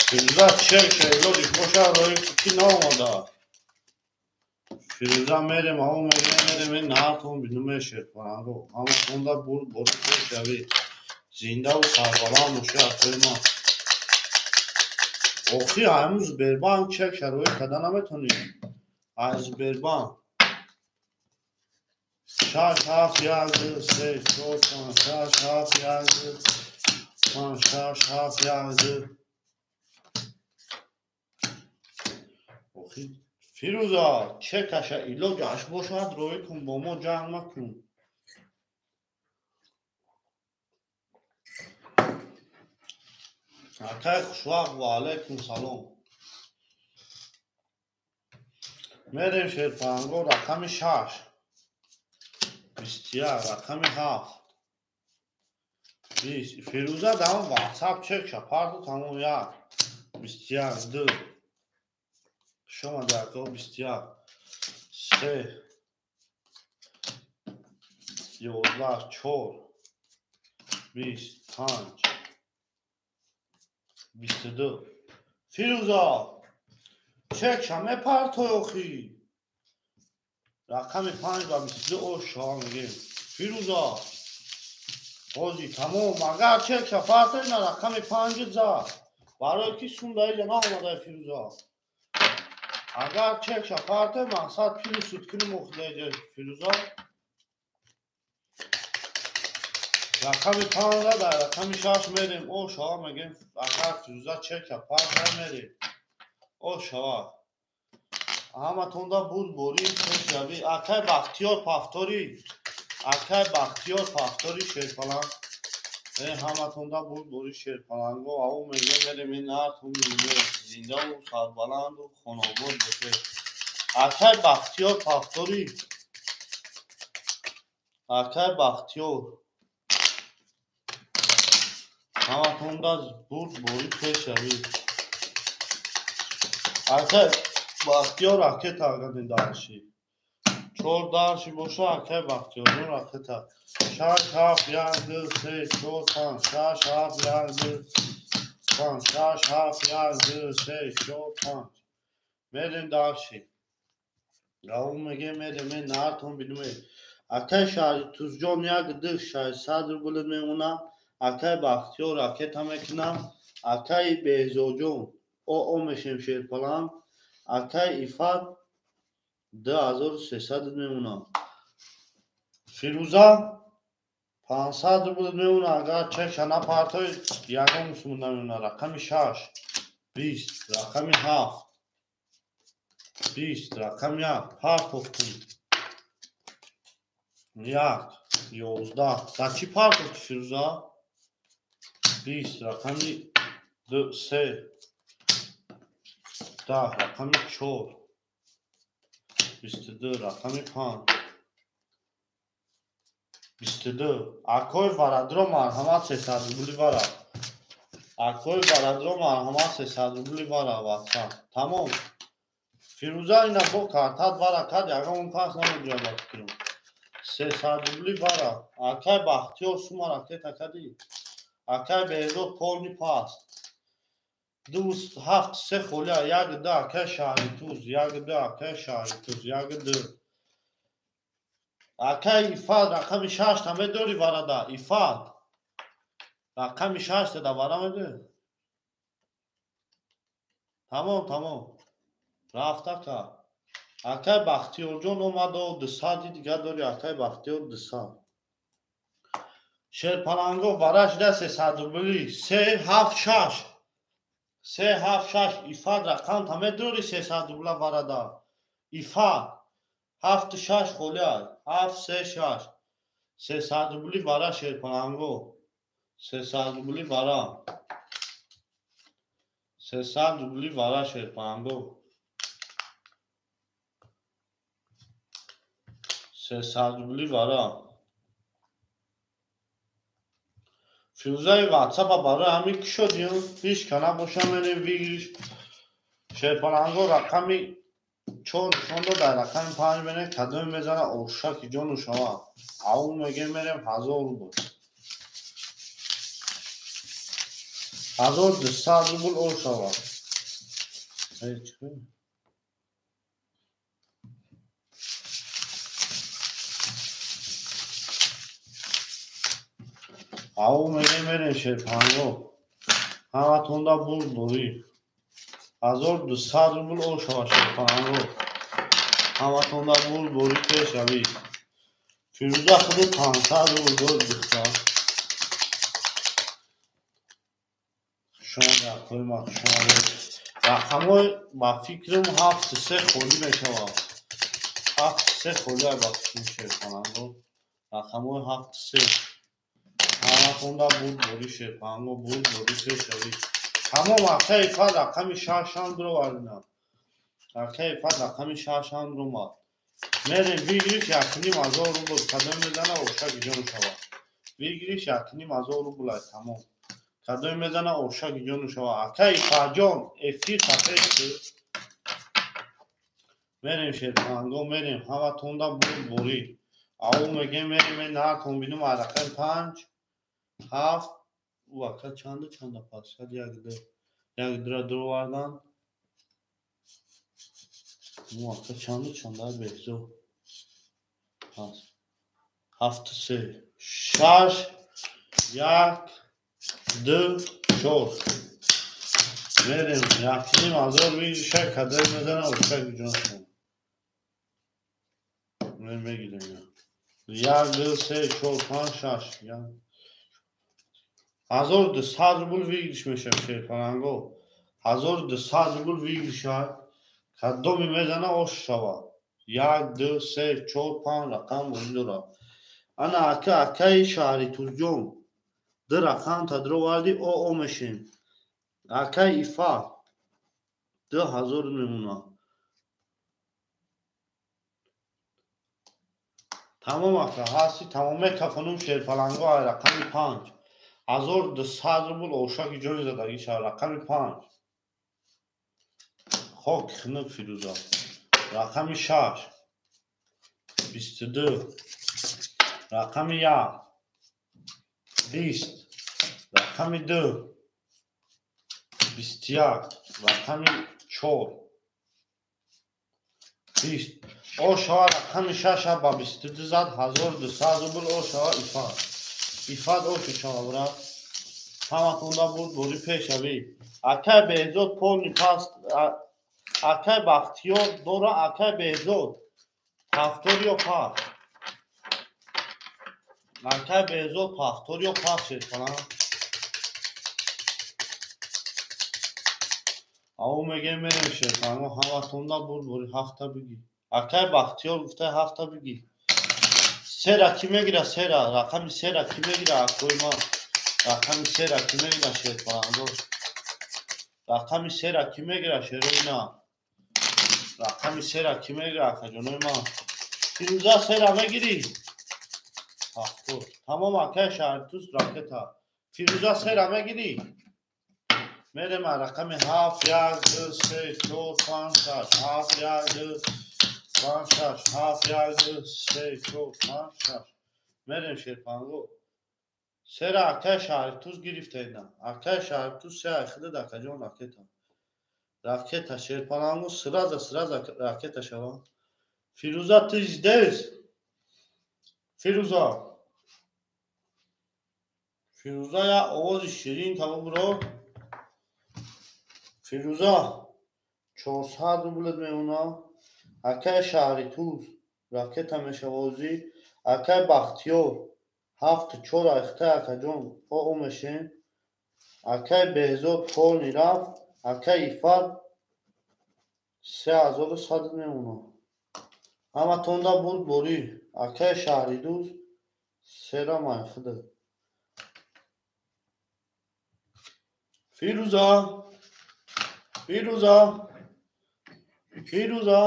Фирӯза, чек шаилоди боша роӣ ки наомада. Фирӯза, мерем, ҳаво мерем, мерем, ин наҳартон бинуме, шерпаланго. Ҳаматонда бурдборӣ пешавӣ. Зиндаву сарбаланд бошӣ, акои ман. Охи ҳамун Сбербанк чек шароӣ када наметонӣ. Аз Сбербанк. 6 7 1 2 3 4 5 6 7 1 2 5 6 7 1 2. Охи Фирӯза, чекаша илоҷаш бошад, роӣ кун, бо мо ҷанг макун. Акаи хушвақт, ва алайкум салом. Мерем, шерпаланго, рақами 6, 21, рақами 7, 20. Фирӯза, дар ватсап чекша парту тамом. 1, 21, 2. Хуш омадед, ако, 21, 3 11 4 25 22 Фирӯза чекша мепартой охи рақами 5 ба 22 ошава мегем Фирӯза ҳози тамом агар чекша партой на рақами 5 за барои ки сум даиҷа наомадай Фирӯза агар чекша партой мақсад пили суд куним охи даиҷа Фирӯза рақами 5 дар рақами 6 мерем ошава мегем агар Фирӯза чекша партай мерем ошава ҳаматонда буд борӣ пешравӣ акай Бахтиёр пафторӣ акай Бахтиёр пафтори шерпаланг ҳаматонда буд борӣ шерпаланго ау мегем мерем ин нартун зиндаву сарбаланду хонобод бошед акай Бахтиёр пафторӣ акай Бахтиёр ҳаматонда буд борӣ пешравӣ акай Бахтиёр ракета агадин дарши 4 дарши боша акай Бахтиёрҷон ракета 6 7 1 2 3 4 5 6 7 1 2 5 6 7 1 2 3 4 5 мерем дарши раву мегем мерем нартон бидуме акай Шаҳритузҷон 1 2 600 рубл мемона акай Бахтиёр ракета мекунам акай Беҳзоҷон о мешем шерпаланг акай Ифат 2300 мемона Фирӯза 500 рубл мемона агар чекша напартой ягон сум намемона рақами 6 20 рақами 7 20 рақами 1 партофтум 1 11 дар чӣ партофти Фирӯза 20 рақами 2 3 10 рақами 4 22 рақами 5 22 акои варадро марҳамат 300 рубли вара акои варадро марҳамат 300 рубли вара ватсап тамом Фирӯза ина бо картат вара кард ягон кас намедонад ба фикрам 300 рубли вара акай Бахтиёр сума ракета кардӣ акай Беҳзод полни паст 2 7 3 холия 1 2 акай Шаҳритуз 1 2 акай Шаҳритуз 1 2 акай Ифат рақами 6 та медори варада Ифат рақами 6 та вара медори тамом тамом рафт ака акай Бахтиёрҷон омадо 200 дигар дори акай Бахтиёр 200 шерпаланго вара шуда 300 рубли 3 7 6 3 7 6 Ифат рақам та медори 300 рубла варада Ифат 7 6 холия 7 3 6 300 рубли вара шерпаланго 300 рубли вара 300 рубли вара шерпаланго 300 рубли вара Фирӯзаи ватсапа барои ҳамин кушодиён ҳеҷ ка набоша мерем выигрыш шерпаланго рақами 4 нишон дод дар рақами 5 мерем кадоме мезана ошаки ҷону шава ау мегем мерем 1000 рубл 1200 рубл ошава ау мегем мерем шерпаланго ҳаматонда бурд борӣ 1200 рубл ошава шерпаланго ҳаматонда бурд борӣ пешравӣ Фирӯза худу 500 рубл дод духтар шумо акои ма хушомадед рақамҳои ба фикрам 7 3 холӣ мешавад 7 3 холӣ ба фикрам шерпаланго рақамҳои 7 3 ҳаматонда бурд борӣ шерпаланго бурд борӣ пешравӣ тамом акай Ифат рақами 6 ҳам дуровардинам акай Ифат рақами 6 ҳам дуромад мерем выигрыш 1500 рубл кадом мезана ошак ҷон шава выигрыш 1500 рубл ай тамом кадом мезана ошак ҷон шава акай Ифатҷон эфир тафеш Мерем шерпаланго, мерем ҳаматонда бурдборӣ. Ав мегем мерем нартон бинум рақами 5 7 увака чанда чанда пас шад як ду як дура дуровардан. Увака чанда чанда беҳзо пас 7 3 6 1 2 4 мерем 1,5 ҳазор вижша кадар мезанам ошак ҷоншон мегирем 1 2 3 4 5 6 1200 рубл выигрыш мешавад шерпаланго. 1200 рубл выигрыш кадоми мезана ош шава. 1 2 3 4 5 рақам вуҷуд дорад. Ана ака акаи шаҳри Тузҷон ду рақам тадроварди о мешем. Акаи Ифа 2000 мемонад. Тамом ака ҳасти тамом мекафонум шерпаланго ай рақами 5. 1200 рубл ошаки ҷони задагӣ шава рақами 5. Хок хинук Фирӯза. Рақами 6 22 рақами 1 20 рақами 2 21 рақами 4 20 ошава рақами 6 ба 22 зад 1200 рубл ошава Ифат. Ифат ошу шава брат. Ҳаматонда бурд бори пешавӣ. Акай Беҳзод полни паст, акай Бахтиёр дора, акай Беҳзод ҳафтор ё паст. Акай Беҳзод ҳафтор ё паст шерпаланг. Ав мегем мерем шерпаланг ҳаматонда бурд бори ҳафта бигӣ. Акай Бахтиёр гуфта ҳафта бигӣ. Сера ки мегира сера, рақами сера ки мегира акои ман. Рақами сера ки мегира шерпаланго. Рақами сера ки мегира шерои на. Рақами сера ки мегира акаҷонои ман. Фирӯза сера мегирӣ? Ҳафтод. Тамом акай шаҳритуз ракета. Фирӯза сера мегирӣ? Мерем рақами 7 1 2 3 4 5 6 7 1 2 5 6 7 1 2 3 4 5 6 мерем шерпанго. Сера акай шаҳритуз гирифтаина. Акай шаҳритуз се айхидад акаҷон ракета. Ракета шерпаланго сразу сразу ракета шава. Фирӯза ты здесь? Фирӯза. Фирӯза я овози ширин табо бро. Фирӯза 400 рублет мемонад. Акай шаҳритуз ракета мешавозӣ. Акай Бахтиёр 7 4 айхта акаҷон о мешем. Акай Беҳзод полни рафт. Акай Ифат 3100 мемонад. Ҳаматонда бурд борӣ. Акай шаҳридуз сера майхида. Фирӯза Фирӯза Фирӯза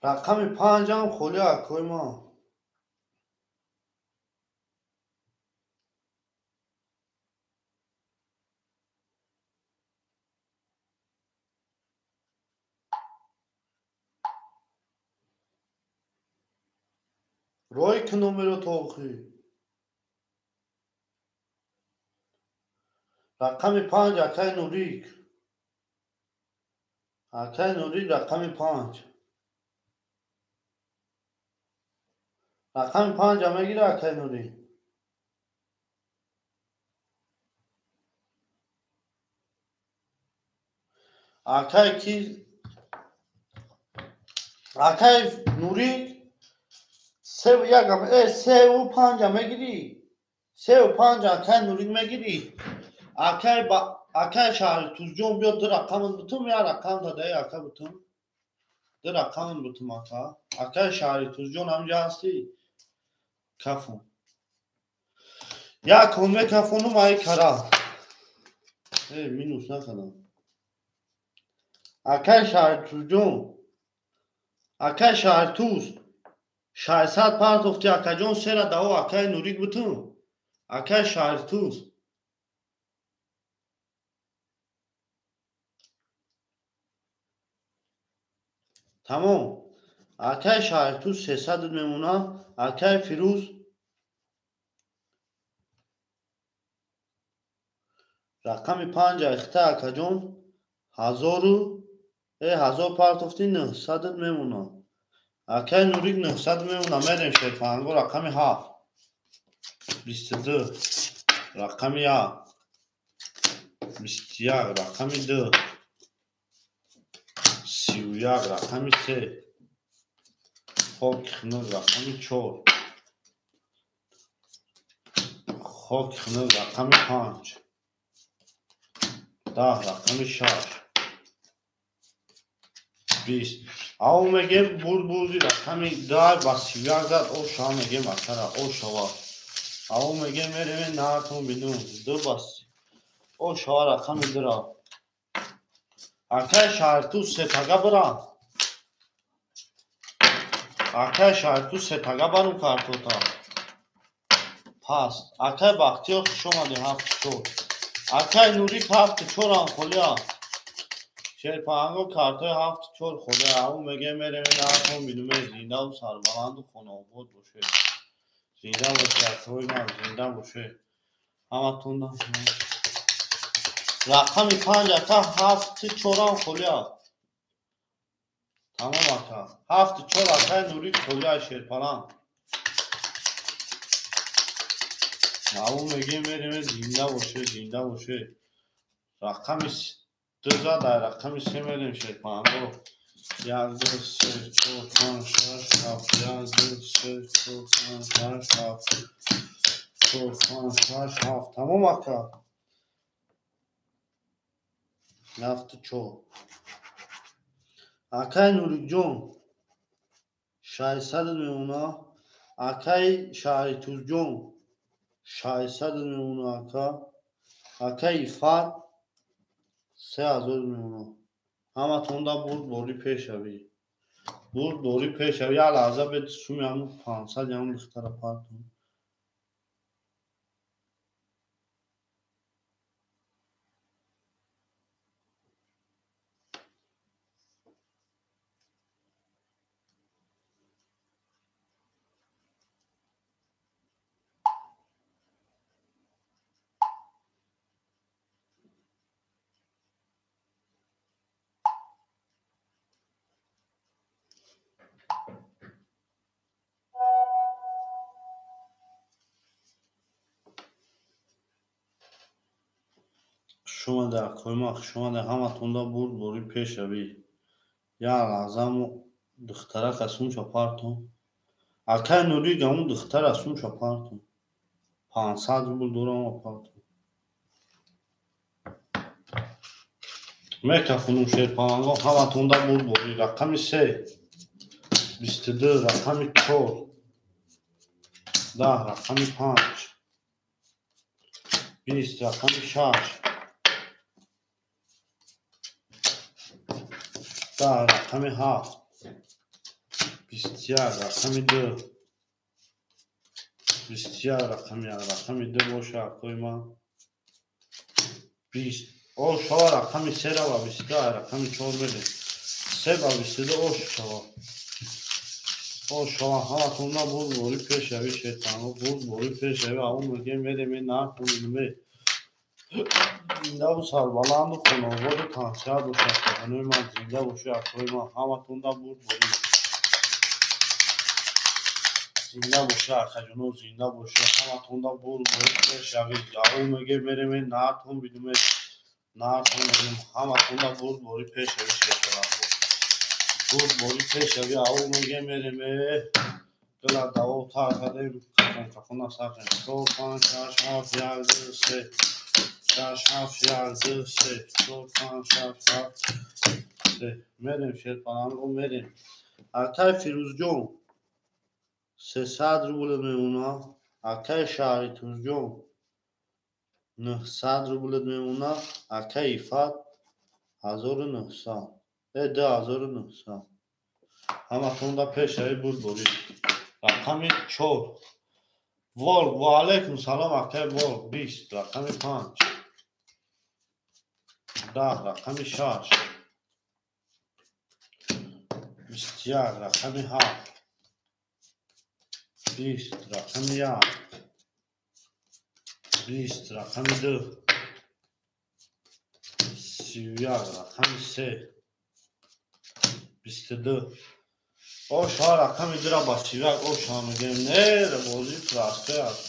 рақами 5 ҳам холи акои ман. Рой ки номеро тоқӣ. Рақами 5 акай Нурик. Акай Нурик рақами 5. Рақами 5 мегира акай Нурик. Акай ки акай Нурик 3 1 3 5 мегирӣ. 3 5 акай Нурик мегирӣ. Акай акай шаҳри Тузҷон биё ду рақамат бутум я рақам дадаи ака бутум. Ду рақамат бутум ака. Акай шаҳри Тузҷон ҳамҷа ҳастӣ? Кафун. Як кон мекафонум ай кара. Минус накардам. Акай Шаҳртузҷон, акай Шаҳртуз 600 партофти, акаҷон, сера даво, акай Нурик бутун, акай Шаҳртуз. Тамом, акай Шаҳртуз 300 мемона. Акай Фирӯз рақами 5 айхта, акаҷон, ҳазору 1000 партофти, 900 мемона. Акай Нурик 900 мемона. Мерем, шерпаҳанго, рақами 7, 22, рақами 1, 21, рақами 2, 31, рақами 3, хоки хунук, рақами 4, хоки хунук, рақами 5, 10, рақами 6, 20. Ав мегем, бурд, бурди рақами 10 ба 31 зад, о шава мегем, акара, о шава. Ав мегем, мереме наратон бинум, ду ба о шава, рақами 2-ра. Акай Шаҳртуз сетага бира. Акай Шаҳртуз сетага барум картота. Паст. Акай Бахтиёр, хуш омадӣ, 7-4. Акай Нурик 7-4 ам холия. Шерпаҳанго, картои 7-4 холия. Ав мегем, мереме наратон бинуме, зиндаву сарбаланду хонаобод бошед. Зинда бошед, акои ман, зинда бошед. Ҳаматонда. Рақами 5, ака, 7-4 ам холия. Тамом, ака. 7-4, акай Нурик холия, шерпаланд. Ав мегем, мереме, зинда бошед, зинда бошед. Рақами 2 зад, ай рақами 3 мерем, шерпаҳанго. 1, 2, 3, 4, 5, 6, 7, 1, 2, 3, 4, 5, 6, 7, 4, 5, 6, 7. Тамом, ака. 7-4. Акай Нурикҷон 600 мемона. Акай Шаҳритузҷон 600 мемона, ака. Акай Ифат 3000 мемона. Ҳаматонда бурд бори пешавӣ. Бурд бори пешавӣ. Як лаҳза бед, суми ҳамун 500 ҳамун духтара партон. Хуш омаде, акои ман, хуш омаде. Ҳаматонда бурд бори пешавӣ. Як лаҳза мо духтарака сумша партон. Акай Нурик ҳамун духтара сумша партон. 500 рубл дорам, партон. Мекафунум, шерпаланго, ҳаматонда бурд бори. Рақами 3, 22, рақами 4, 10, рақами 5, 20, рақами 6, 10, рақами 7, 21, рақами 2, 21, рақами 1, рақами 2 боша, акои ман. 20. О шава, рақами 3-ра ба 22, рақами 4 мерем. 3 ба 22, о шава. О шава, ҳаматонда бурд бори пешавӣ, шерпаҳанго, бурд бори пешавӣ. Ав мегем, мереме наратон бинуме. Зиндаву сарбаланду хонаободу тансиҳат бошад, акои ман, зинда бошед, акои ман. Ҳаматонда бурд бори. Зинда бошед, акаҷоно, зинда бошед. Ҳаматонда бурд бори пешавӣ. Ав мегем, мереме наратон бинуме. Наратон бинум. Ҳаматонда бурд бори пешавӣ, шерпаҳанго. Бурд бори пешавӣ. Ав мегем, мереме. Дила даво тар кардем, қафон қафона сақем. 4, 5, 6, 7, 1, 2, 3, 6, 7, 1, 2, 3, 4, 5, 6, 7, 3. Мерем, шерпаланго, мерем. Акай Фирӯзҷон 300 рубл мемона. Акай Шаҳритузҷон 900 рубл мемона. Акай Ифат 1900. 2900. Ҳаматонда пешравӣ бурдборӣ. Рақами 4. Волк, ва алайкум салом, акай Волк, 20, рақами 5. 10, рақами 6. 21, рақами 7. 20, рақами 1. 20, рақами 2. 31, рақами 3. 22. Оша рақами 2-ра ба 31 оша мегем. Не, бозӣ пурастой аст.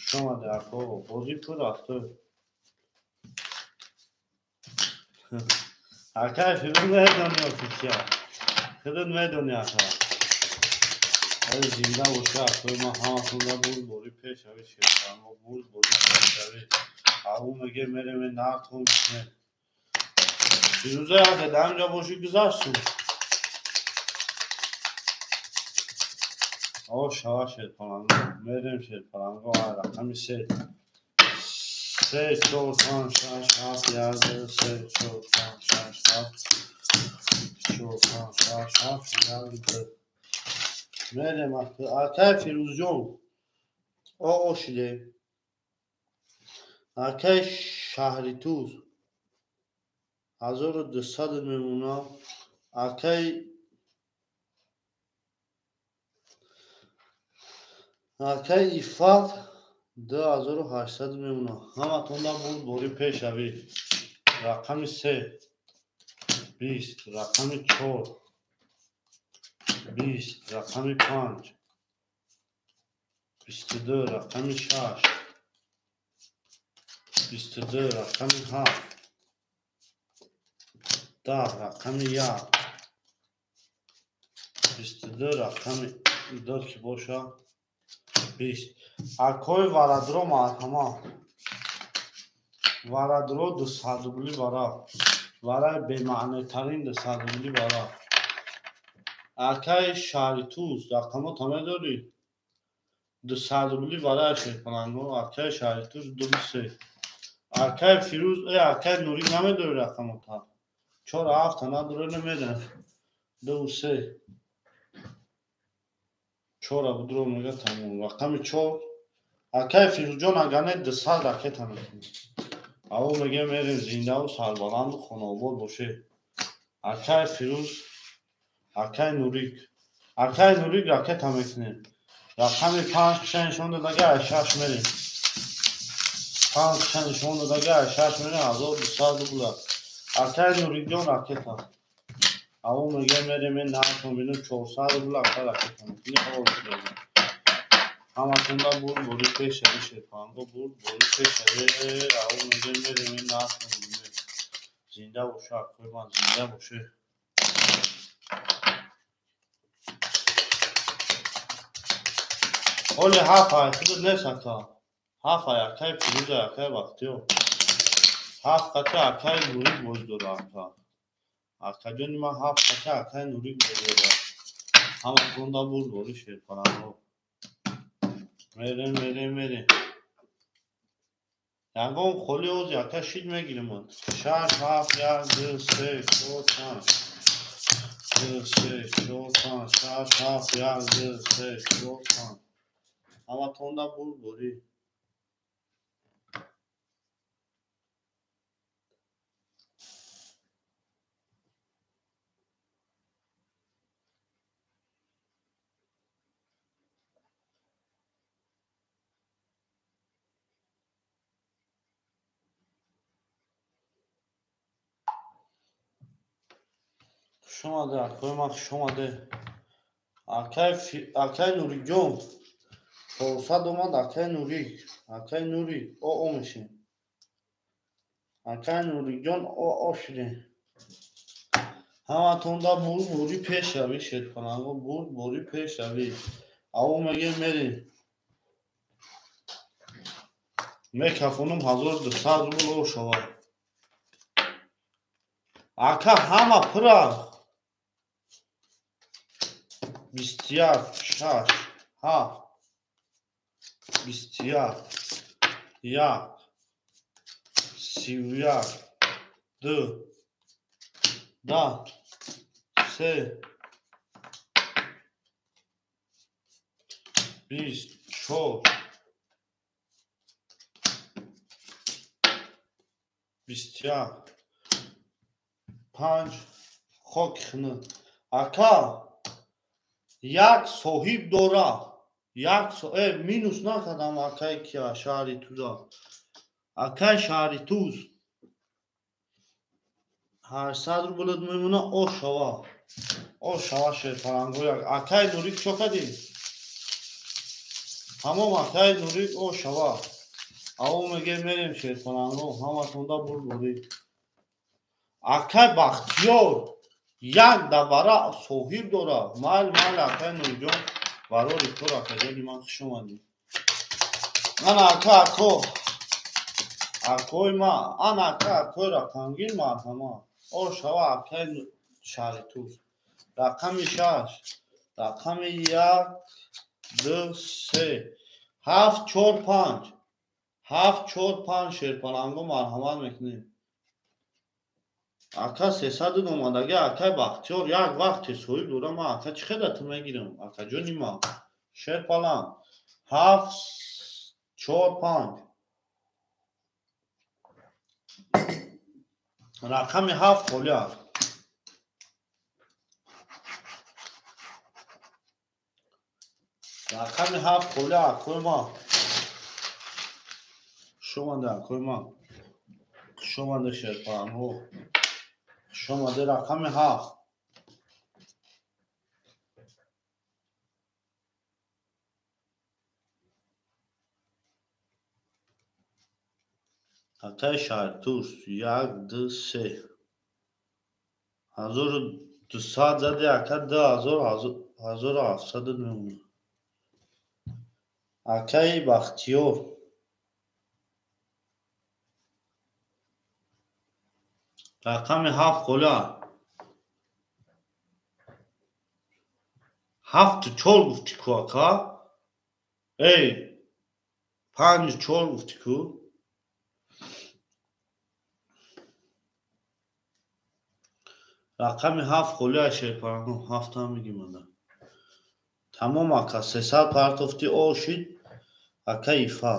Шумаде ако, бозӣ пурастой. Акай Фирӯз медони официал. Худат медони ака. Ай зинда боша акои ман ҳаматонда бурдборӣ пешравӣ шерфармо, бурдборӣ пешравӣ. Ағу меге мереме нартон бинем. Фирӯза яке дар инҷа бошӣ гузашту. О шава шерпаланго, мерем шерпаланго, ай рақами 3. 3, 4, 5, 6, 7, 1, 2, 3, 4, 5, 6, 7, 4, 5, 6, 7, 1, 2. Мерем акай Фирӯзҷон. О ошиде. Акай Шаҳритуз. 1200 мемона. Акай Иффат 2800 мемона. Ҳаматонда бурдборӣ пешравӣ. Рақами 3. 20, рақами 4. 20, рақами 5. 22, рақами 6. 22, рақами 7. 10, рақами 1. 22, рақами 2 ки боша. 20. Акои варадро марҳама. Варадро 200 рубли вара. Вараи бемаънетарин 200 рубли вара. Акаи Шаҳритуз рақамота медорӣ? 200 рубли вараи шерпаланго. Акаи Шаҳритуз 23. Акаи Фирӯз, акаи Нурик намедорӣ рақамота? 4 7 надорӣ намедонам. 2 3. 4 будро мега тамом. Рақами 4. Акаи Фирӯзҷон агар не 200 ракета мекунӣ. Аво меге мерем зиндаву сарбаланду хонаобод боше. Акаи Фирӯз, акаи Нурик. Акаи Нурик ракета мекунем. Рақами 5 киша нишон додага, 6 мерем. 5 киша нишон додага, 6 мерем, 1200 рубла. Акаи Нурикҷон ракета. Аво меге мерем нархон бинем 400 рубла ака ракета мекунӣ. Ҳаматонда бурдборӣ пешравӣ шерпанго, бурдборӣ пешравӣ. Аво меге мерем нархон бинем. Зинда боша акои ман, зинда боше. Оли 7 ай худат нест ака. 7 ай акаи Фирӯза, акаи Бахтиёр. 7 қати акаи Нурик боз дора ака. Акаҷони ман 7 қати акаи Нурик боз дора. Ҳаматонда бурдборӣ шерпаланго. Мерем, мерем, мерем. Ягон холи ози ака шид мегирем. 6, 7, 1, 2, 3, 4, 5. 2, 3, 4, 5, 6, 7, 1, 2, 3, 4, 5. Ҳаматонда бурдборӣ. Хуш омаде, акои ман, хуш омаде. Акаи Нурикҷон. 400 омад акаи Нурик. Акаи Нурик, о мешем. Акаи Нурикҷон, о шудем. Ҳаматонда бурдборӣ пешравӣ шерпаланго, бурдборӣ пешравӣ. Аво меге мерем. Мекафонум 1200 рубл о шавад. Ака ҳама пура. 21, 6, 7, 21, 1, 31, 2, ду, 10, се, 20, чор, 21, 5, хоки хунук. Ака, як соҳиб дора. Як минус накардам акай кия шаҳри Туза. Акай шаҳри Туз. 800 рублат мемона, о шава. О шава шерпаланго як. Акай Нурик чо кардӣ? Тамом акай Нурик о шава. Аво меге мерем шерпаланго, ҳаматонда бурдборӣ. Акай Бахтиёр як давара соҳиб дора. Майл майл акай Нуриҷон, барори кор акаҷони ман хуш омадӣ. Ана ака ако. Акои ма, ана ака акои рақамгир марҳама. О шава акай шаҳри Туз. Рақами 6, рақами 1, 2, 3, 7, 4, 5. 7, 4, 5 шерпаланго марҳамат мекунем. Ака 300 омадаги акай Бахтиёр як вақте соҳиб дора, ман ака чӣ хела ту мегирам? Акаҷони ман. Шерпаланг 7, 4, 5. Рақами 7 холӣ аст. Рақами 7 холӣ акои ман. Хуш омаде акои ман. Хуш омаде шерпалангҳо. Хуш омаде рақами 7. Акай шаҳри Туз 1, 2, 3. 1200 зади ака 2000, 1700 мемонад. Акаи Бахтиёр. Рақами 7 холӣ аст. 7 4 гуфтӣ ку ака? Эй, 5 4 гуфтӣ ку? Рақами 7 холӣ аст шерпаланго, 7 мегим ада. Тамом ака, 300 партофти о шид ака Ифа.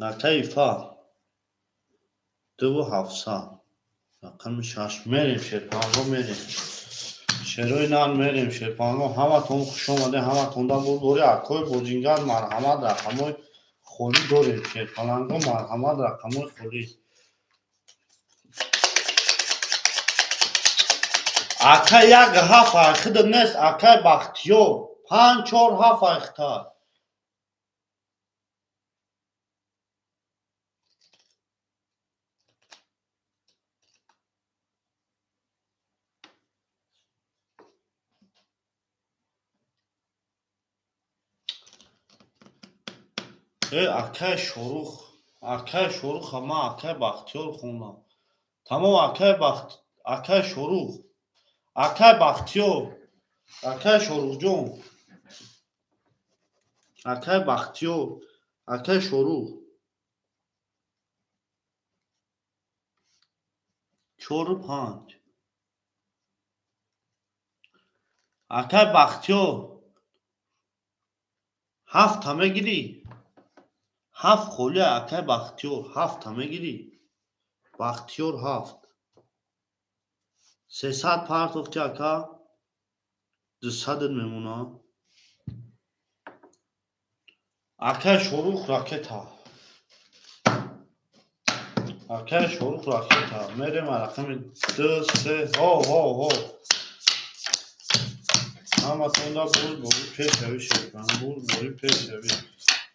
Ака Ифа. 2700. Рақами 6 мерем шерпаланго мерем. Шерои нар мерем шерпаланго, ҳаматон хуш омаде, ҳаматонда бурдборӣ. Акои бозингар марҳамат, рақамҳои холӣ дорем шерпаланго, марҳамат, рақамҳои холӣ. Ака як ҳафт айхида нест, акай Бахтиёр. 5, 4, 7 айхита. Акай Шорух, акай Шорух, ама акай Бахтиёр хондам. Тамом акай Бахт, акай Шорух, акай Бахтиёр, акай Шорухҷон, акай Бахтиёр, акай Шорух. 4, 5. Акай Бахтиёр 7 мегирӣ? 7 холӣ акай Бахтиёр, 7 мегирӣ? Бахтиёр 7. 300 партофти ака, 200 мемона. Акай Шорух ракета. Акай Шорух ракета. Мерем рақами 2, 3, ҳо, ҳо, ҳо. Ҳаматонда бурдборӣ пешравӣ шерпаланг, бурдборӣ пешравӣ.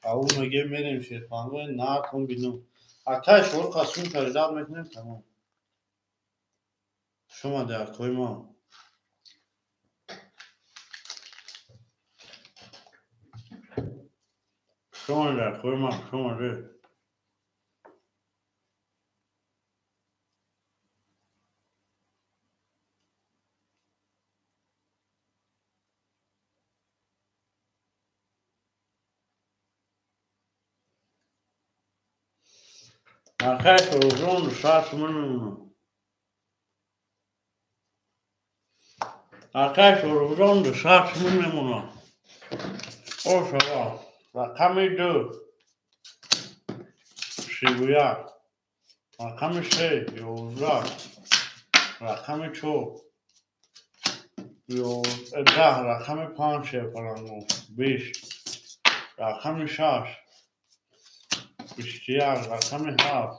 Аву меге мерем шерпаланго, нартон бинам. Акай Шорух аз сум таҷдад мекунем, тамом. Хуш омаде акои ман. Хуш омаде акои ман, хуш омаде. Акай Шоҳрухҷон 200 сомон мемонад. Акай Шоҳрухҷон 200 сомон мемонад. О шава. Рақами 2 31. Рақами 3 11. Рақами 4 10. Рақами 5 шерпаланго 20. Рақами 6 21. Рақами 7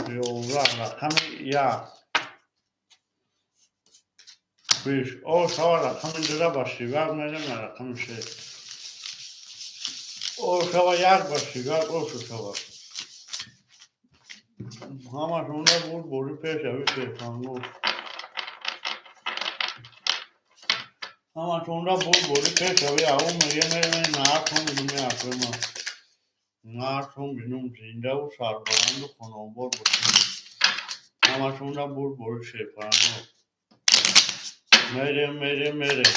11. Рақами 1 20. О шава рақами 2 ба 31 мерем, рақами 6. О шава 1 ба 31 о шава. Ҳамашонда буд бори пешави шерпаланго. Ҳамашонда буд бори пешави. Ау меге мерем наатон биноми акрема. Наатон бинум зиндаву сарбаланду хонобод бошед. Ҳамашонда буд бори шерпаланго. Мерем, мерем, мерем.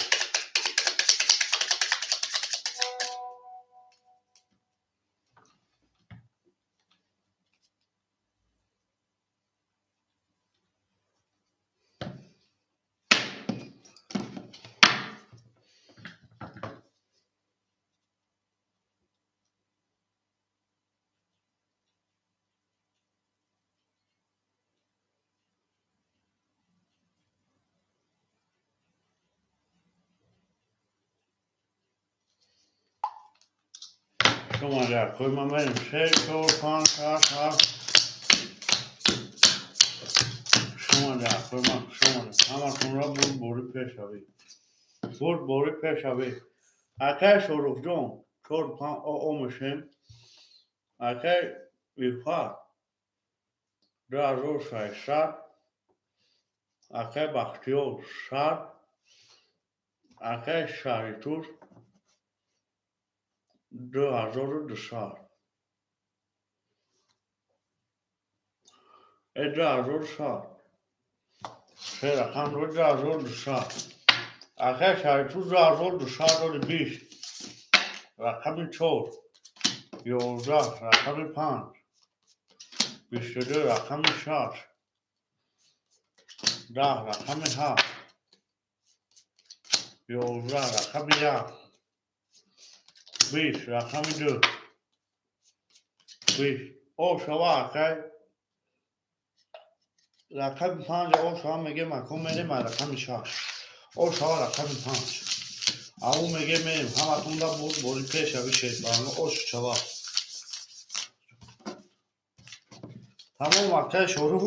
Шумо кој мерем 6, 4, 5, 6, 7. Шумо кој ма шумо ҳаматонро бурд бори пешавӣ. Бурд бори пешавӣ. Акай Шоҳрухҷон 4 5 о мешем. Акай Ифат 2600. Акай Бахтиёр 100. Акай Шаҳритуз 2200. 2100. Се рақам ро 2200. Акай Шаҳритуз 2220. Рақами 4 11. Рақами 5 22. Рақами 6 10. Рақами 7 11. Рақами 1 20. Рақами 2 20. О шава акай рақами 5 о шава меге макон мерем рақами 6. О шава рақами 5. Ау меге мерем ҳаматонда буд бори пешави шерпаланго. О шава. Тамом акай Шоҳрух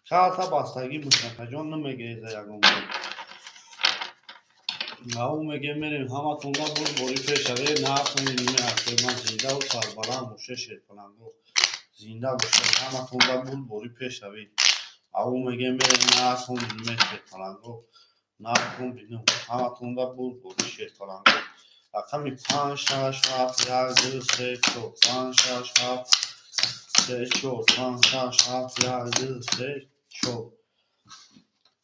карта бастагӣ мушакаҷон намегиреза ягон бор. Ау меге мерем ҳаматонда буд бори пешави. Наатон биноми акрема зиндаву сарбаланд боше шерпаланго. Зинда боше ҳаматонда буд бори пешави. Ау меге мерем наатон биноми шерпаланго. Наатон бинум ҳаматонда буд бори шерпаланго. Рақами 5 6 7 1 2 3 4 5 6 7 3 4 5 6 7 1 2 3 4.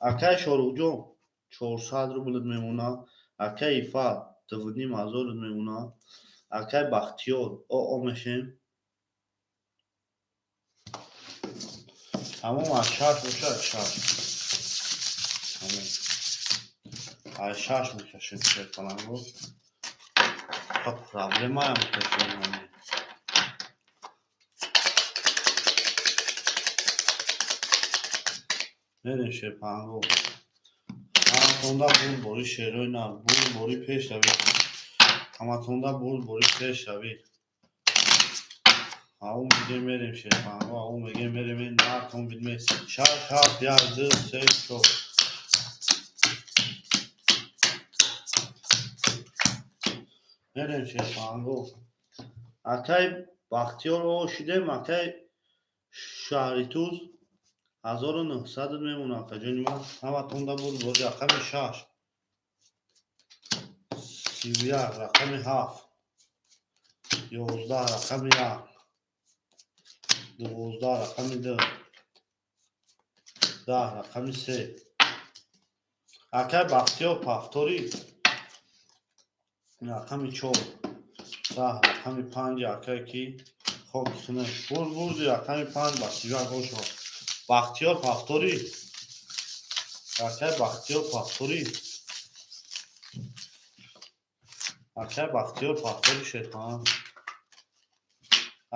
Акай Шоҳрухҷон 400 рубл мемонад. Акай Ифат 2500 мемонад. Акай Бахтиёр о мешем. Тамом аз 6 бошад 6. Тамом. Аз 6 мекашем шерпаланго. Та проблема мекашем. Мерем шерпаланго. Ҳаматонда бурд бори шерои нар, бурд бори пешравӣ. Ҳаматонда бурд бори пешравӣ. Ау меге мерем шерпаланго, ау меге мерем наатон бидме 6 7 1 2 3 4. Мерем шерпаланго. Акай Бахтиёр о шидем, акай Шаҳритуз 1900 мемонад. Акаҷони ман ҳаматонда буд бори рақами 6 31. Рақами 7 11. Рақами 1 12. Рақами 2 10. Рақами 3. Акай Бахтиёр повтори рақами 4 10. Рақами 5 акай ки Хоки хунук. Бурд бурди рақами 5 ба 31 ошо. Бахтиёр Пахторӣ. Акай Бахтиёр Пахторӣ. Акай Бахтиёр Пахторӣ Шерхан.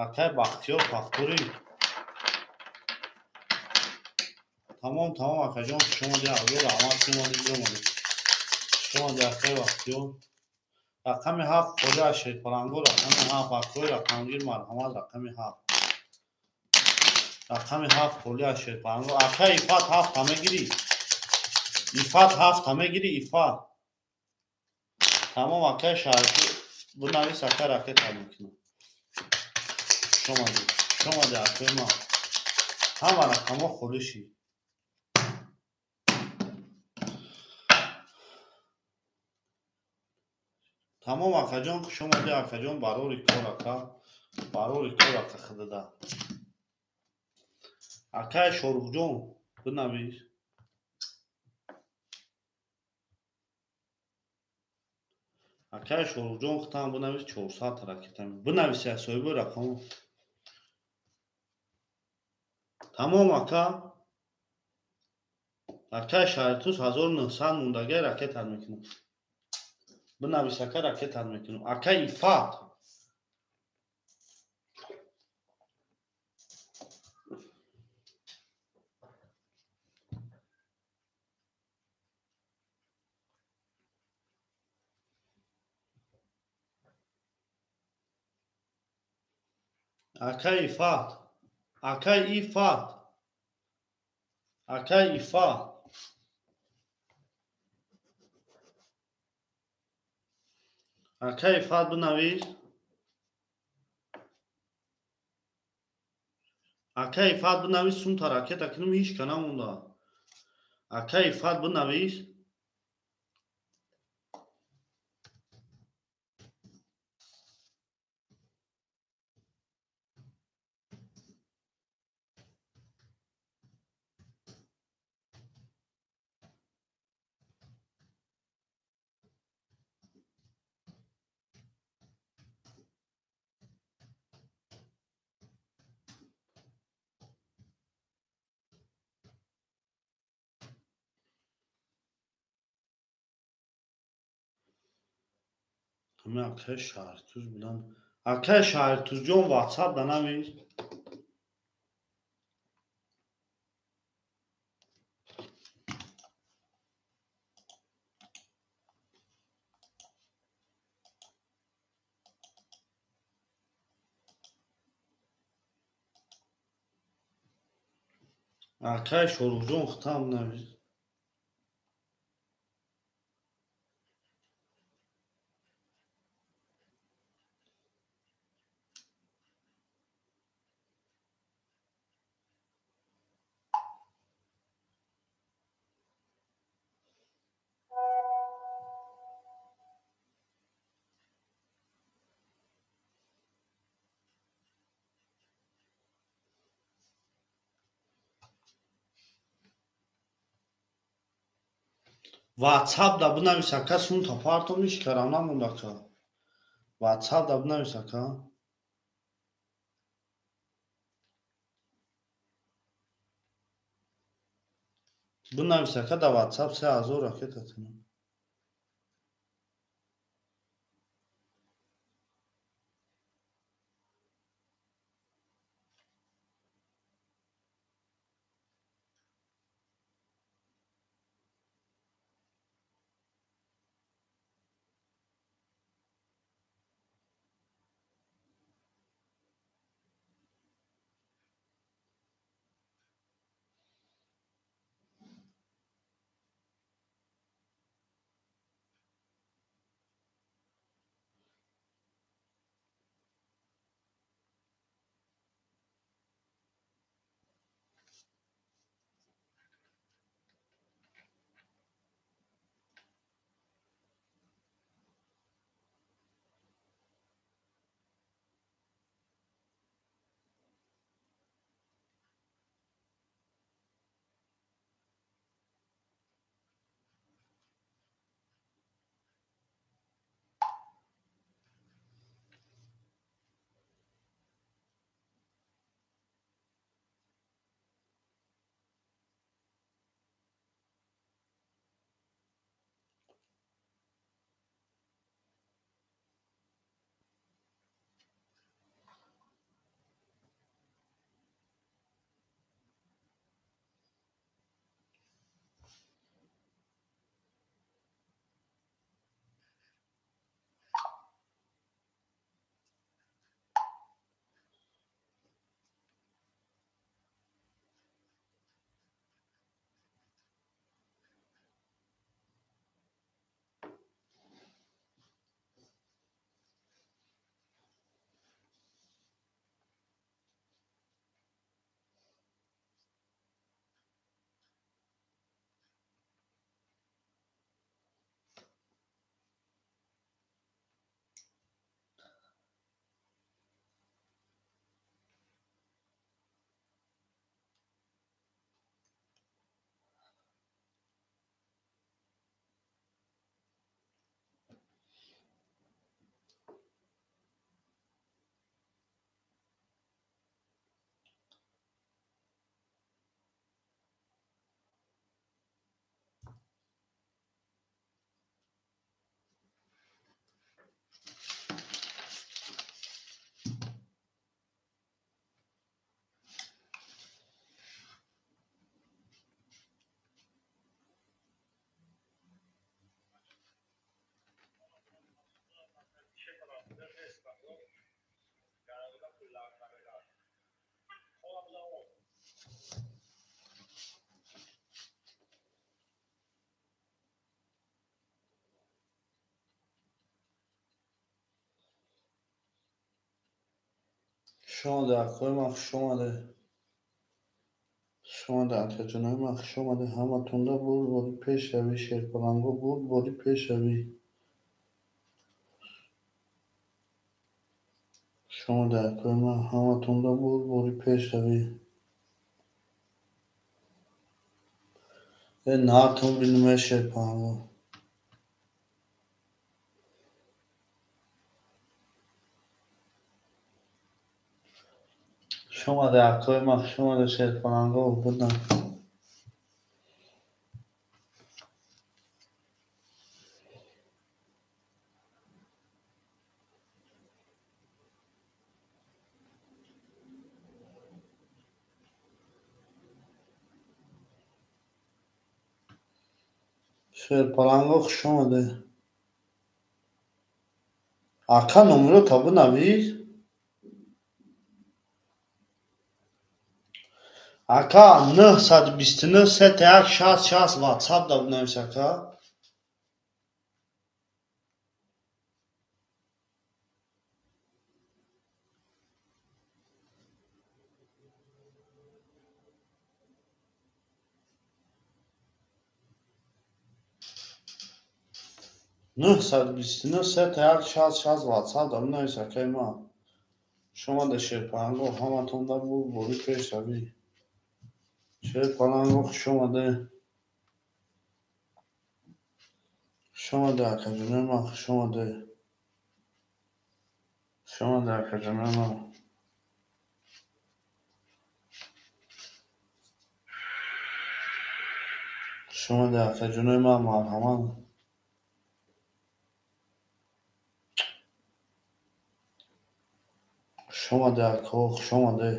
Акай Бахтиёр Пахторӣ. Тамом, тамом, акаҷон, хуш омадӣ, Абдул раҳмат, хуш омадӣ, биромадӣ. Хуш омадӣ, акай Бахтиёр. Рақами 7 холӣ аз Шерпаланго, рақами 7 акои рақамгир, марҳамат, рақами 7. Рақами 7 холӣ аз Шерпаланго. Акай Ифат 7 мегирӣ? Ифат 7 мегирӣ, Ифат. Тамом, акай Шаҳртуз, бинавис, акай ракета мекунам. Хуш омадӣ, хуш омадӣ, акои ман. Ҳама рақамҳо холӣ шид. Тамом, акаҷон, хуш омадӣ, акаҷон, барори кор, ака. Барори кор, ака худада. Акай Шоруҳҷон, бинавис. Акай Шоруҳҷон, худам бинавис, 400 ракета. Бинавис, я соҳиби рақамҳо. Тамом, ака. Акай Шаҳртуз 1900 мондагӣ ракета мекунам. Бинавис, ака, ракета мекунам. Акай Ифат. Акай Ифат. Акай Ифат. Акай Ифат. Акай Ифат бинавис. Акай Ифат бинавис, сумта ракета кунам, ҳеҷ ка намонда. Акай Ифат бинавис. Ҳамин акай Шаҳртуз будан. Акай Шаҳртузҷон, WhatsApp да навис. Акай Шоруҳҷон, худам навис. WhatsApp да бинавис, ака, сумта партом, ҳеҷ карам намонда, ака. WhatsApp да бинавис, ака. Бинавис, ака, да WhatsApp 3000 ракета кунам. Хуш омадед, акои ман, хуш омадед. Хуш омадед, акаҷонои ман, хуш омадед. Ҳаматонда бурдбори пешравӣ, шерпаланго бурдбори пешравӣ. Хуш омадед, акои ман, ҳаматонда бурдбори пешравӣ. Э наатон бинуме шерпаланго. Хуш омадед, акои ман, хуш омадед, шерпаланго будан. Шерпаланго хуш омадед. Ака номерота бинавис. Ака 929 31 60 60 WhatsApp да бинавис ака. 929 31 60 60 WhatsApp да бинавис акаи ман. Хуш омадед шерпаланго, ҳаматонда бурдбори пешравӣ. Шерпаланго хуш омадед. Хуш омадед, акаҷонои ман, хуш омадед. Хуш омадед, акаҷонои ман. Хуш омадед, акаҷонои ман, марҳамат. Хуш омадед, ако, хуш омадед.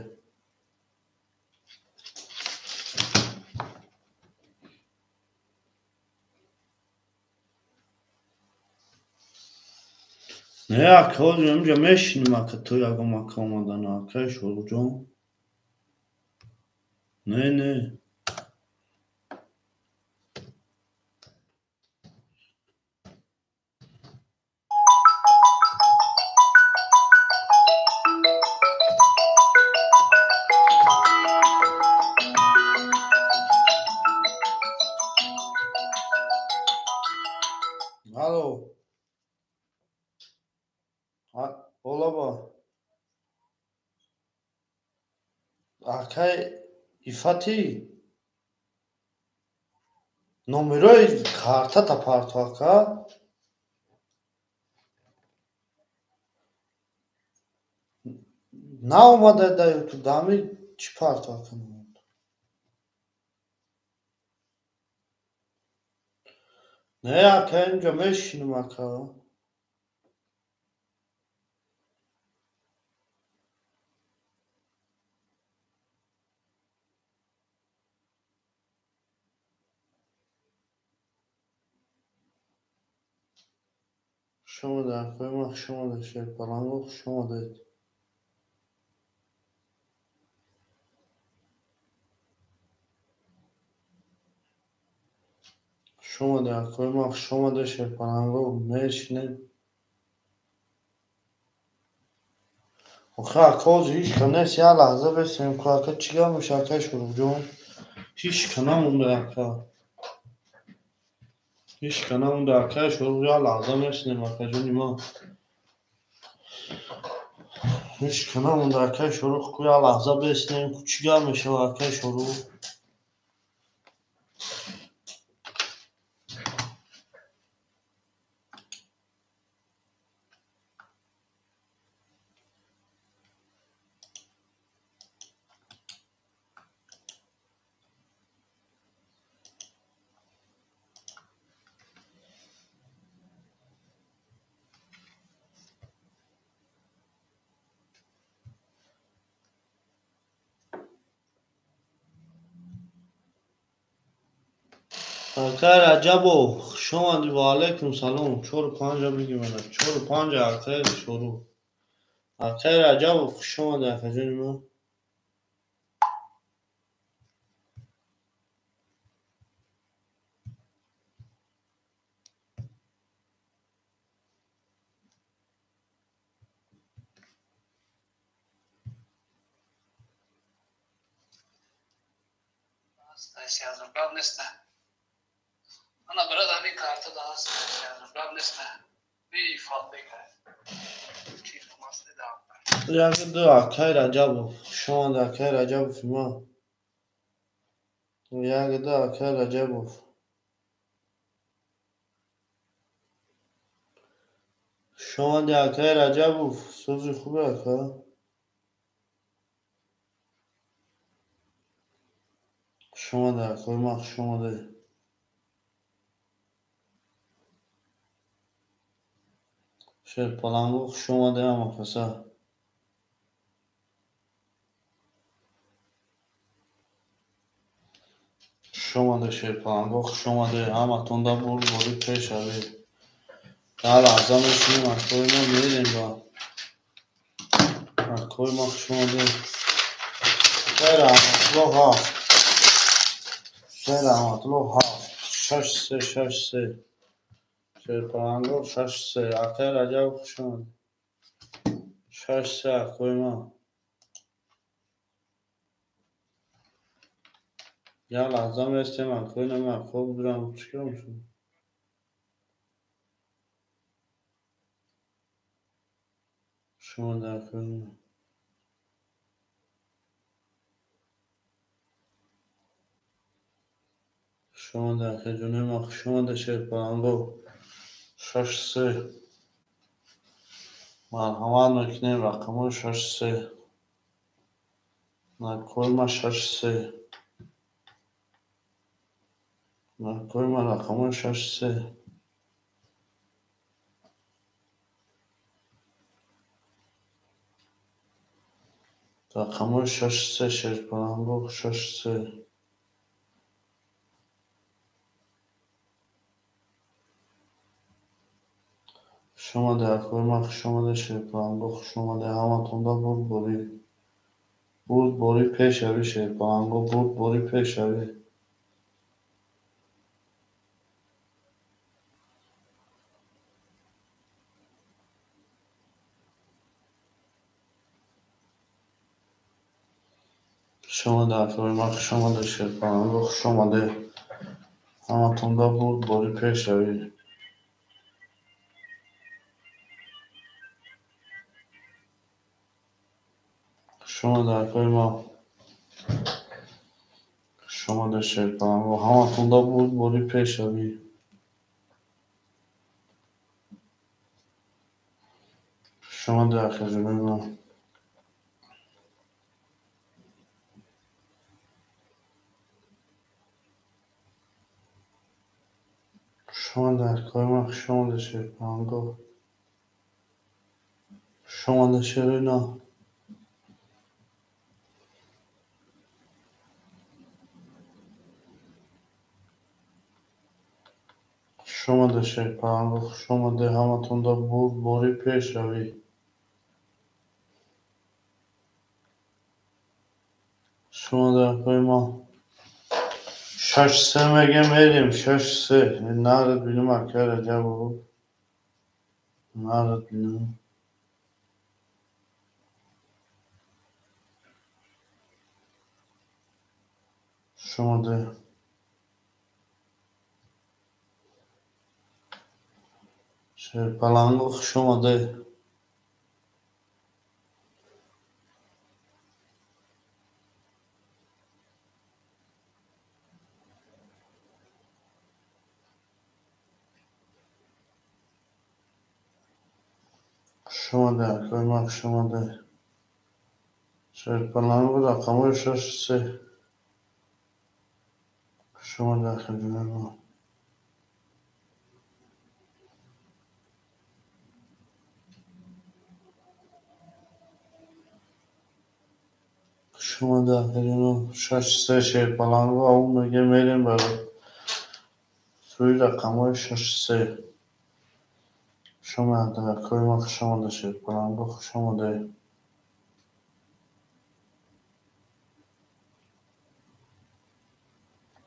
Не, ака, ҳозир инҷа мешинем, ака, то ягон ака омадана, акаи Шоҳруҳҷон. Не, не. Алло. Олаба. Акай Ифати? Номерои картата парто, ака? Наомада да ютуб, дами чӣ парто, ака? Не, ака, инҷа мешинем, ака. Хуш омадед, акои ман, хуш омадед, шерпаланго, хуш омадед. Хуш омадед, акои ман, хуш омадед, шерпаланго, мешинем. Охи, ака, ҳозир ҳеҷ ка нест, як лаҳза бесем ку, ака, чӣ гап мешавад, акаи Шоҳруҳҷон? Ҳеҷ ка намонда, ака. Ҳеҷ ка намонда, акаи Шоҳрух, як лаҳза мешинем, акаҷони ман. Ҳеҷ ка намонда, акаи Шоҳрух, ку як лаҳза бесинем, ку чӣ гап мешавад, акаи Шоҳрух? Акай Раҷабов, хуш омадӣ, ва алайкум салом. Чору панҷа бигӣ мана, чору панҷа, акай Шоҳрух. Акай Раҷабов, хуш омадӣ, акаҷони ман. Гап нест. Ана брат, ҳамин карта да ҳаст, гап нест. Як ду акай Раҷабов. Хуш омадед, акай Раҷабов ма. Як ду акай Раҷабов. Хуш омадед, акай Раҷабов. Сӯзи хубе, ака. Хуш омадед, акои ман, хуш омадед. Шерпаланго, хуш омадед ҳама каса. Хуш омадед, шерпаланго, хуш омадед. Ҳаматонда бурдборӣ пешравӣ. Дар лаҳза мешунем, акои мо мерем ба. Акои ма, хуш омадед. Акай Раҳматулло ҳафт. Акай Раҳматулло ҳафт. Шаш се, шаш се. Шерпаланго шаш се. Акай Раҷаб, хуш омадед. Шаш се, акои ма. Як лаҳза местем, акои нами ако бирам. Чӣ кардам шумо? Хуш омадед, акои ма. Хуш омадед, акаи ҷонои ман, хуш омадед, шерпаланго. Шаш се. Марҳамат мекунем рақамҳои шаш се. Акои ма шаш се. Акои ма рақамҳои шаш се. Рақамҳои шаш се, шерпаланго шаш се. Хуш омадед, акои ман, хуш омадед, шерпаланго, хуш омадед. Ҳаматонда бурдборӣ. Бурдборӣ пешравӣ, шерпаланго, бурдборӣ пешравӣ. Хуш омадед, акои ман, хуш омадед, шерпаланго, хуш омадед. Ҳаматонда бурдборӣ пешравӣ. Хуш омадед, акои ман. Хуш омадед, шерпаланго. Ҳаматонда бурдборӣ пешравӣ. Хуш омадед, акаи ҷонои ман. Хуш омадед, акои ман, хуш омадед, шерпаланго. Хуш омадед, шерина. Хуш омадед, шерпаланго, хуш омадед. Ҳаматонда бурдборӣ пешравӣ. Хуш омадед, акои ман. Шаш се мегем, мерем, шаш се. Нарад бинам, акаи Раҷабов. Нарад бинам. Хуш омадед. Шерпаланго, хуш омадед. Хуш омадед, акои ман, хуш омадед. Шерпаланго рақамҳои шаш се. Хуш омадед, акаи ҷонои ман. Хуш омадед, акаи ҷонон. Шаш се, шерпаланго, ав мегем, мерем ба сӯи рақамҳои шаш се. Хуш омадед, акои ман, хуш омадед, шерпаланго, хуш омадед.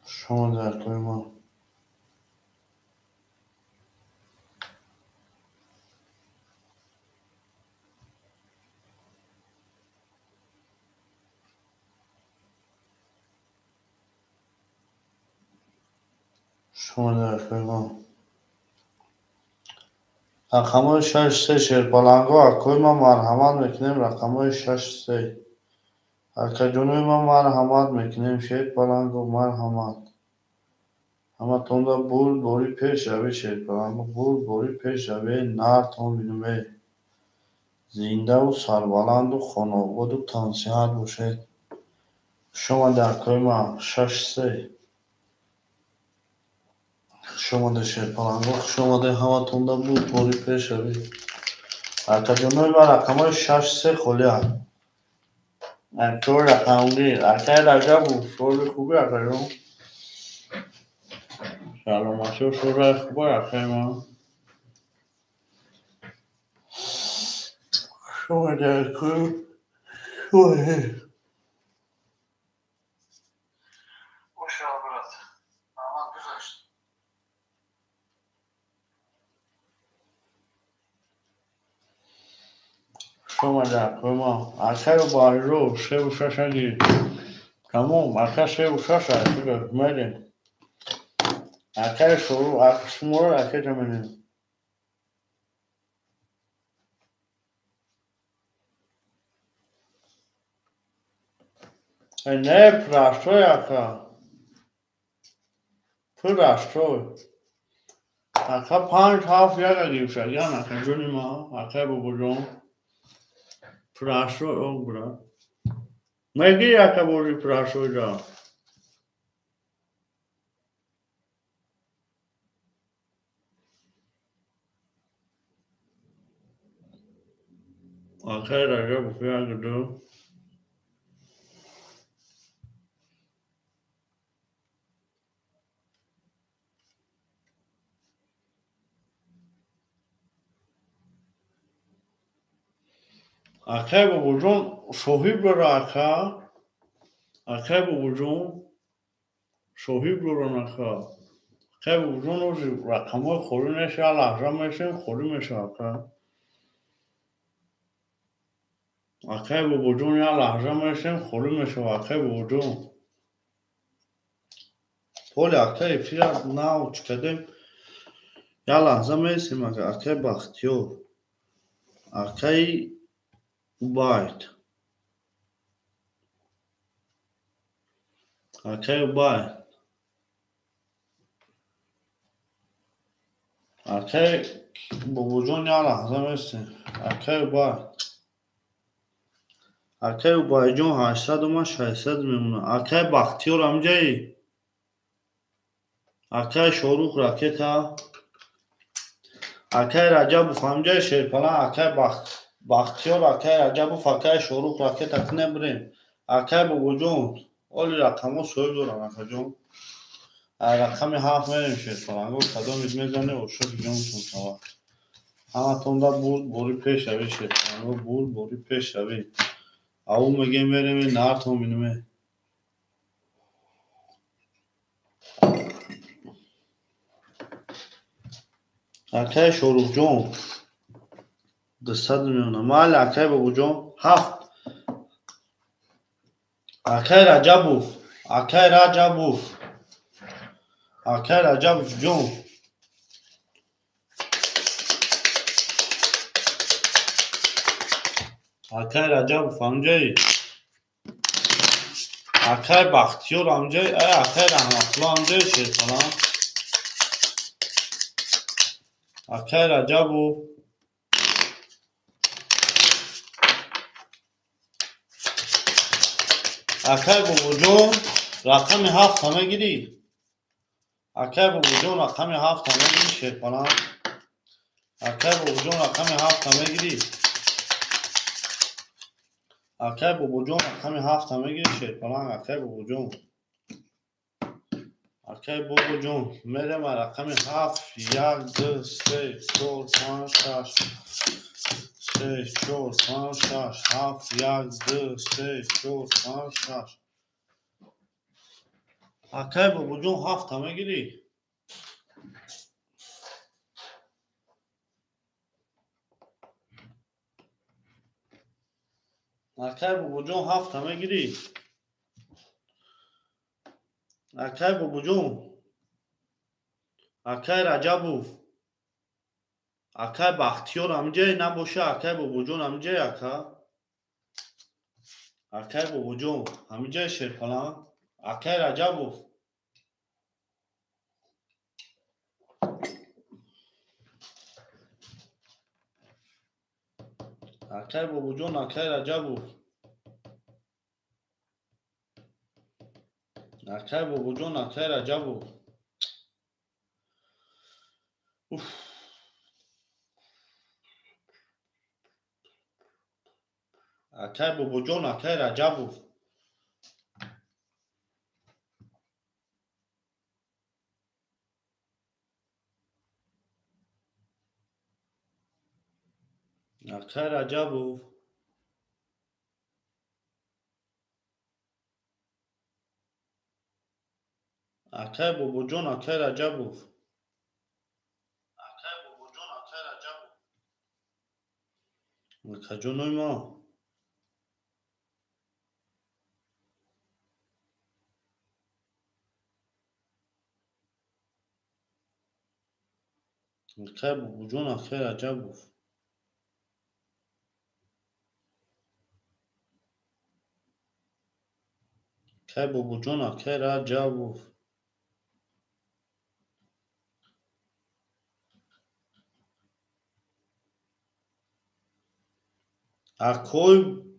Хуш омадед, акои ман. Шумо рақамҳои 6-3 шерпаланго акои ман марҳамат мекунем. Рақамҳои 6-3 акаҷонои ман марҳамат мекунем. Шерпаланго марҳамат. Ҳаматонда бурдборӣ пешравӣ, шерпаланго бурдборӣ пешравӣ. Нартон бинуме, зиндаву сарбаланду хонаободу тансиҳат бошед. Хуш омаде акои ман 6-3. Хуш омаде шерпаланго, хуш омаде ҳаматонда бурдборӣ пешравӣ. Акаҷонои ман рақамҳои 6-3 холианд. Акои рақамгир, акаи Раҷабов, соли хубе акаҷон. Саломатиё шӯраи хубе акаи ман. Хуш омаде акои, хуш омаде. Ошава, брат. Раҳмат, гузашт. Хуш омаде акои ман. Акаю Баҳризо 3-6 аги. Тамом, ака 3-6 акига мерем. Акаи Шору, шуморо ракета менем. Не, праштой ака. Праштой. Ака 5-7-1 гирифтагиан акаҷони ман, акаи бобоҷон. Праштой ок, брат. Мегири ака бори прашойда. Акаи Раҷабов 1-2. Акаи бобоҷон соҳиб дора ака. Акаи бобоҷон соҳиб доран ака. Акаи бобоҷон ози рақамҳои холӣ нест, як лаҳза мешем, холӣ мешава ака. Акаи бобоҷон як лаҳза мешем, холӣ мешава акаи бобоҷон. Поли акаи эфира нав чӣ кардем? Як лаҳза месем ака. Акаи Бахтиёр, акаи Убайд, акаи Убайд, акаи бобоҷон як лаҳза месем. Акаи Убайд, акаи Убайдҷон 800 омад, 600 мемонад. Акаи Бахтиёр ҳамҷаи? Акаи Шорух ракета, акаи Раҷабов ҳамҷаи шерпалан, акаи Бахтиёр, акаи Раҷабов, акаи Шорух ракета кунем бирем. Акаи бобоҷон оли рақамҳо соҳиб доранд акаҷон. Рақами 7 мерем шерпаланго, кадомид мезане ошоди ҷонтон шавад. Ҳаматонда бурдборӣ пешравӣ шерпаланго, бурдборӣ пешравӣ. Аву мегем мерем нартон бинуме. Акаи Шорухҷон 200 мемонад. Майли акаи бобоҷон 7. Акаи Раҷабов, акаи Раҷабов, акаи Раҷабовҷон. Акаи Раҷабов ҳамҷаи? Акаи Бахтиёр ҳамҷаи? Акаи Раҳматулло ҳамҷаи шерпалан? Акаи Раҷабов, акаи бобоҷон рақами 7 мегирӣ? Акаи бобоҷон рақами 7 мегирӣ шерпалан? Акаи бобоҷон рақами 7 мегирӣ? Акаи бобоҷон рақами 7 мегирӣ шерпалан? Акаи бобоҷон, акаи бобоҷон мерем рақами 7, 1, 2, 3, 4, 5, 6, 3, 4, 5, 6, 7, 1, 2, 3, 4, 5, 6. Акаи бобоҷон 7 мегирӣ? Акаи бобоҷон 7 мегирӣ? Акаи бобоҷон Акай Раҷабов, акай Бахтиёр ҳамҷае набоша, акай Бобоҷон ҳамҷае, ака? Акай Бобоҷон ҳамиҷае Шерпаланг? Акай Раҷабов, акай Бобоҷон, акай Раҷабов, акай Бобоҷон, акай Раҷабов. Уф. Акай Бобоҷон, акай Раҷабов. Акай Раҷабов. Акай Бобоҷон, акай Раҷабов. Акай Бобоҷон, акай Раҷабов. Акаҷонои мо. Акай Бобоҷон, акай Раҷабов. Акай Бобоҷон, акай Раҷабов. Акой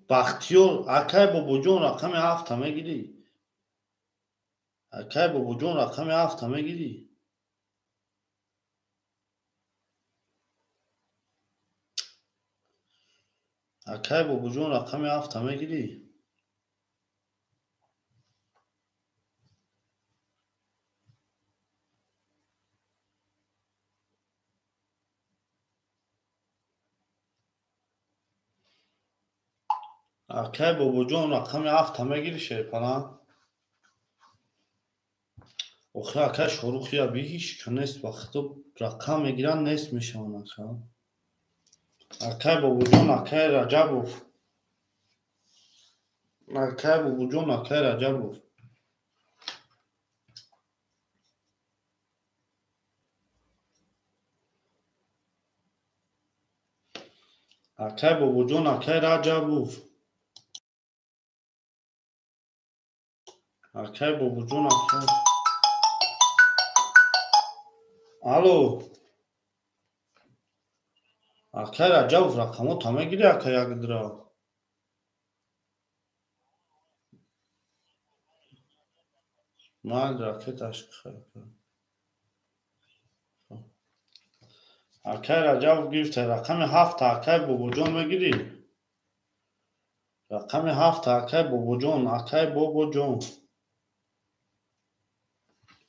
Бахтиёр, акай Бобоҷон рақами 7 мегирӣ? Акай Бобоҷон рақами 7 мегирӣ? Акай Бобоҷон рақами 7 мегирӣ? Акай Бобоҷон рақами 7 мегирӣ, Шерпаланг? Охи акай Шоҳрухия би ҳеҷ ка нест, ба худо рақам мегиранд, нест мешаванд ака. Акай Бобоҷон, акай Раҷабов. Акай Бобоҷон, акай Раҷабов. Акай Бобоҷон, акай Раҷабов. Акай Бобоҷон, акай. Алло. Акай Раҷабов рақамота мегирӣ, акай Ягдра? Ман ракеташ ака. Акай Раҷабов гирифта рақами 7, акай Бобоҷон мегирӣ? Рақами 7, акай Бобоҷон, акай Бобоҷон.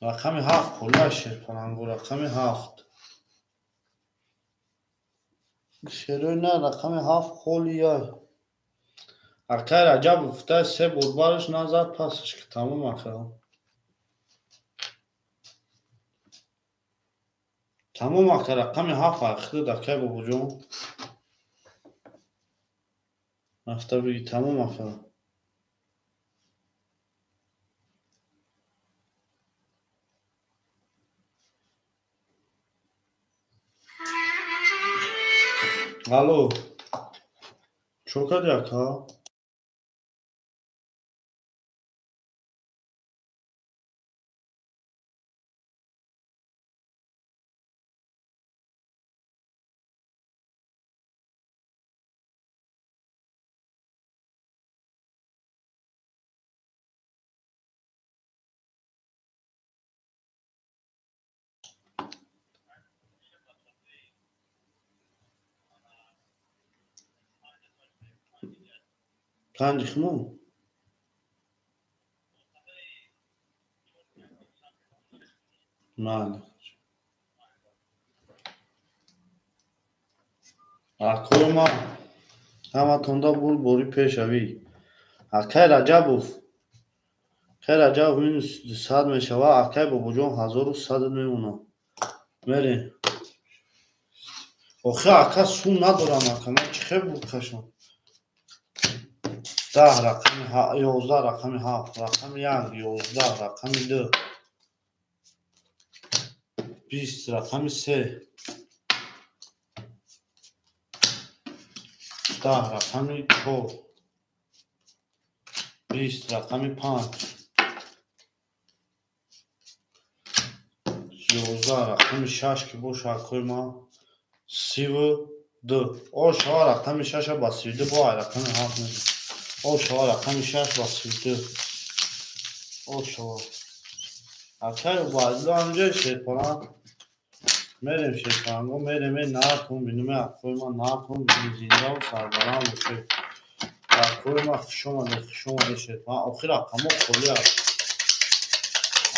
Рақами 7 холия Шерпалангу, рақами 7. Шерои на, рақами 7 холия. Акай Раҷабов дай 3 бор бараш назад пасаш ки тамом ака. Тамом ака, рақами 7 ахидад акай Бобоҷон. Рафта биги тамом ака. Алло. Чо кардӣ ака? Панҷ хмо? Майли. Акои ма ҳаматонда бурдборӣ пешавӣ. Акай Раҷабов, акай Раҷабов минус 200 мешава, акай Бобоҷон 1100 мемонад. Мерем. Охи ака сум надорам ака, ман чӣ хел бурд кашам? 10 рақами 11 рақами 7 рақами 1 11 рақами 2. 20 рақами 3 10 рақами 4 20 рақами 5 11 рақами 6 ки боша акои ман 32 о шава рақами 6 ба 32 бо ай рақами 7 мезанам о шава рақами 6 ба 32 о шава акай Убайдулло ҳамҷои шерпаланг мерем шерпаланго мерем наатон бинуме акои ман наатон бинум зиндаву сарбаланд бошед акои ман хушомаде шерпаланг охир рақамо холӣ аст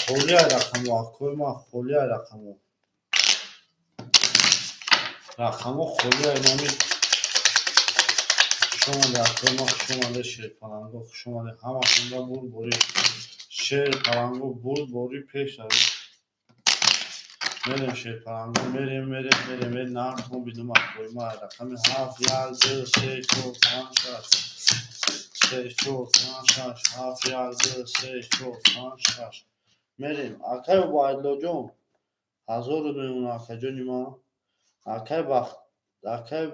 холӣ ай рақамо акои ман холӣ ай рақамо рақамо холӣ ай нами хушомаде акои ман хушомаде шерпаланго хушомаде ҳаматонда бурдборӣ шерпаланго бурдборӣ пеш равед мерем шерпаланго мерем мерем мерем наатон бинум акои ман рақами 7 1 2 3 4 5 6 3 4 5 6 7 1 2 3 4 5 6 мерем акай Убайдуллоҷон ҳазору мемонад акаҷони ман акай бахт акай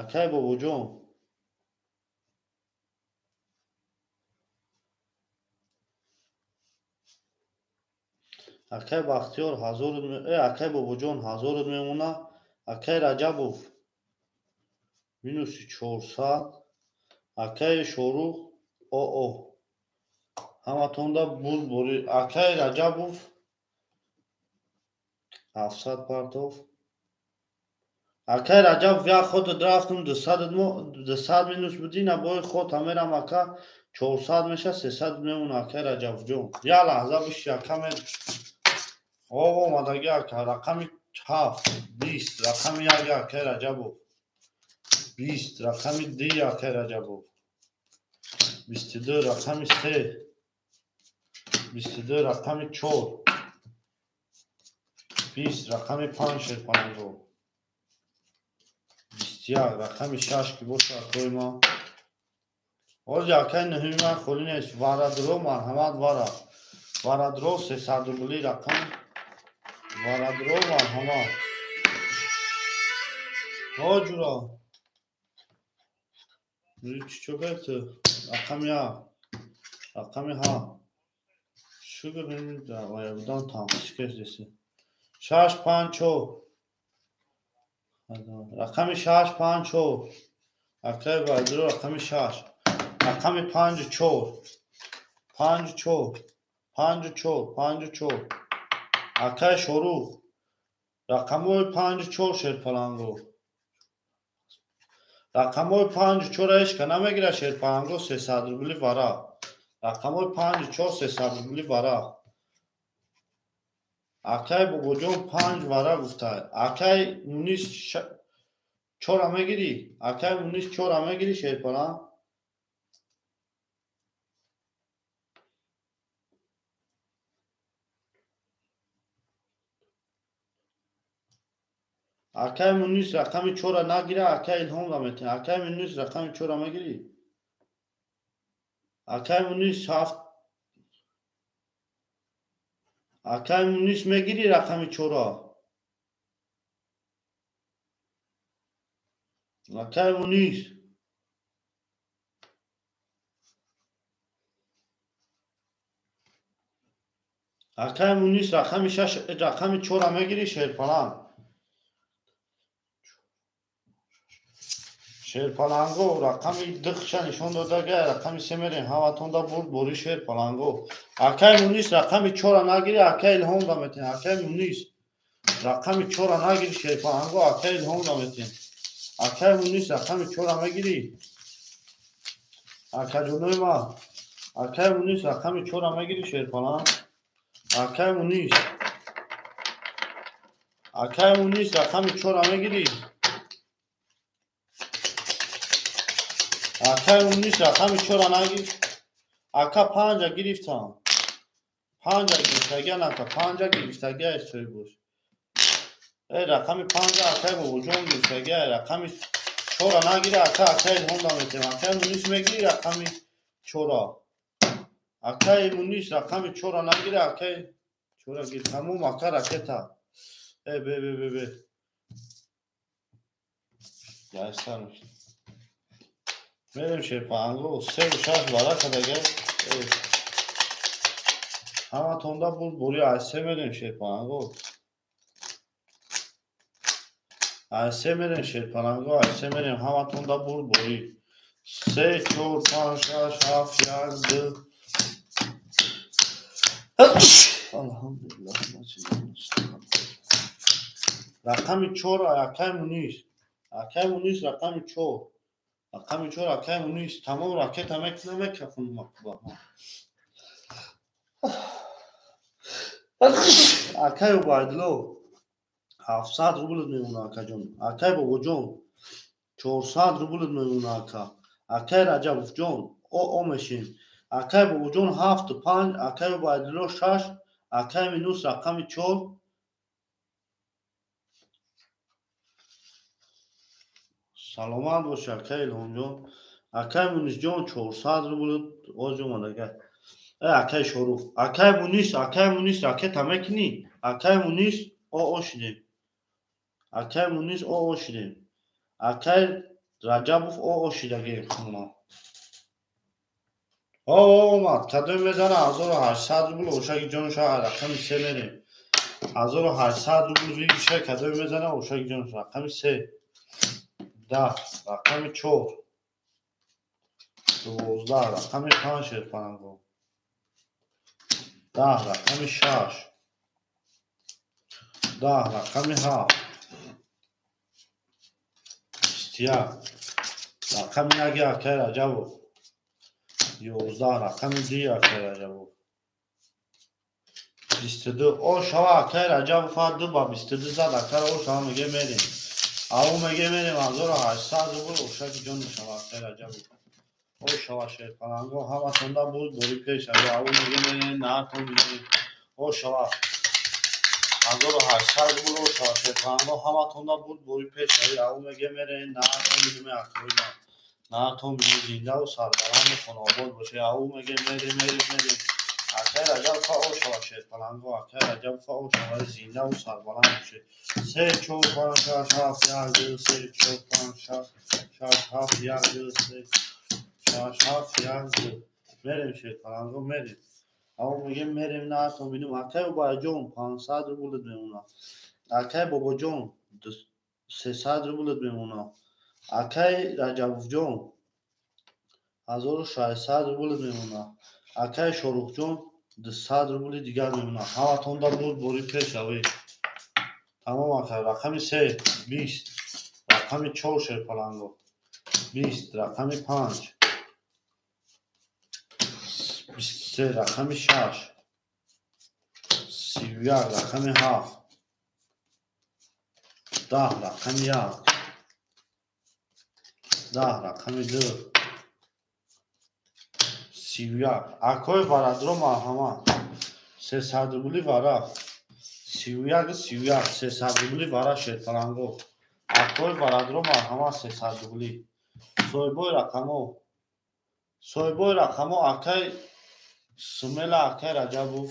акай бобоҷон акай Бахтиёр ҳазору акай бобоҷон ҳазору мемонад акай Раҷабов минуси 400 акай Шорух оо ҳаматонда бурдборӣ акай Раҷабов 700 партов акай Раҷабов як хотат рафтум 200 минус будӣ на бои хота мерам ака 400 меша 300 мемона акай Раҷабовҷон як лаҳза биши ака мер омадаги ака рақами 7 20 рақами 1 акай Раҷабов 20 рақами 2 акай Раҷабов 22 рақами 3 22 рақами 4 20 рақами 5 шерпаланго 21 рақами 6 ки боша акои ман ҳози акай нуҳими ман холӣ нест варадро марҳамат вара варадро 300 рубли рақам варадро марҳамат ҳо ҷура чӣ кардӣ рақами 1 рақами 7 шукр будан танқис кардеси 6 5 4 рақами 6 5 4 акай Байдро рақами 6 рақами 5 4 5 4 5 4 5 4 акай Шорух рақамҳои 5 4 шерпаланго рақамҳои 5 4 ҳеч ка намегирад шерпаланго 300 рубли вара рақамҳои 5 4 300 рубли вара акай бобоҷон 5 вара гуфта акай Мунис 4 мегирӣ акай Мунис 4 мегирӣ шерпаланг акай Мунис рақами 4 нагира акай Илҳом наметавонад акай Мунис рақами 4 мегирӣ акай Мунис 7 акай Мунис мегирӣ рақами 4 акай Мунис акай Мунис рақами 6 рақами 4 мегирӣ шерпаланг шерпаланго рақами 2 нишон додага рақами 3 мерем ҳаматонда бурдборӣ шерпаланго акай Мунис рақами 4 нагирӣ акай Илҳом наметавонад акай Мунис рақами 4 нагирӣ шерпаланго акай Илҳом наметавонад акай Мунис рақами 4 мегирӣ акаҷонои ман акай Мунис рақами 4 мегирӣ шерпаланг акай Мунис акай Мунис рақами 4 мегирӣ акай Мунис рақами 4 нагир ака 5 гирифтам 5 гирифтагиан ака 5 гирифтагиа истои бош рақами 5 акай бобоҷон гирифтагиа рақами 4 нагира ака акай Илҳом наметавонад акай Мунис мегирӣ рақами 4 Акаи Мунис рақами чора нагира, акаи чора гир. Тамом, ака ракета. Э, бе, бе, бе, бе. Яйсар. Мерем шерпаанго, 3 6 варақа дага. Ҳаматонда буд бори айсе мерем шерпаанго. Айсе мерем шерпаанго, айсе мерем ҳаматонда буд бори. 3, 4, 5, 6, 7, 1, 2. Алҳамдулиллаҳ. Рақами 4 акай Мунис. Акай Мунис рақами 4. Рақами 4 акай Мунис. Тамом ракета мекунам мекафун мақба. Акай Убайдулло 700 рубль мемона акаҷон. Акай Бобоҷон 400 рубль мемона ака. Акай Раҷабовҷон о мешин. Акай Бобоҷон 7 5, акай Убайдулло 6, акай Минус рақами 4. Саломат боши акай Илҳомҷон. Акай Мунисҷон 400 рубл оз омадага. Э акай Шорух, акай Мунис ракета мекунӣ? Акай Мунис о шидем. Акай Мунис о шидем. Акай Раҷабов о шидагем хона. О омад, кадом мезана 1800 рубл ошаги ҷонша рақами 3 мерем. 1800 рубл вигиша кадом мезана ошаги ҷонша рақами 3. 10 рақами 4. 12 рақами 5 шерпанго. 10 рақами 6. 10 рақами 7. 21 рақами 1 акай Раҷабов. 11 рақами 2 акай Раҷабов. 22 о шава акай Раҷабов 2 ба 22 зад акай о шава меге мерем. Ау меге мерем 1800 рубл ошаки ҷон шава акай Раҷабов. О шава шерпаланго ҳаматонда буд бори пеш ау меге мерем наатон бинем. О шава 1800 рубл о шава шерпаланго ҳаматонда буд бори пеш ау меге мерем наатон бинем акои наатон бинем зиндаву сарбаланду хонаобод боше. Ау меге мерем мерем мерем. Акай Раҷаб фа о шава шерпаланго, акай Раҷаб фа о шава зиндаву сарбаланд боше. 3 4 5 6 7 1 2 3 4 5 6 6 7 1 2 3 6 7 1 2. Мерем шерпаланго мерем. Ау меге мерем наатон бинем. Акай Убайҷон 500 рубл мемона. Акай Бобоҷон 300 рубл мемона. Акай Раҷабовҷон 1600 рубл мемона. Акай Шорухҷон 200 рубли дигар мемона. Ҳаматонда буд бори пеш авӣ. Тамом акай рақами 3 20 рақами 4 шерпаланго 20 рақами 5 23 рақами 6 31 рақами 7 10 рақами 1 10 рақами 2 31. Акои варадро марҳамат. 300 рубли вара. 31 31 300 рубли вара шерпаланго. Акои варадро марҳамат 300 рубли. Соҳибои рақамо. Соҳибои рақамо акай Сумела, акай Раҷабов,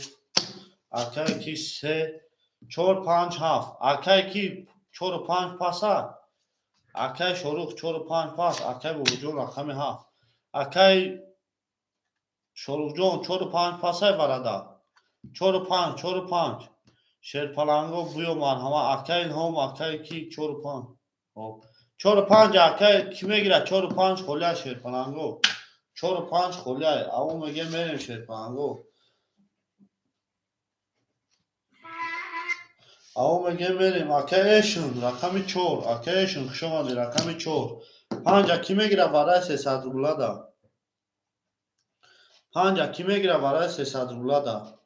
акай ки 3 4 5 7, акай ки 4 5 паса, акай Шорух 4 5 пас, акай Бобоҷон рақами 7. Акай Шорухҷон 4 5 пасай варада. 4 5 4 5. Шерпаланго буё марҳамат. Акай Илҳом, акай ки 4 5. Хоб. 4 5 акай ки мегирад 4 5 холия шерпаланго. 4 5 холия. Ау меге мерем шерпаланго. Ау меге мерем. Акай Эшун рақами 4. Акай Эшун хуш омадӣ рақами 4. 5 ки мегирад вараи 300 рублада. 5 ки мегирад вараи 300 рублада.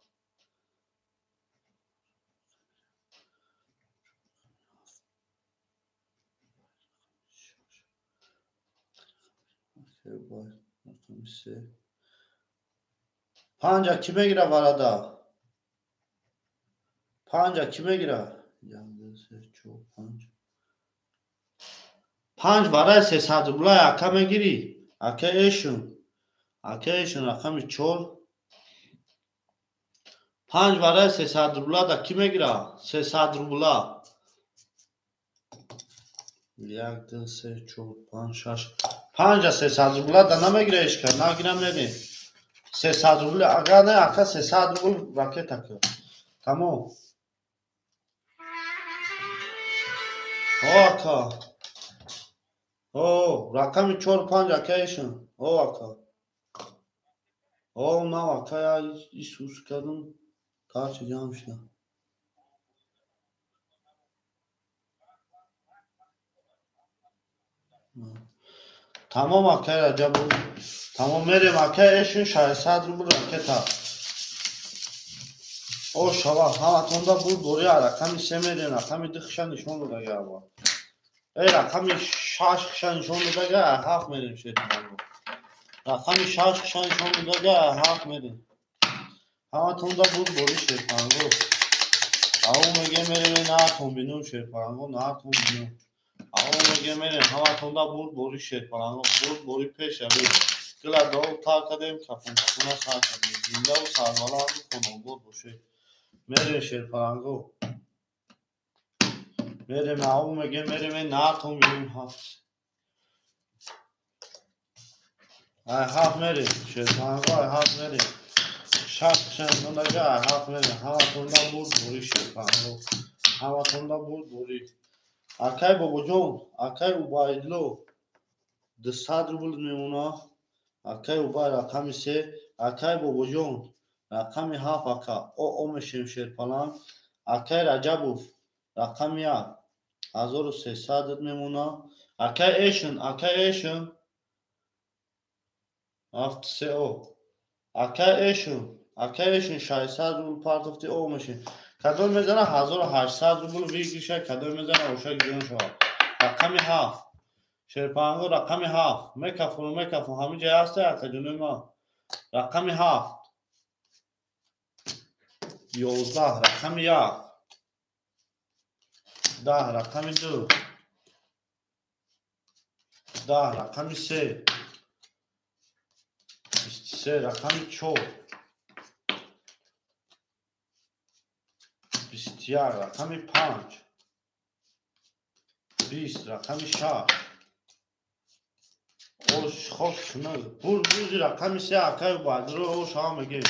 5 ки мегирад варада. 5 ки мегирад? 1 2 3 4 5. 5 вараи 300 рубла ака мегирӣ? Ака Эшун. Акай Эшун рақами 4. Панҷ вараи 300 рубла да кӣ мегира? 300 рубла. 1, 2, 3, 4, 5, 6. Панҷа 300 рубла да намегира ҳеч кас. Нагира мерем. 300 рубла агар не, ака 300 рубл ракета кар. Тамом. О, ака. О, рақами 4, 5 акаишон. О, ака. О, нав ака, я исус кардам. Карча ҷамъ шуда. Тамом акай Раҷабов. Тамом мерем акай эшин 600 рубл ракета. О шава ҳаматонда бурд бори рақами 3 мерем, рақами 2 хиша нишон додага аввал. Эй рақами 6 хиша нишон додага, 7 мерем шерпаланго. Рақами 6 хиша нишон додага, 7 мерем. Ҳаматонда бурд бори шерпаланго. Ау меге мерем наатон бинум шерпаланго, наатон бинум. Ау меге мерем ҳаматонда бурд бори шерпаланго, бурд бори пешравӣ. Дила дуо тар кардем, кафон кафона сар кардем. Зиндаву сарбаланду хонобод бошед. Мерем шерпаланго. Мерем ау меге мерем наатон бинум ҳафт. Ай ҳафт мерем шерпаланго, ай ҳафт мерем. Шаш шанонага ай ҳафт мерем. Ҳаматонда бурд бори шерпаланго. Ҳаматонда бурд бори. Акай Бобоҷон, акай Убайдулло 200 рубл мемона. Акай Убай рақами 3, акай Бобоҷон рақами 7 ака. О мешем шерпаланг. Акай Раҷабов рақами 1 1300 мемона. Акай Эшин, акай Эшин 7 3 о. Акай Эшин, акай Эшин 600 рубл партофти о мешем. Кадом мезана 1800 рубл выигрыша, кадом мезана оша гирон шавад. Рақами 7. Шерпаланго рақами 7. Мекафон, мекафон. Ҳамин ҷай ҳаста акаҷонои ман. Рақами 7. 11 рақами 1. 10 рақами 2. 10 рақами 3. 23 рақами 4. 21 рақами 5. 20 рақами 6. Ош хок шунаг. Бур бурзи рақами 3 акай Убайдулло ош ҳама мегем.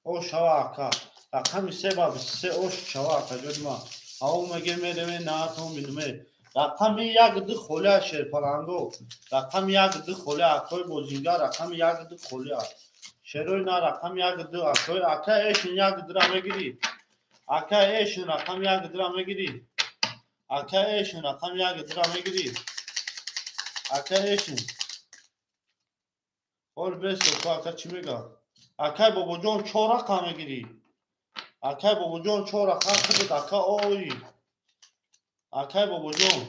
Ош шава ака. Рақами 3 ба 23 ош шава ака ҷони ман. Ау мегем мереме наатон бинуме. Рақами 1 2 холия шерпаланго. Рақами 1 2 холия акой бозингар рақами 1 2 холия. Шерои на рақами 1 2 акой ака эшин 1 2 ра мегирӣ. Ака эшин рақами 1 2 ра мегирӣ. Ака эшин рақами 1 2 ра мегирӣ. Ака эшин. Ҳол бесто ку ака чӣ мега? Акай Бобоҷон 4 рақам мегирӣ. Акай Бобоҷон 4 рақам худат ака ой. Акай Бобоҷон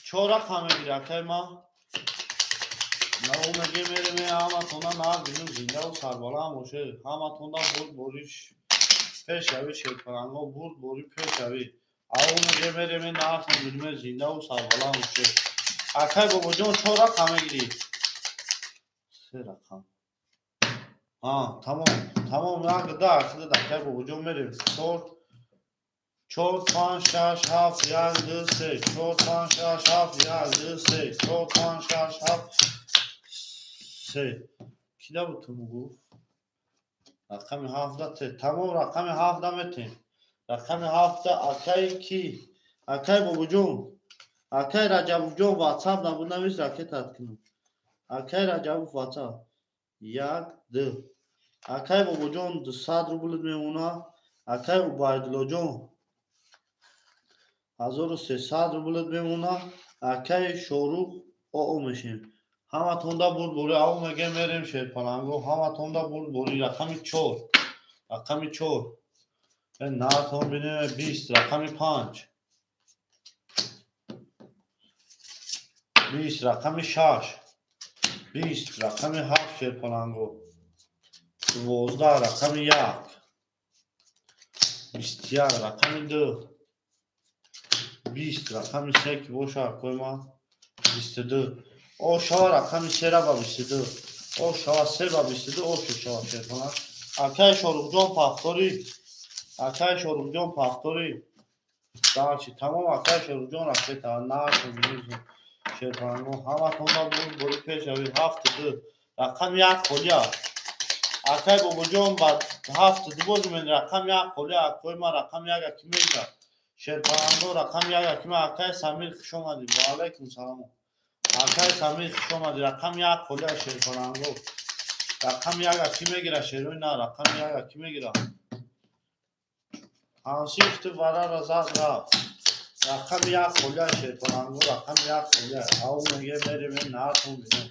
4 рақам мегирӣ акай ма. Нау меге мереме ҳаматонда нар бинум зиндаву сарбаланд бошед. Ҳаматонда бурд бориш пешравӣ шерпаланго, бурд бори пешравӣ. Ау меге мереме наатон бинуме зиндаву сарбаланд бошед. Акай Бобоҷон 4 рақам мегирӣ. 3 рақам. Тамом, тамом, як да, худат акай Бобоҷон мерем. 4 4 5 6 7 1 2 3 4 5 6 7 1 2 3 4 5 6 7 3. Ки да буд ту мугуфт? Рақами 7 да те. Тамом, рақами 7 да метем. Рақами 7 да акай ки? Акай Бобоҷон. Акай Раҷабовҷон WhatsApp набуд навис ракетат кунам. Акай Раҷабов WhatsApp 1 2. Акай Бобоҷон 200 рубл мемона. Акай Убайдуллоҷон 1300 рубл мемона. Акай Шорух оо мешем. Ҳаматонда бурд бори ау меге мерем шерпаланго. Ҳаматонда бурд бори рақами 4. Рақами 4. Наатон бинем 20 рақами 5. 20 рақами 6. 20 рақами 7 шерпаланго. 12 рақами 1. 21 рақами 2. 20 рақами 3 ки боша акои ман. 22. О шава рақами 3 ра ба 22. О шава 3 ба 22 о шава шерпаланг. Акай Шоруқҷон повтори. Акай Шоруқҷон повтори. Дальше тамом акай Шоруқҷон рафта нархи шерпаланго ҳаматонда буд бори пешравӣ 7-2 рақами 1 холия. Акай Бобоҷон ба 7-2 бозӣ мен рақами 1 холия. Акои ман рақами 1 ки мегирад. Шерпаланго рақами 1 ки ман. Акай Самир хуш омадӣ. Ва алайкум салом. Акай Самир хуш омадӣ. Рақами 1 холия шерпаланго. Рақами 1 ки мегирад шерои на рақами 1 ки мегирад. Ҳансиф ту варара зад рафт. Рақами 1 холия шерпаланго рақами 1 холия. Ав меге мерем наатон бинем.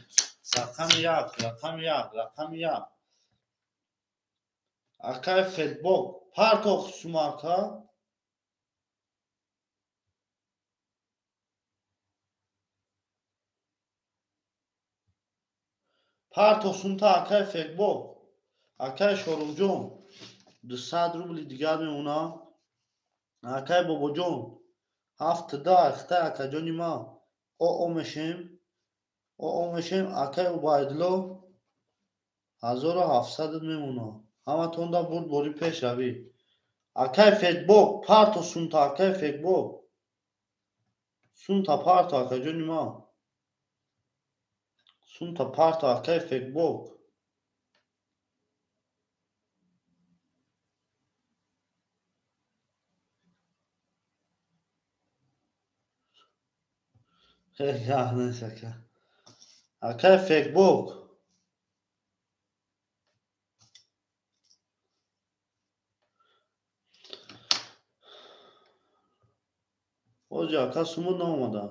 Рақами 1 рақами 1 рақами 1. Акай Федбок партох сумака. Партох сумта акай Федбок. Акай Шоруқҷон 200 рубли дигар мемонад. Акай Бобоҷон 7-2 ахта акаҷони ма. О мешем. О мешем. Акай Убайдулло 1700 мемонад. Ҳаматонда бурд бори пешравӣ. Акай Федбок парто сумта акай Федбок. Сумта парто акаҷони ма. Сумта парто акай Федбок. Акай Федбок. Ози ака суму наомада.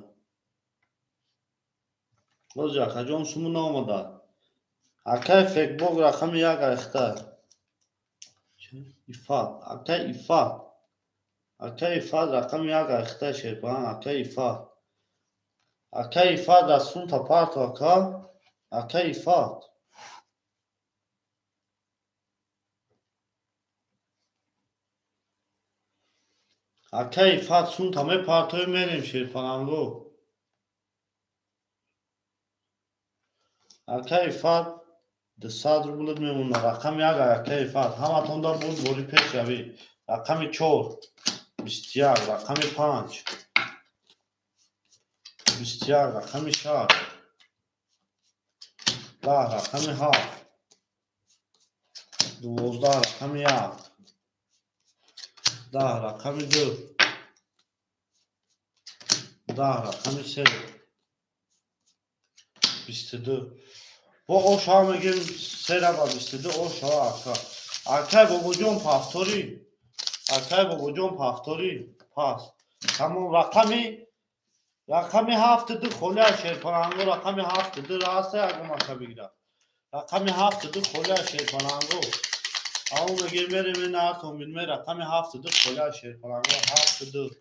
Ози акаҷон суму наомада. Акай Федбок рақами 1 айхта. Ифат. Акай Ифат. Акай Ифат рақами 1 айхта шерпан. Акай Ифат. Акай Ифат расунта парто ака. Акай Ифат. Акай Ифат сунта мепартои мерем шерпаланго. Акай Ифат 200 рубл мемонад. Рақами 1 акай Ифат. Ҳаматонда бурд бори пешравӣ. Рақами 4 21 рақами 5 21 рақами 6 10 рақами 7 12 рақами 1 10 рақами 2 10 рақами 3 22. Бо ошава мегем сера ба 22 ошава ака. Акай Бобоҷон повтори. Акай Бобоҷон повтори. Пас. Тамом рақами 7-2 холия шерпаланго рақами 7-2 раста ягон ака бигирад. Рақами 7-2 холия шерпаланго. Ав меге мерем наатон бинме рақами 7-2 холия шерпаланго 7-2.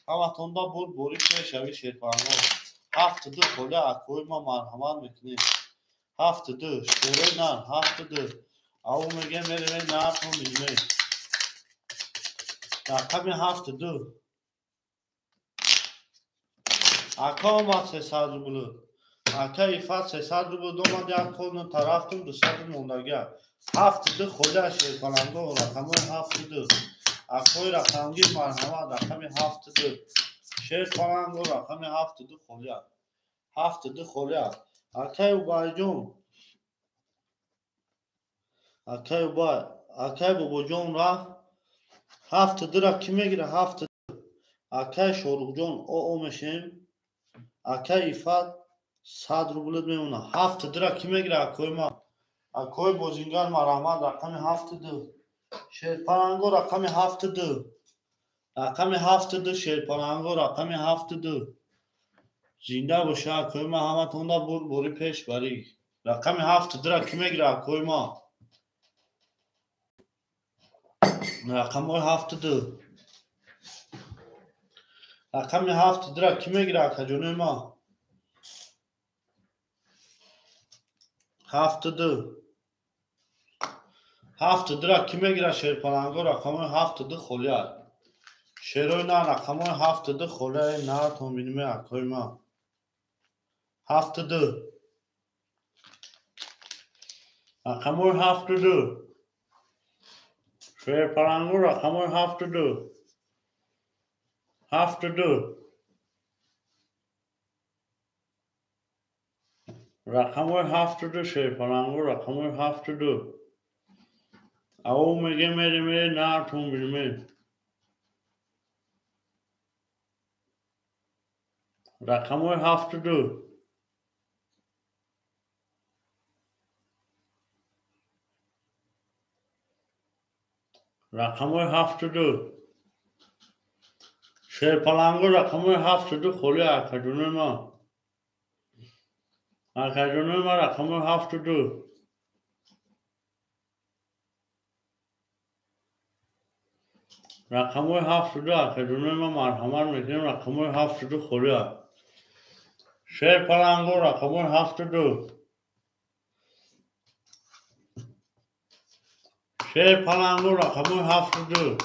Ҳаматонда бурд бори пешравӣ шерпаланго. 7-2 холия акои ма марҳамат мекунем. 7-2 шерои нар 7-2. Ав меге мерем наатон бинме. Рақами 7-2. Ака омад 300 рубл. Ака Ифат 300 рубл омад як кон тарафтум 200 мондагия. 7-2 холия шерпаланго рақамои 7-2. Акои рақамгир марҳамат рақами 7-2. Шерпаланго рақами 7-2 холия. 7-2 холия. Акай Убайҷон. Акай Убай, акай Бобоҷон рафт. 7-2 ра ки мегирад 7-2. Акай Шоруқҷон о мешем. Акай Ифат 100 рубл мемонад. 7-2 ра ки мегирад акои ма? Акои бозингар марҳамат рақами 7-2. Шерпаланго рақами 7-2. Рақами 7-2 шерпаланго рақами 7-2. Зинда боша акои ма ҳаматонда бурд бори пеш барӣ. Рақами 7-2 ра ки мегирад акои ма? Рақамҳои 7-2. Рақами 7-2 ра ки мегирад акаҷонои ма? 7-2. 7-2 ра ки мегирад шерпаланго рақамҳои 7-2 холия. Шерои на рақамҳои 7-2 холия наатон бинме акои ма. 7-2. Рақамҳои 7-2. Шерпалангу рақамҳои 72. 72. Рақамҳои 72 шерпалангу рақамҳои 72. Ау меге мере мере нартун билме. Рақамҳои 72. Рақамҳои 72. Шерпалангу рақамҳои 72 холи акаҷонои ма. Акаҷонои ма рақамҳои 72. Рақамҳои 72 акаҷонои ма марҳамат мекунем рақамҳои 72 холия. Шерпалангу рақамҳои 72. Шерпалангу рақамҳои 72.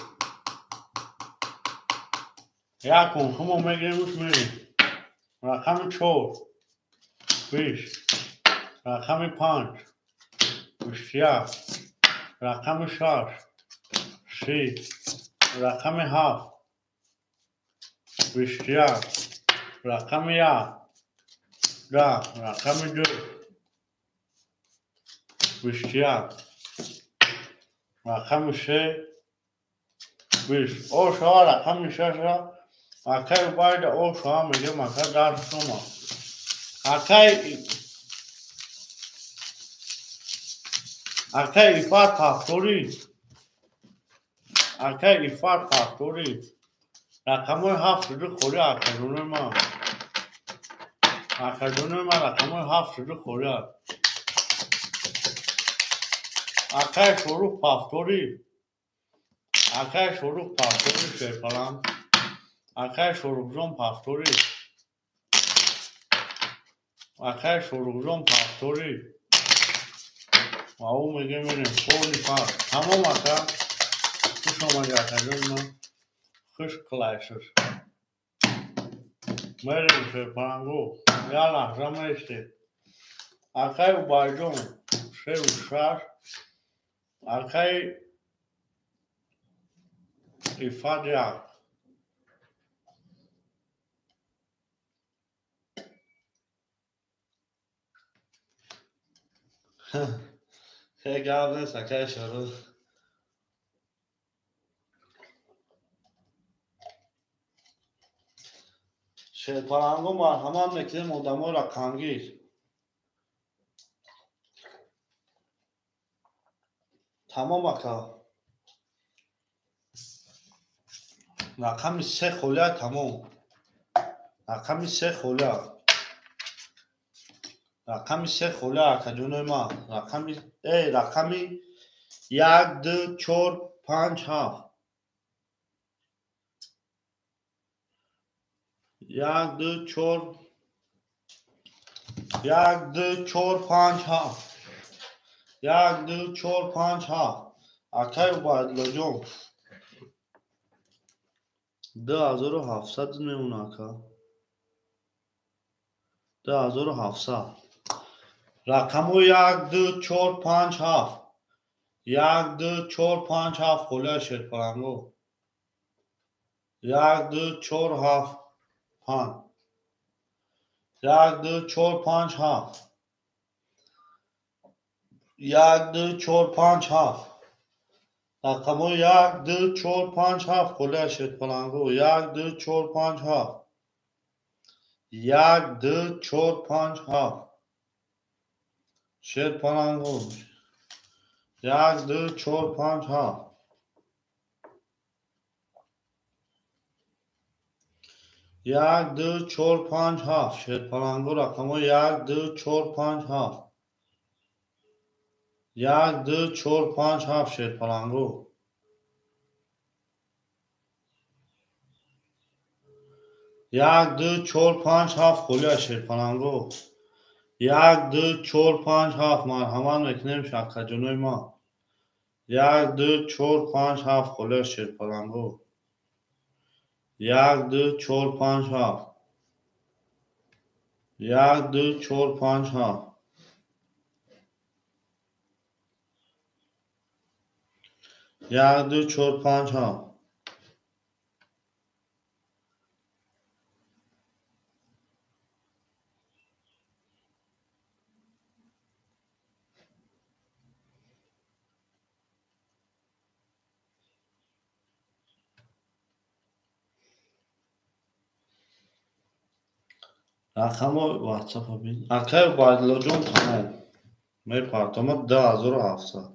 Якун хумо мегирем уш мерем. Рақами 4 20. Рақами 5 21. Рақами 6 30. Рақами 7 21. Рақами 1 10. Рақами 2 21. Рақами 3 20. О шава рақами 6 акай Убайда о шава мегем ака дар шума. Акай Ифат Пахторӣ. Акай Ифат Пахторӣ. Рақамҳои 72 холи акаҷонои ма. Акаҷонои ма рақамҳои 72 холи. Акай Шорух Пахторӣ. Акай Шорух Пахторӣ шерпаланг. Акай Шорухҷон Пахторӣ. Акай Шорухҷон Пахторӣ. Ау меге мерем поли пах. Тамом ака. Хуш омадӣ акаҷони ман. Хуш қилайсиз. Мерем шерпалангу. Як лаҳза меистем. Акай Убайҷон 3 6. Акай Ифат 1. Хе гап нест акай Шорух. Шерпалангу марҳамат мекунем одамои рақамгир. Тамом ака. Рақами 3 холия тамом. Рақами 3 холия. Рақами 3 холия акаҷонои ма. Рақами рақами 1 2 4 5 7. 1 2 4 1 2 4 5 7. 1 2 4 5 7. Акай Убайдуллоҷон. 2700 мемона ака. 2700. Рақамҳои 1 2 4 5 7. 1 2 4 5 7 холия шерпалангу. 1 2 4 7 5. 1 2 4 5 7. 1 2 4 5 7. Рақамҳои 1 2 4 5 7 холия шерпалангу. 1 2 4 5 7. 1 2 4 5 7. Шерпалангу. 1 2 4 5 7. 1 2 4 5 7. Шерпалангу рақамҳои 1 2 4 5 7. 1 2 4 5 7 шерпалангу. 1 2 4 5 7 холия шерпалангу. 1 2 4 5 7 марҳамат мекунем шаккаҷонои ма. 1 2 4 5 7 холия шерпалангу. 1 2 4 5 7. 1 2 4 5 7. 1 2 4 5 7. Рақамҳои WhatsApp-а бин. Акай Убайдуллоҷон тамом. Мепартома 2700.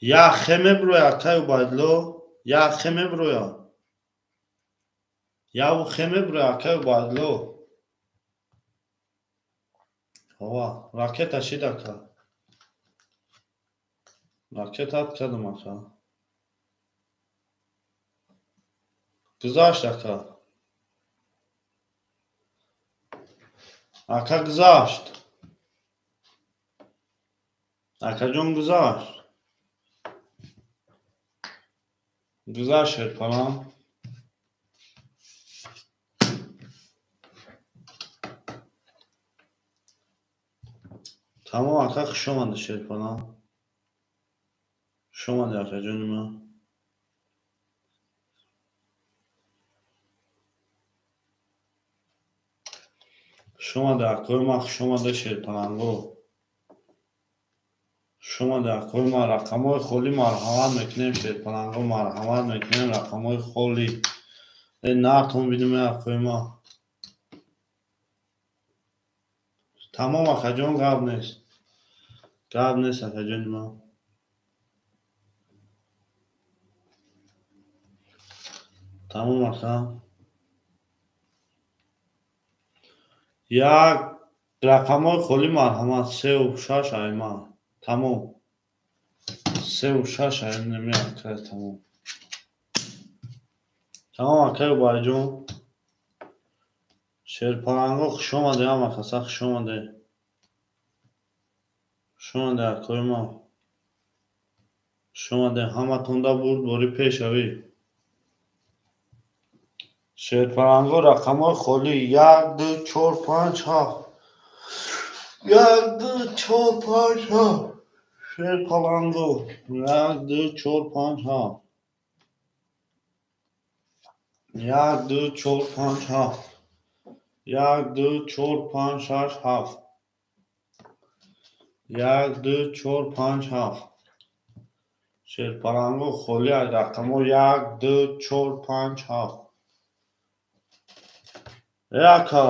Як хе меброя, акай Убайдулло, як хе меброя. Яву хе меброя, акай Убайдулло. Ова, ракета шид ака. Ракета кардам ака. Гузашт ака. Ака гузашт. Акаҷон гузашт. Гузашт шерпалам. Тамом ака, хуш омадӣ шерпалам. Хуш омадӣ акаҷони ман. Хуш омадӣ акои ман, хуш омадӣ шерпаланго. Хуш омадӣ акои ман. Рақамҳои холӣ марҳамат мекунем шерпаланго, марҳамат мекунем рақамҳои холӣ. Э нартон бинем акои ман. Тамом акаҷон, гап нест. Гап нест акаҷони ман. Тамом ака. Як рақамҳои холӣ марҳамат 3 6 ай ман. Тамом. 3 6 ай неми ака, тамом. Тамом акай Убайҷон. Шерпаланго хуш омадӣ ҳама каса, хуш омадӣ. Хуш омадӣ акои ман. Хуш омадӣ ҳаматонда бурдборӣ пешавӣ. Шерпаланго рақамҳои холӣ 1 2 4 5 7. 1 2 4 5 7. Шерпаланго 1 2 4 5 7. 1 2 4 5 7. 1 2 4 5 6 7. 1 2 4 5 7. Шерпаланго холӣ аз рақамҳо 1 2 4 5 7. Э ака,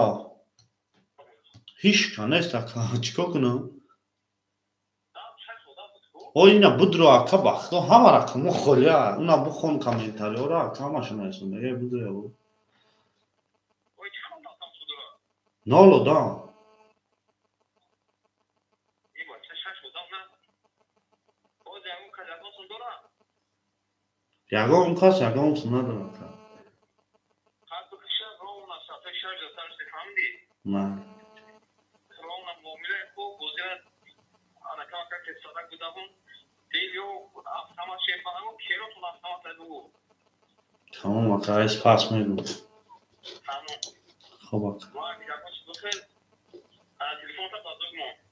ҳеҷ ка нест ака, чӣ кор кунам? О ина будро ака, ба худо ҳама рақамҳо холия. Уна бихон комментариҳоро ака, ҳамаша нависонда. Э будро ябо. Нол одам. Ягон кас ягон сум надорад ака. На. Тамом ака, айс пас мегӯ. Хоб ака.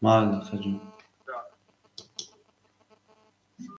Майли акаҷон.